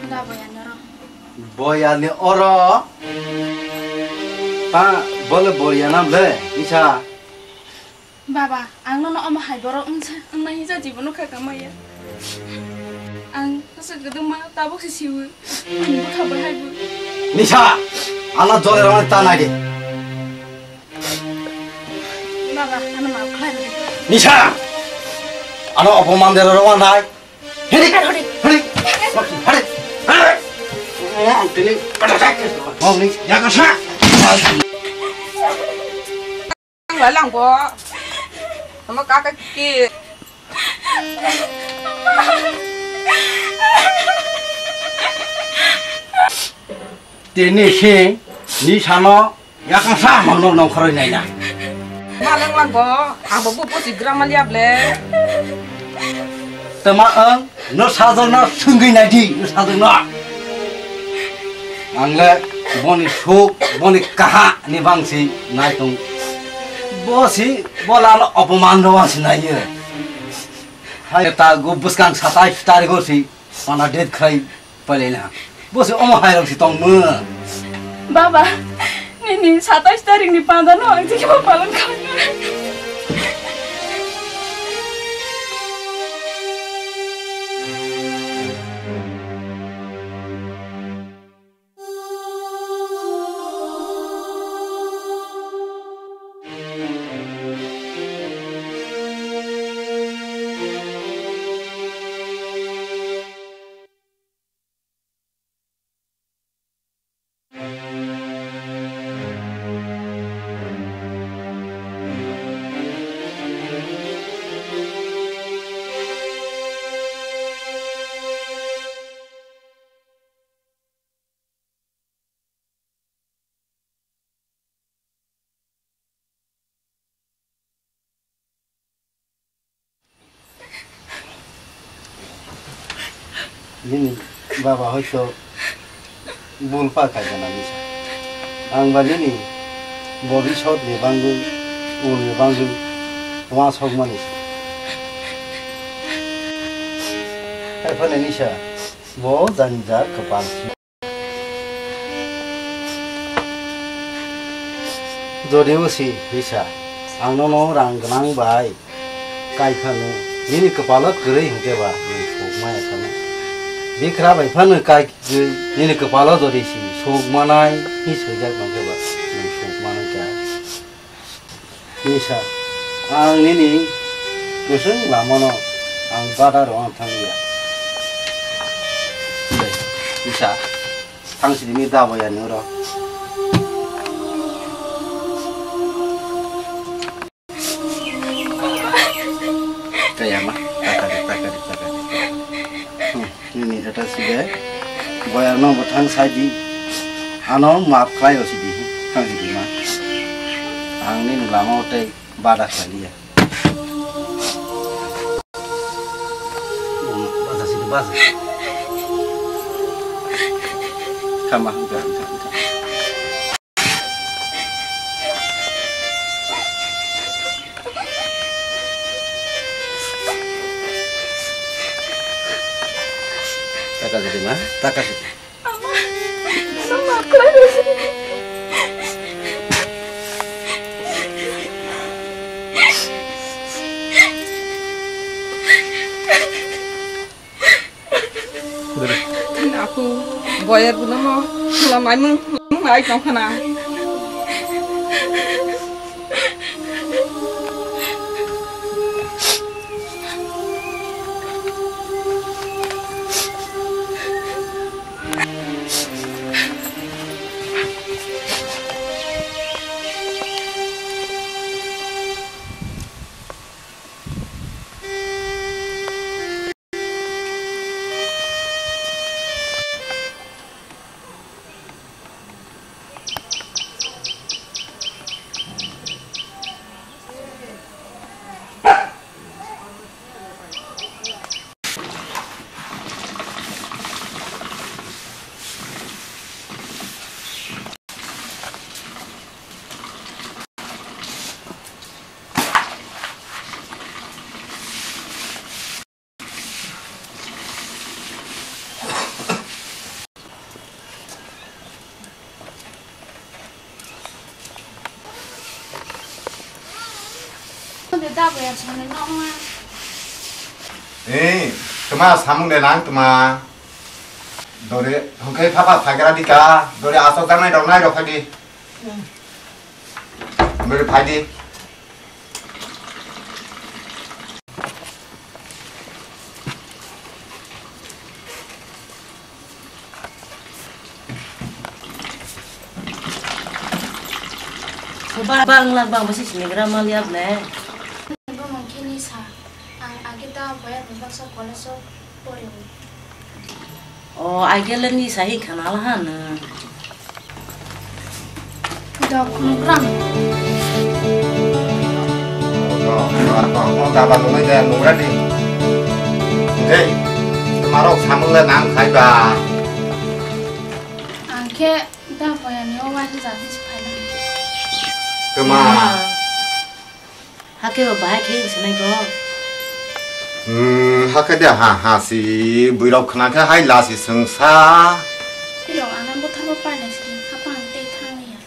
Da boya noro. Boya ni oro. Ta bole boya nam le, nisa. Baba, ang nono omo hai borok wngsa, wngna hija jibono kha kamaya. Ang kasa kwdwma tabuk se siwi, ang bwkha bai hai bo. Nisa, ano jole rwna ta nai de. Baba, ano maaf khlai rwdi. Nisa, ano opoman de rwna nai. Hedi, hedi, hedi, hedi. Ang tini, ang tini, ya kasa. Ang lalang bo. Tamo kaka ki. Tini si ni sano yakang sa mangno nongkhoroi naina. Malang lang bo. Abo bu pusi gramal yable. Tama ang. No sajwkno swngwi naidi, no sajwkno. Ang le boni suk, boni kaha ni bangsi naitung. Bo si, bo lano opoman no bangsi naiyo. Hai ta go bwskang satais tarikh o si, mana date khlai pailai na. Bo si omo hai rok si tongmo. Baba, nini satais tarikh ni panda no ang jikhe bo palan khlai. Nini baba hoito bul pa khai gana misa. Ang ba nini bobisot ni bangwi, uni bangwi wasok mani. Hai phone nisa, bo jani ja kwpal. Jodi usi hisa, ang nono rang gwnang bai kai phano, nini kwpalo kwrwi hwnkhe ba nwng suk maya khano. Bikra bai phano kai kwrwi, nini kwpalo jodi si suk manai hi swijak nongkhe ba nwng suk manai kha. Nisa, ang nini kwswng lamano ang bada rwna thang ya. Nisa, thang sidi mi dabo ya nuro. Kaya ma, taka di, taka di, taka di. Hmm. Nini eta side boyar no bwthang sai di, hano maaf khlai rw sidi, thang sidi ma. Ang nini lama o tei bada khlai liya. Baja sidi, baja. Kama, kama, kama. Taka sidi ma, taka sidi. Aku boyar buno mo lamai mung mung ai tong khana. Daboya chwngno nokma. Eh, tuma samung de nang tuma. Dore, hwnkhe phapa phaikra dika, dore asok jangnai rok nai rok phai di. Dore phai di. Ba, ba, wngla, ba, bo si sini gra mal yap ne. Bo mungkin ni sa, ang agi ta boya ni baksa college o pori. O, ai khe le ni sahi khana la ha nwng. Dok nukram. Dok, dok, dok, daba nungwi de, nungra di. Jai, tuma rok samung le nang khai ba. Ang khe da boya ni o wai hwnja hwnsi phai na. Tuma. Hakhe bo bahai khe wngsinai kho. Hmm, hakhe de ha, ha si, buirok khna khe hai la si swngsa. Buirok ano bwtharbo painai si, hapang tei thang ya.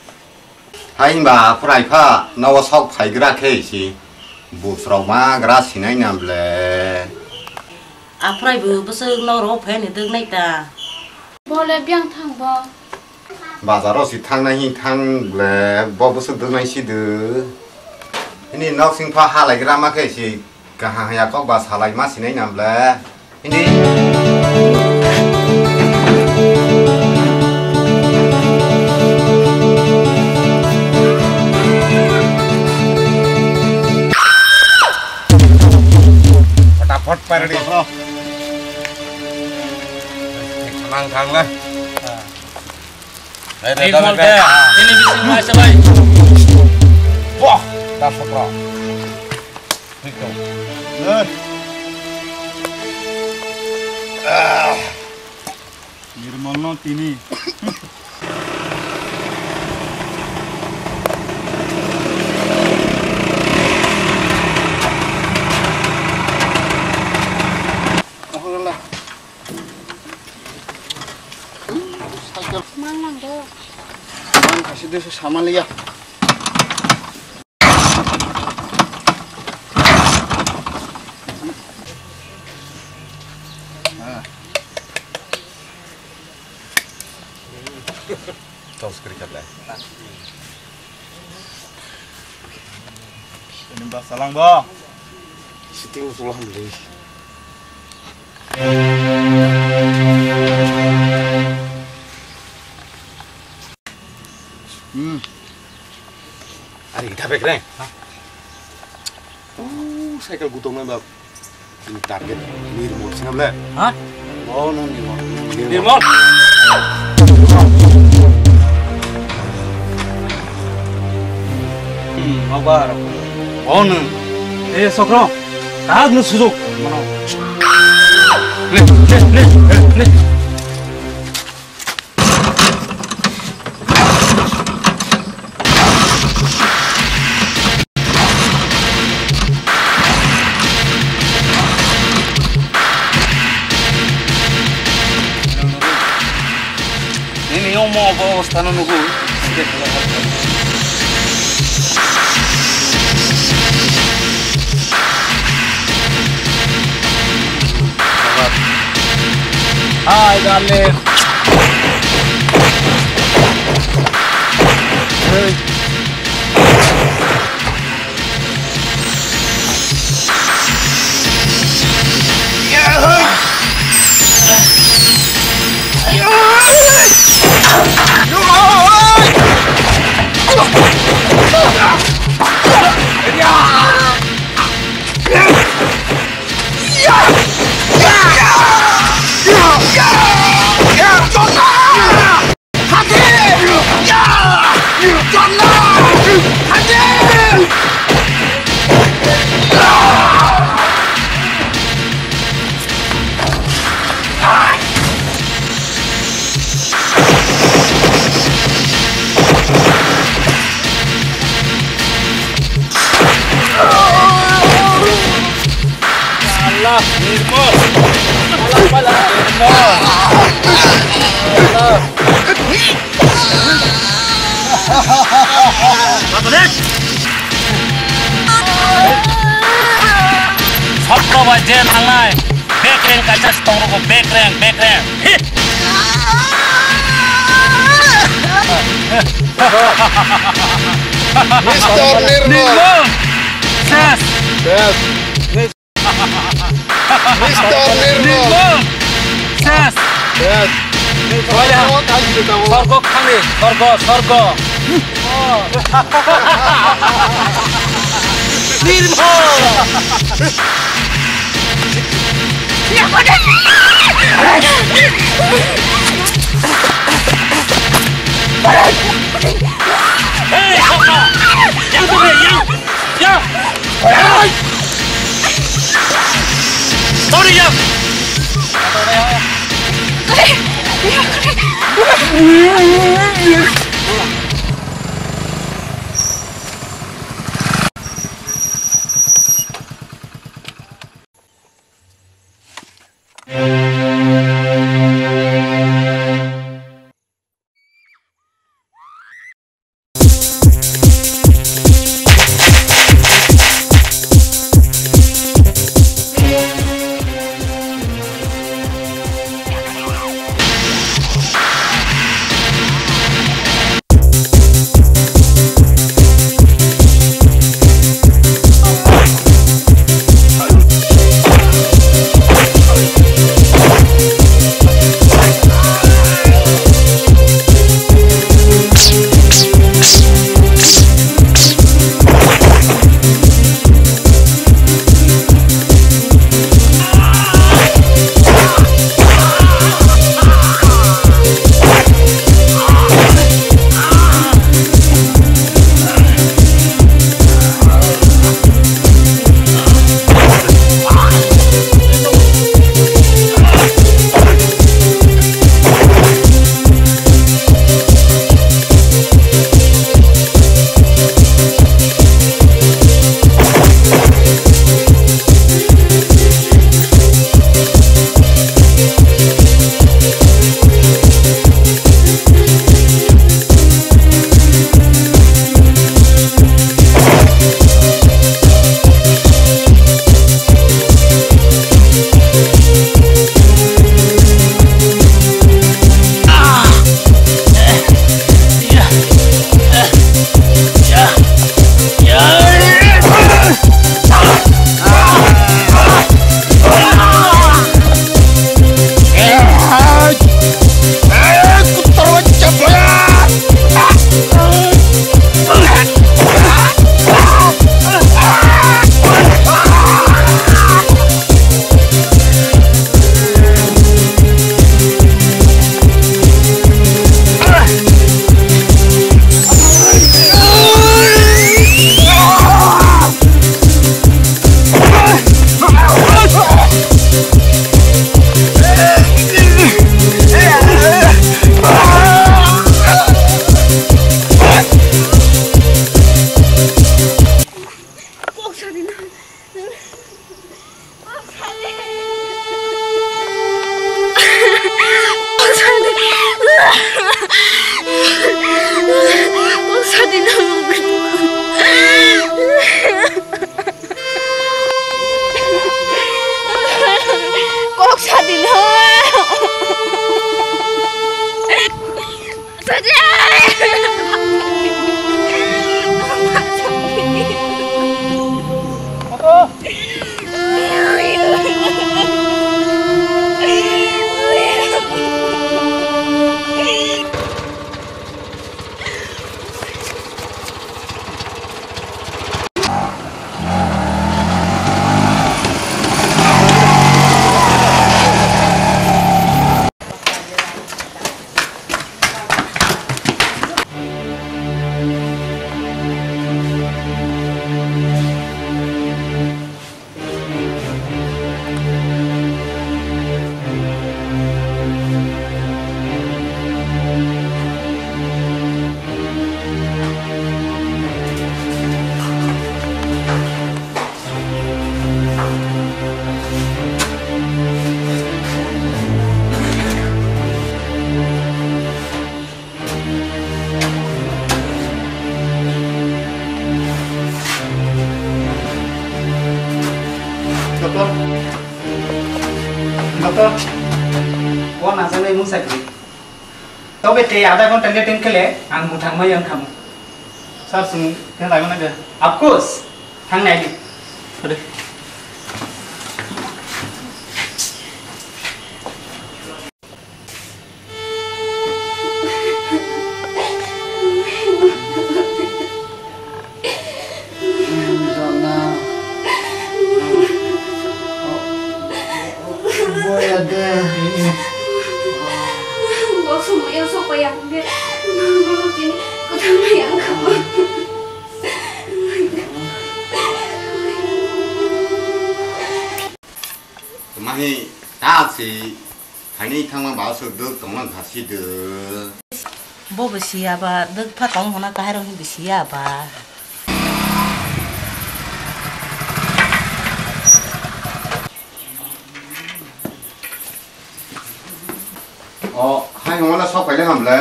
Hai hwnba aphuru aipha, nogo sok phaigra khe si, busrok ma gra sinai na ble. Aphuru bo bwswk nok rogo phai ni dwk nai ta. Bo le biyang thang bo. Bazaro si thangnai hin thang ble bo bwswk dwknai si dw. Hini nok sing pha halai gra ma khe si kaham haya kok ba salai ma sinai na ble. Hini. Fataphot pardi. Mang thang le. Nirmol ke, ini bisi mai sebai. Wah, dah sepro. Nirmol no tini. Cycle. Mang nang do. Mang kasi desa sama liya. Tau sekali kat lai. Ini ba salang ba. Sitting pulang beli. Hmm. Ari kita bek reng. Uh, cycle gutok na bab. Ini target Nirmol sini ble. Hah? Oh, no, Nirmol. Nirmol. Hmm, abar. Oh, no. Eh, Sokro. Tag no sujok. Mano. Le, le, le, le. Nini omo obo obostano nugo. Hi, darling. Hey. Allah, Nirmol. Allah, Allah, Nirmol. Allah. Bai je thangnai. Bekreng kaisa se tong rogo, bekreng, bekreng. Hi. Mister Nirmal. Nirmal. Ses. Ses. Mister Nirmal. Nirmal. Ses. Ses. Sorgo khani, sorgo, sorgo. Nirmal. Hey, Sokha! Yang tu, yang! Yang! Sorry, yang! Bo najaknai mungsa kwrwi. Tobe tei adha ghonta ni time khe le ang mwthangma yang khamu. Sir, chwng khe laimanai de. Of course, thangnai di. Ade. Boya de. Bo somoyo sopaiya hwnkhe, nangno tini kwthang ya wngkha. Mahi ta si. Haini thangma ba swk dwk tongma kha si dwk. Bo bo siya ba, dwk pha tong hwnna kahai rok ni bo siya ba. O, hai hwnla sok paile hamle.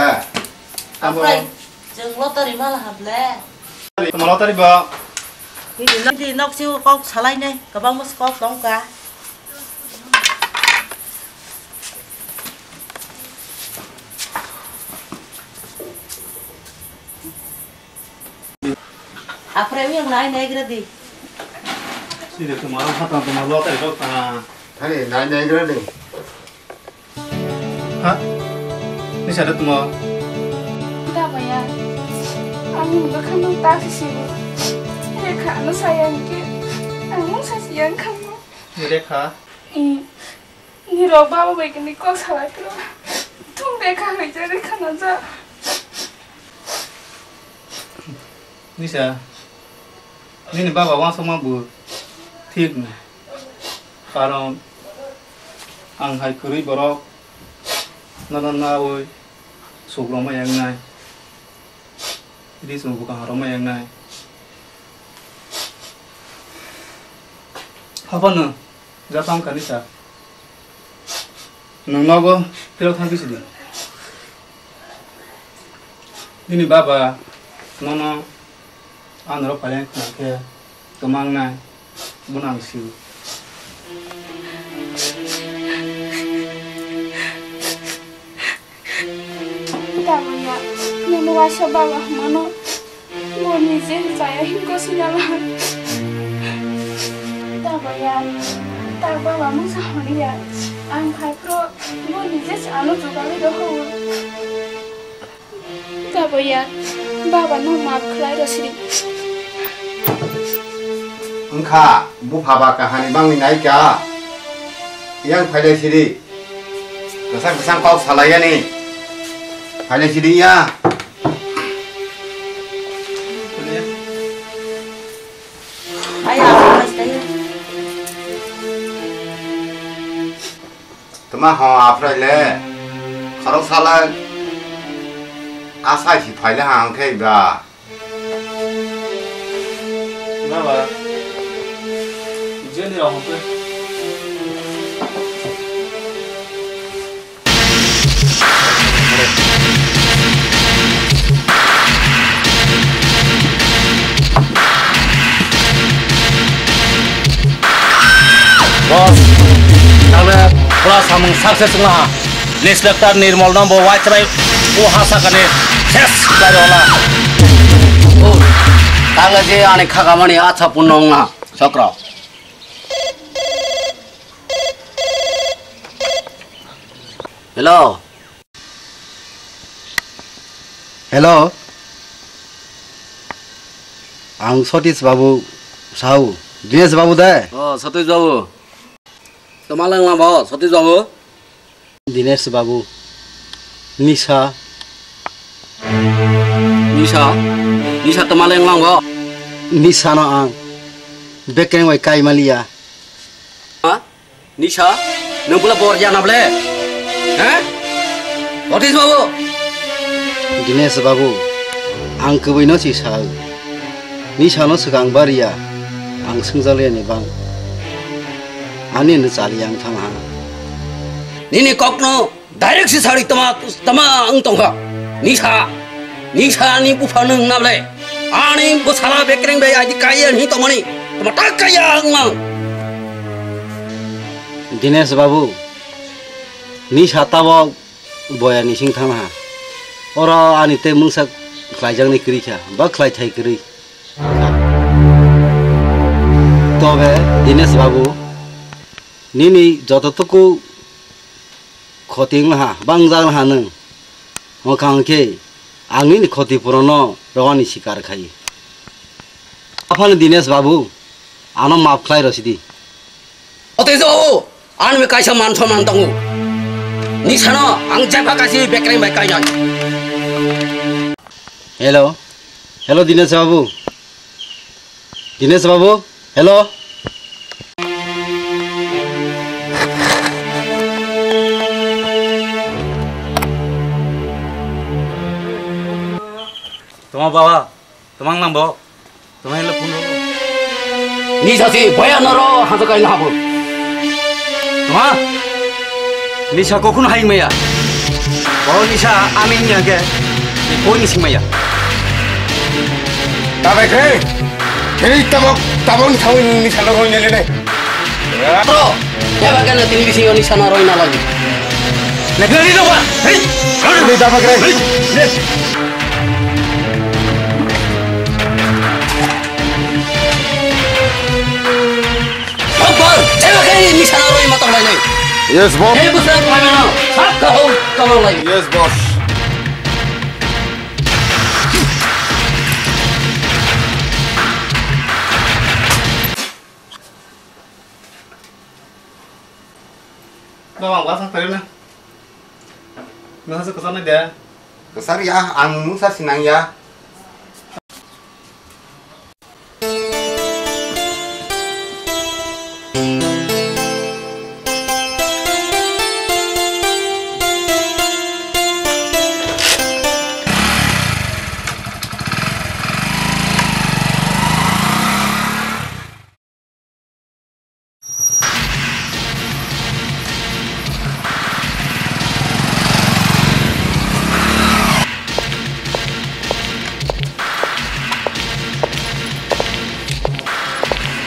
Abo. Aphai, chwng lottery mala hamle. Tamo lottery ba. Nini nok si kok salai nai, kwbangma kok tong kha. Aphre yang nai nai gra di. Sini tu malam khatang tu malam tak itu ta. Thani nai nai gra di. Ha? Ni sada tu ma. Da baya. Ani bakhan tak sini. Rekha ano sayang ke. Amo sayang kamu. Rekha. I. Nirok baba bai kini kok salai phiro. Thung de kha hoi jare khana ja. Nisa, nini baba wansukma bo thik na. Karon ang hai kwrwi borok nono nawi sukrokma yang nai. Ri chwng bwkha harokma yang nai. Haphano, ja thang kani sa. Nwng nogo phirok thang kisi di. Nini baba nono ang norok phaileng khna khe kwmang nai, bono ang sio. Daboya, nono waisa baba hwnmano, bo nije chaya hinko sinala. Daboya, tak baba mungsa honiya, ang phaiphro, bo nije ano jugali rohor. Daboya, baba no maaf khlai rosidi. Wngkha, bupha ba kahani bangwi naikha. Yang phailai sidi. Kwchang kwchang kok salaiyani. Phailai sidi ya. Ai, ai, ai, ai. Tama ho aprai le. Khorok sala. Asai si phaile ha angkhe ba. Baba, jeni rok hokhe. Boss, tangbe pura samung success wngha. Inspector Nirmol no bo waichwrai o ha sakani ses khlai rwla. Tangla je ani khakamani acha punno wngna chokro. Hello. Hello. Ang Satish Babu Sahu. Dinesh Babu de? Oh, Satish Babu. Toma lang lang bo, Satish Babu. Dinesh Babu, nisa. Nisa? Nisa toma leng lang bo? Nisa no ang. Bekreng bai kai maliya. Ha? Nisa? Nung pula bor jana ble? Ha? Otis Babu? Dinesh Babu, ang kwbui no si sa. Nisa no swkang bariya, ang swngjaliya ni bang. Ani no chaliya ang thang ha. Nini kok no direct si sari tama, tama ang tong ha. Nisa, nisa ni bupha nung na ble. Ani bwsala bekreng bai aidi kaya ni tongmani. Tama tak kaya ang mang. Dinesh Babu, Nisa tabok boya ni sing thang ha. Oro ani tei mungsa khlaijaknai kwrwi kha, ba khlai thai kwrwi. Tobe Dinesh babu, nini joto tuku khoti wng ha, ba wngjak ha nwng. Wngkha hwnkhe ang nini khoti purono rwani sikar khai. Aphano Dinesh babu, ano maaf khlai rw sidi. Otejo babu, ani kaisa man somman tongo. Nisano ang jeba kasi bekreng bai kainai. Hello. Hello, Dinesh babu. Dinesh babu, hello. Toma baba, tomang nang bo. Toma hello phone ro. Ni sasi boya noro hajakai na habo. Toma. Nisa kokun haing maya. Bo nisa amin ya ke. Ni koi ni sing maya. Tabai khe. Hei tabok tabok ni thawi nisa no roi nele ne. Bro, ya ba kana tini bisi oni sana roi na lagi. Naglani no ba. Hei. Ni tabak re. Hei. Akbar, jeba khe ni sana roi ma tong lai nai. Yes, boss. Hei busra phaimano, sab ka hong tong lai. Yes, boss. Baba, ang bwsa kwrwi na. Nasa se kwchar nai de. Kwchar ya, ang mungsa sinang ya.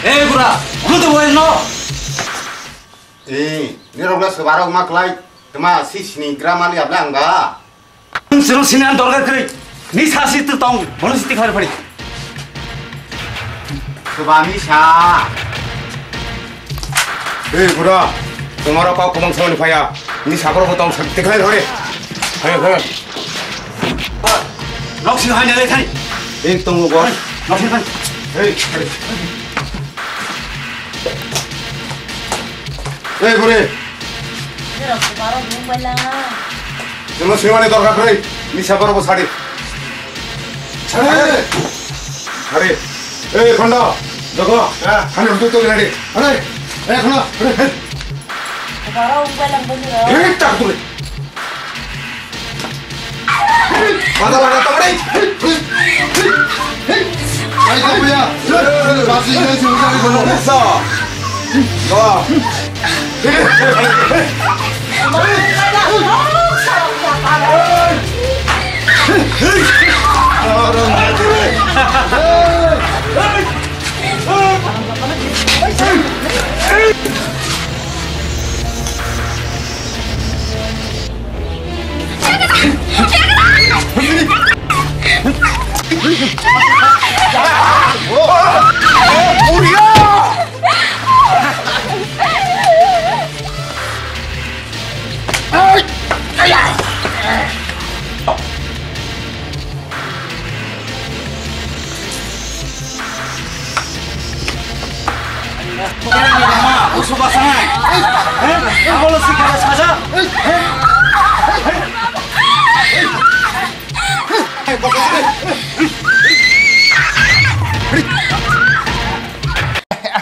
Ei bura, kudu boy no. Ei, ni rogla sebaro ma klai, tma si sini grammar ya bla ang ba. Nwng chwrwng sini ang dorkar kwrwi. Ni sa si tu tong, bono si tikhlai phari. Swbani sa. Ei, bura, tomaro kok kwbang samani phaya. Ni saphoro bo tong sa tikhlai phari. Phaya, phaya. Nok sini hai nalai thani. Ei, tongo bo. Nok sini thani. Ei, phari. Ei, buri. Nirok kubaro bung bala. Jono swimani dorkar kwrwi, nisa borok bo sadi. Sadi. Sadi. Ei, Khondo, dogo. Ha. Hani udu to ready. Hani. Ei, Khondo. Kubaro bung bala bung nirok. Ei, tak tu. Mata mata tak deh. Ayo, kau punya. Masih ini sih, bukan di sana. Bisa. Wah.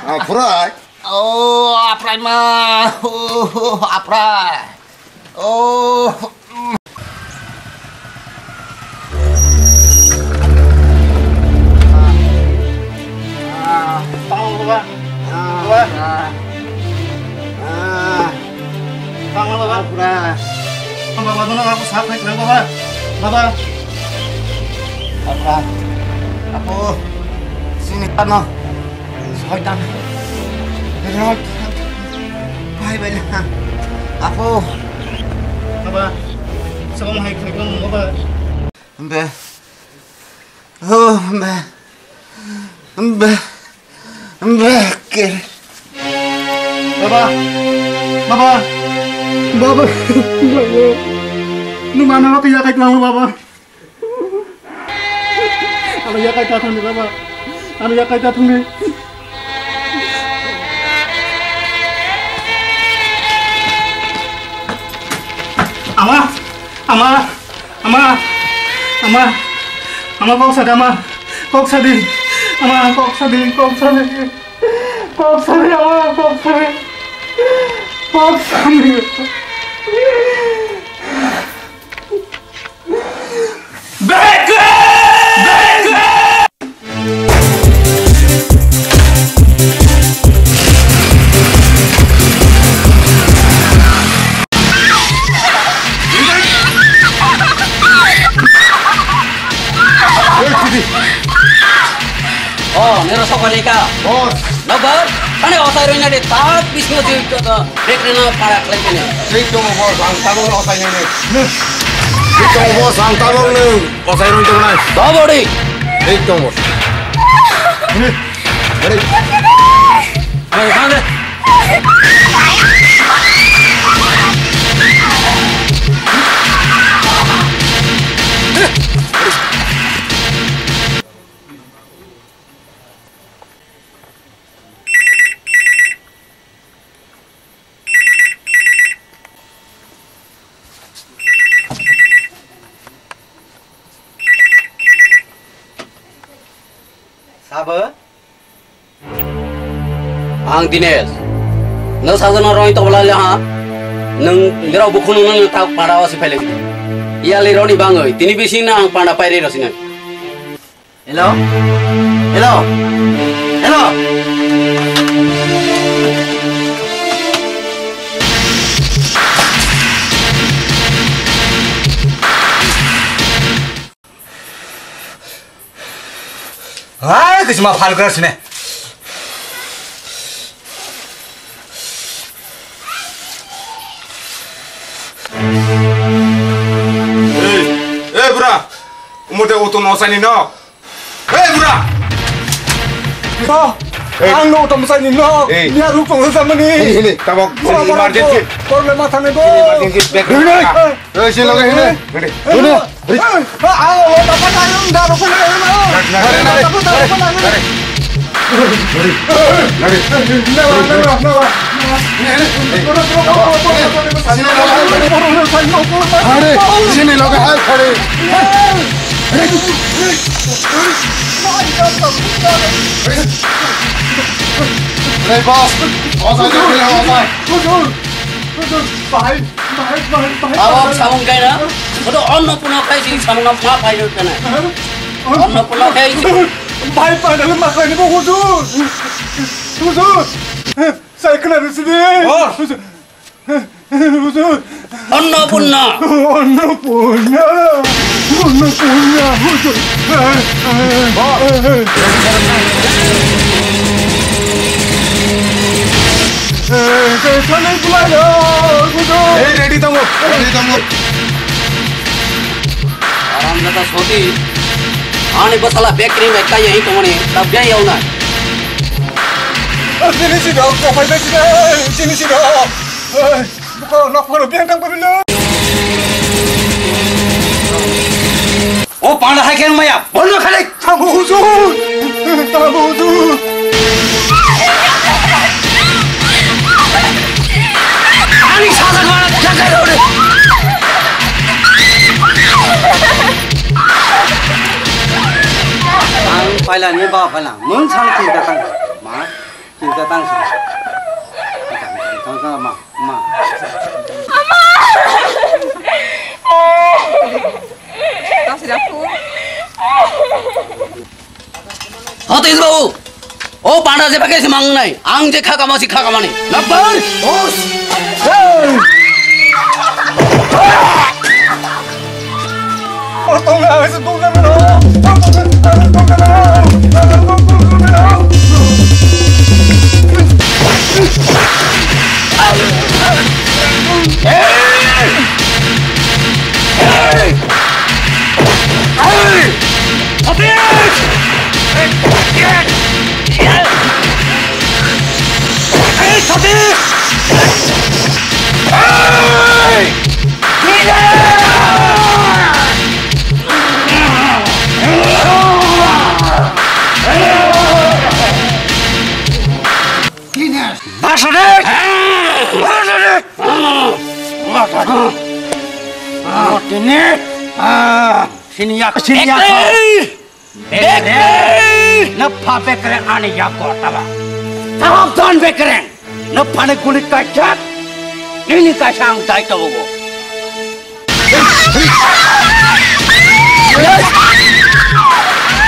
Aphrai. Oh, aphrai ma. Oh, aphrai. Oh. Ah, tang baba. Baba. Ah. Tang baba. Baba, baba, no, aku sakit lagi, baba. Baba. Baba. Aku sini, no. Soitan. Rai. Bai, bai, na. Apo. Sabang hai khai kong mo ba. Be. Oh, be. Be. Be. Ke. Baba. Baba. Baba. Baba. Nung mana lo kaya kai tuang baba. Ano yakai ta thangni baba. Ano yakai ta thangni. Ama, ama, ama, ama, ama kok sadi ama, kok sadi, ama kok sadi, kok sadi, kok sadi, ama kok sadi, kok sadi. Oh, nero sokoni ka. Boss. Nokbar, ani osai roi na de, tak bismo jui ko to, bek rena para klai kene. Sei tongo boss, ang tabok no osai nai nai. Sei tongo boss, ang tabok no osai roi tongo nai. Dobori. Sei tongo boss. Ready. Ayo, thang de. Sabo? Ang Dinesh. Nwng sajano roi tongla le ha? Nwng nirok bukhung nwng ta para o si phele. Iyali roni bangoi tini bising na ang panda pairi rosina. Hello? Hello? Hello? Hai, kisima phal kra sine. Ei, ei, bura. Umute utu no sani no. Hei, bura! Oh, ang no tom sai ni no. Hey. Ni aru pang sa mani. Hey, hey, tabok. Bura, bura, emergency. Problem ma thang bo. Emergency back. Hey, hey. Hey, si loge hine. Hey. Hine. Hey. Ah, ah, oh, dapat ayam dah rukun. Nare, nare, nare. Nare. Nare. Nare. Nare. Nare. Are, sini loge hai khare. Hey, boss. Boss, aja, aja. Huzur, huzur, bahai, bahai, bahai, bahai. Abo samung kaina. Bodo onno puno khai sini samung na ma phai kana. Onno puno khai. Bahai pada ma khai ni bo huzur. Huzur. Sai kana sini. Oh. Huzur. Annapurna. Annapurna. Annapurna. Hey, ready tongo. Ready tongo. Aram jata soti. Ani basala bakery mai kaya hi tongoni. Tabya yauna. Sini sini, kok pai sini. Sini sini. Buko nok phano biyang tang pabilo. O panda hai khe maya, bondo khali. Tamo huzur, tamo huzur. Ani saja kau jaga rode. Ang paila ni ba paila, mun sana kita tang ma. Chinta tang si. Tang tang ma ma. Ama! Tang si daku. Hotis babu. O panda je pakai si mangnai. Ang je khaka masi khaka mani. Nabar. Bos. Hey! Hey, Sati! Hey! Basade! Basade! Basade! Sini yak, sini yak. Bekre! Nopha bekre ani yago taba. Sabab don bekre. Nopha ni guli kaisa. Nini kaisa ang dai to bo.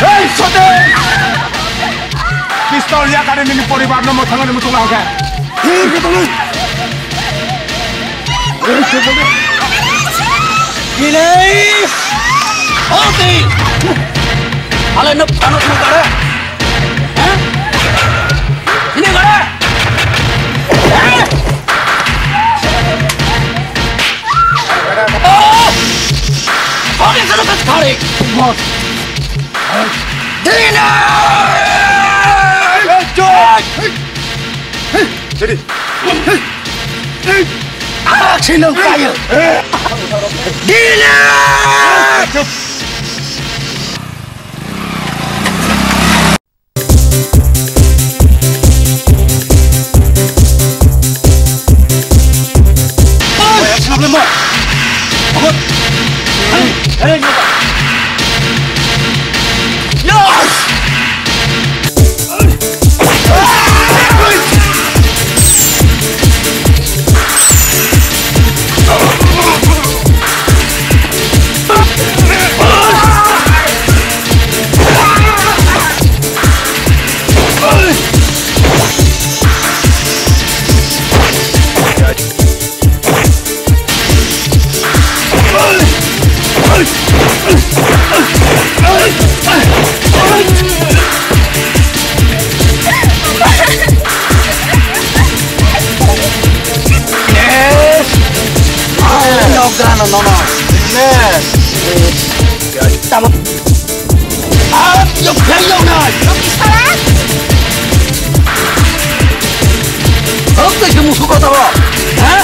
Hey, sote! Pistol yakari nini poribar no mothangani mutung lage. Hinai! Oti! Ale no phano no kare. Ha? Hini kare. Ha? Oh! Oti kare kare. Dina! Hey, George! Hey! Jadi. Arak sinong kayo. Dina! Yes! Ah, no, grano, no, no. Yes! Tamo. Ah, yo, yo, yo, no. Yo, ¿qué está? ¿Dónde se musó con todo? ¿Eh?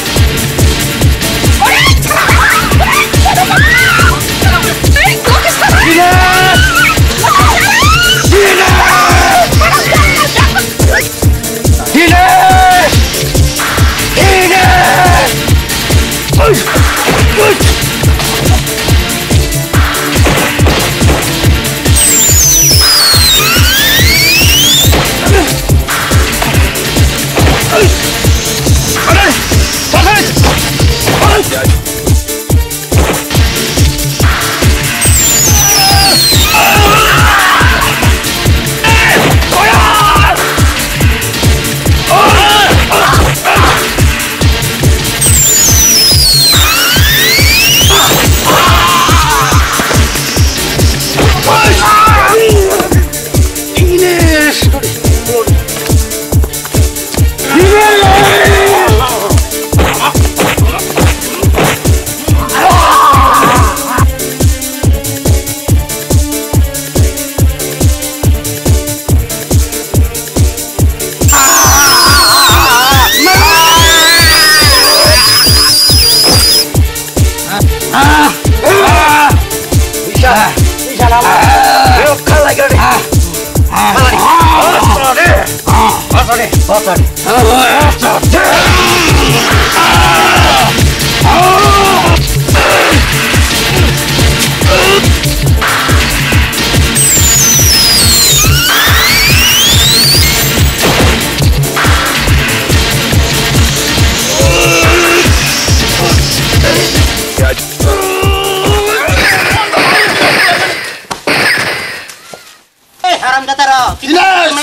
Ei, haramjada rok, Ines!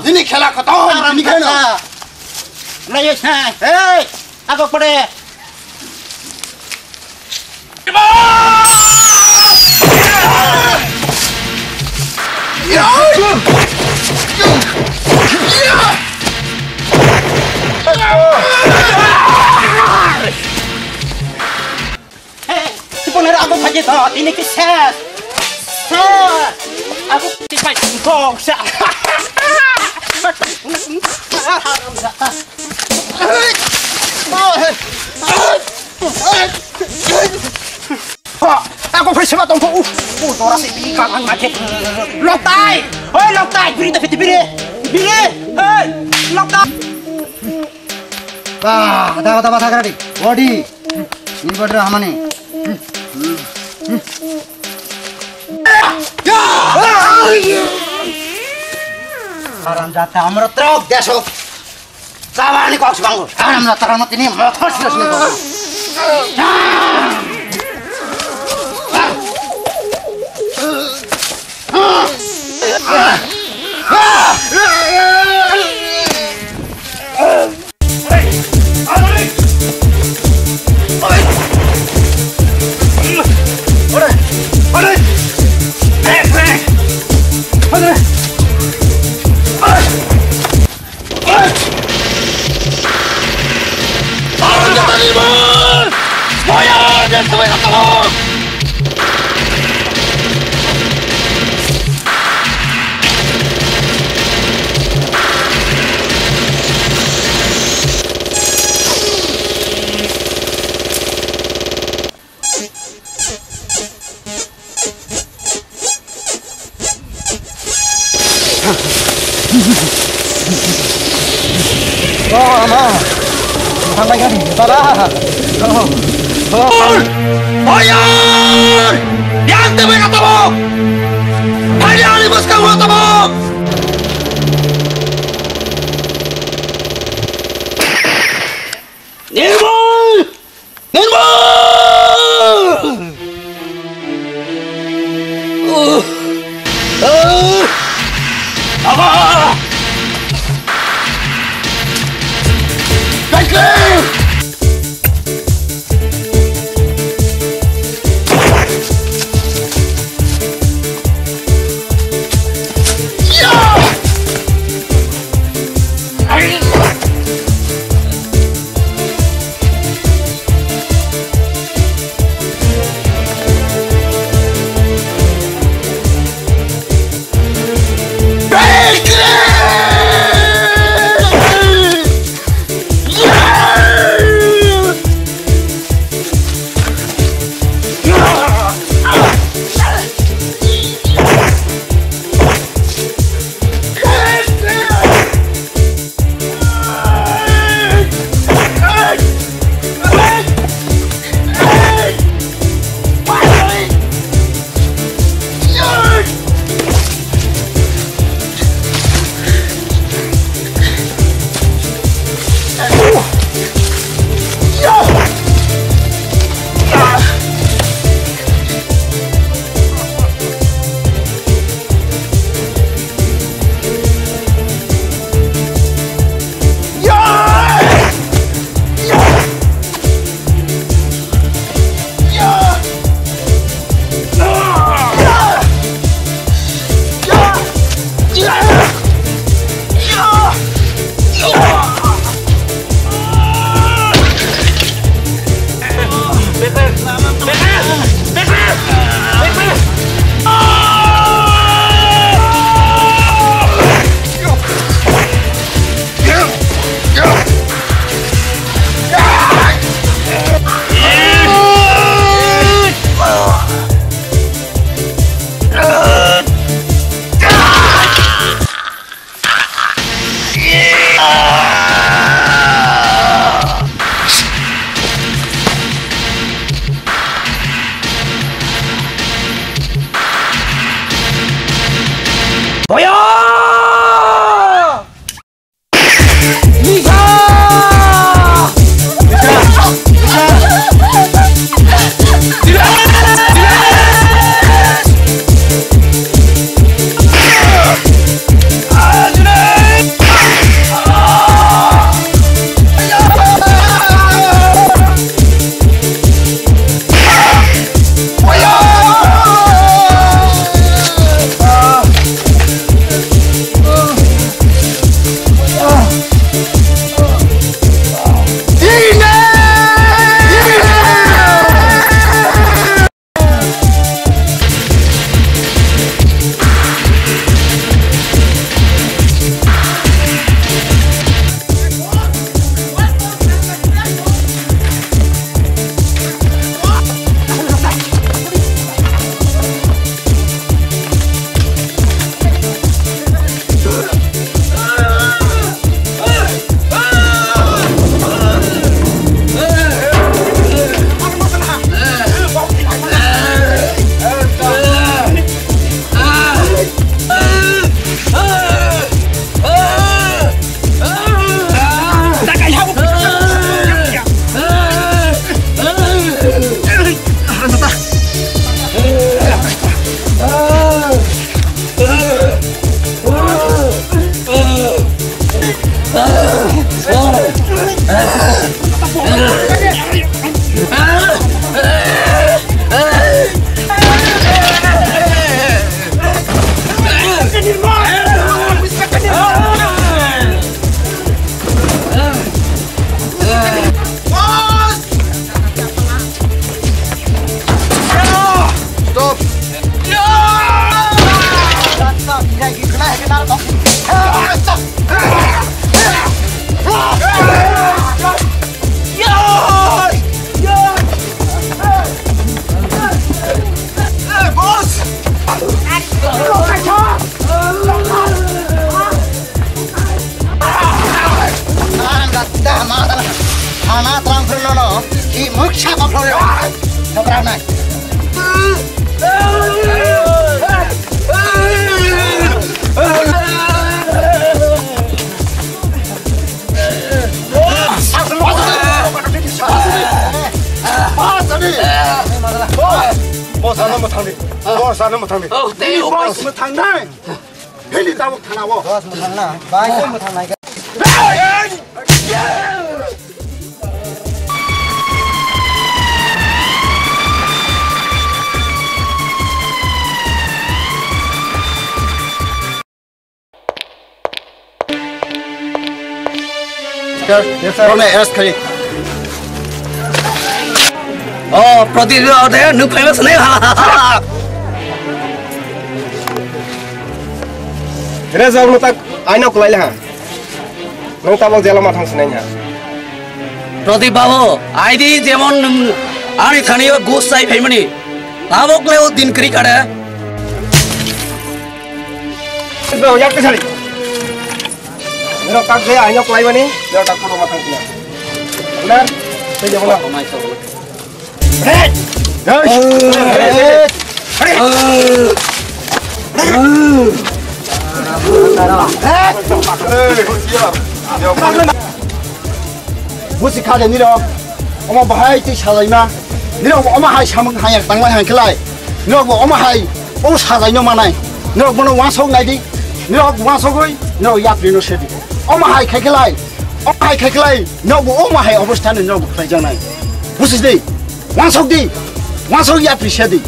Nini khela khotom, nini khela. Haramjada. Nai, nai, hey, agok pade. Hey, si ponero aku saja to, ini ke ses. Ses. Aku tipai kong sa. Ora se bi ka ang ma ke. Loktai! Hoi Loktai, biri ta fiti biri. Biri! Hei! Loktai! Ba, da da ba thagra di. Body. Ni body hamani. Haramjada, amra trok deso. Sabani kok sibang. Haramjada, tarang tini motor sila sila. Oh, ama. Thanglai gani, baba. Oh. Oh. Fire! Yang tebe ka tabok! Fire ni bus ka wa tabok! Nirmal! Nirmal! Uh. Uh. Aba! Baiklah! Thana tram phirno no, i muksa kophlo. Tram nai. Boss, ano mo thangdi. Boss, ano mo thangdi. Oh, tei o boss mo thangnai. Heli tabuk thana o. Boss mo thangna. Bai mo thangnai. Yes, sir. Yes, sir. Rone arrest khai. Oh, Pradip ode, nwng famous nai ha. Reza, nwng tak aino kulai ha. Nwng tabok jela ma thang sinai ha. Pradip babu, aidi jemon nwng ani thani o gus sai phaimani. Tabok le o din kri kare. Bro, yak kesali. Nirok tak je aino kulai mani, nirok tak puro ma thang sinai. Benar? Saya jawab. Busi kha de nirok, omo bahai twi sajaima, nirok omo hai samung hanya tangma hang khlai, nirok bo omo hai o sajaino manai, nirok bono wansok naidi, nirok wansogoi, nirok yapri no sedi, omo hai khai khlai, omo hai khai khlai, nirok bo omo hai obostha ni nirok bo khlai janai, busi de. Wansok di, wansok yapri sedi.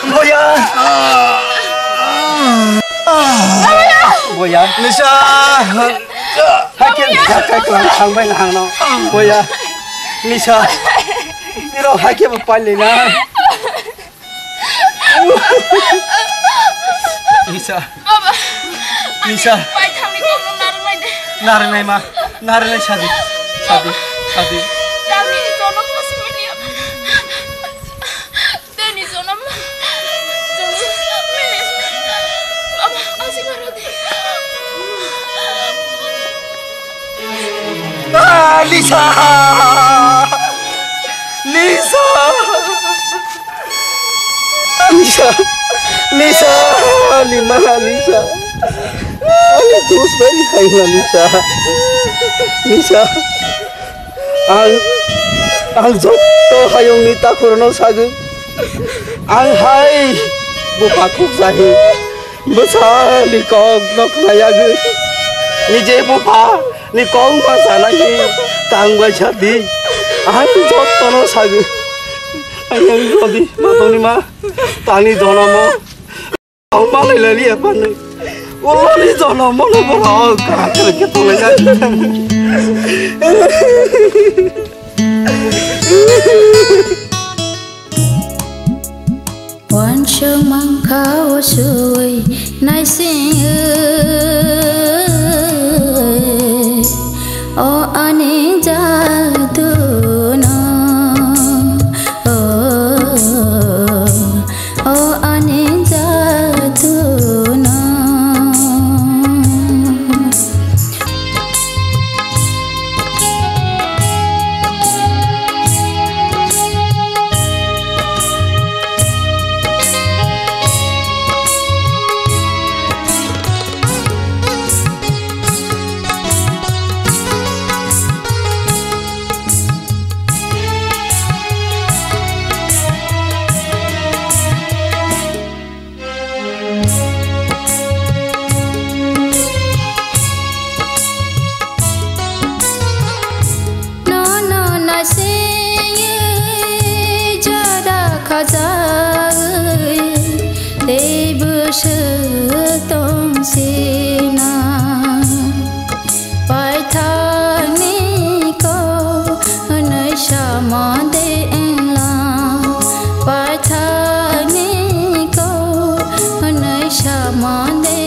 Boya. Boya. Nisa. Hakhe nisa kai klang thang bai nang no. Boya. Nisa. Nirok hakhe bo pailina. Nisa. Baba. Nisa. Pai thangni kokno narwknai de. Narwknai ma. Narwknai sadi. Sadi. Sadi. Tangni jono kosi mili. Teni jono ma. Jono mili. Baba, asi maro de. Ah, Lisa! Lisa! Lisa! Lisa! Ani ma Lisa! Ani dos bari khaina Lisa! Lisa! Ang, ang jotto hayungni takhurno sagwi. Ang hai bupha khukjahi. Bwsani kokno khnayagwi, nije buphani kokma sanagwi tangbai sadi. Ang jottono sagwi. Ayang rodi, matoni ma, tani jonomo. Ang malai lali apani. Ulani jonomo no borok kaham khe tonglaina. Wansuk mankha o sui naising o ani jadu no, o, o ani jadu no. Mande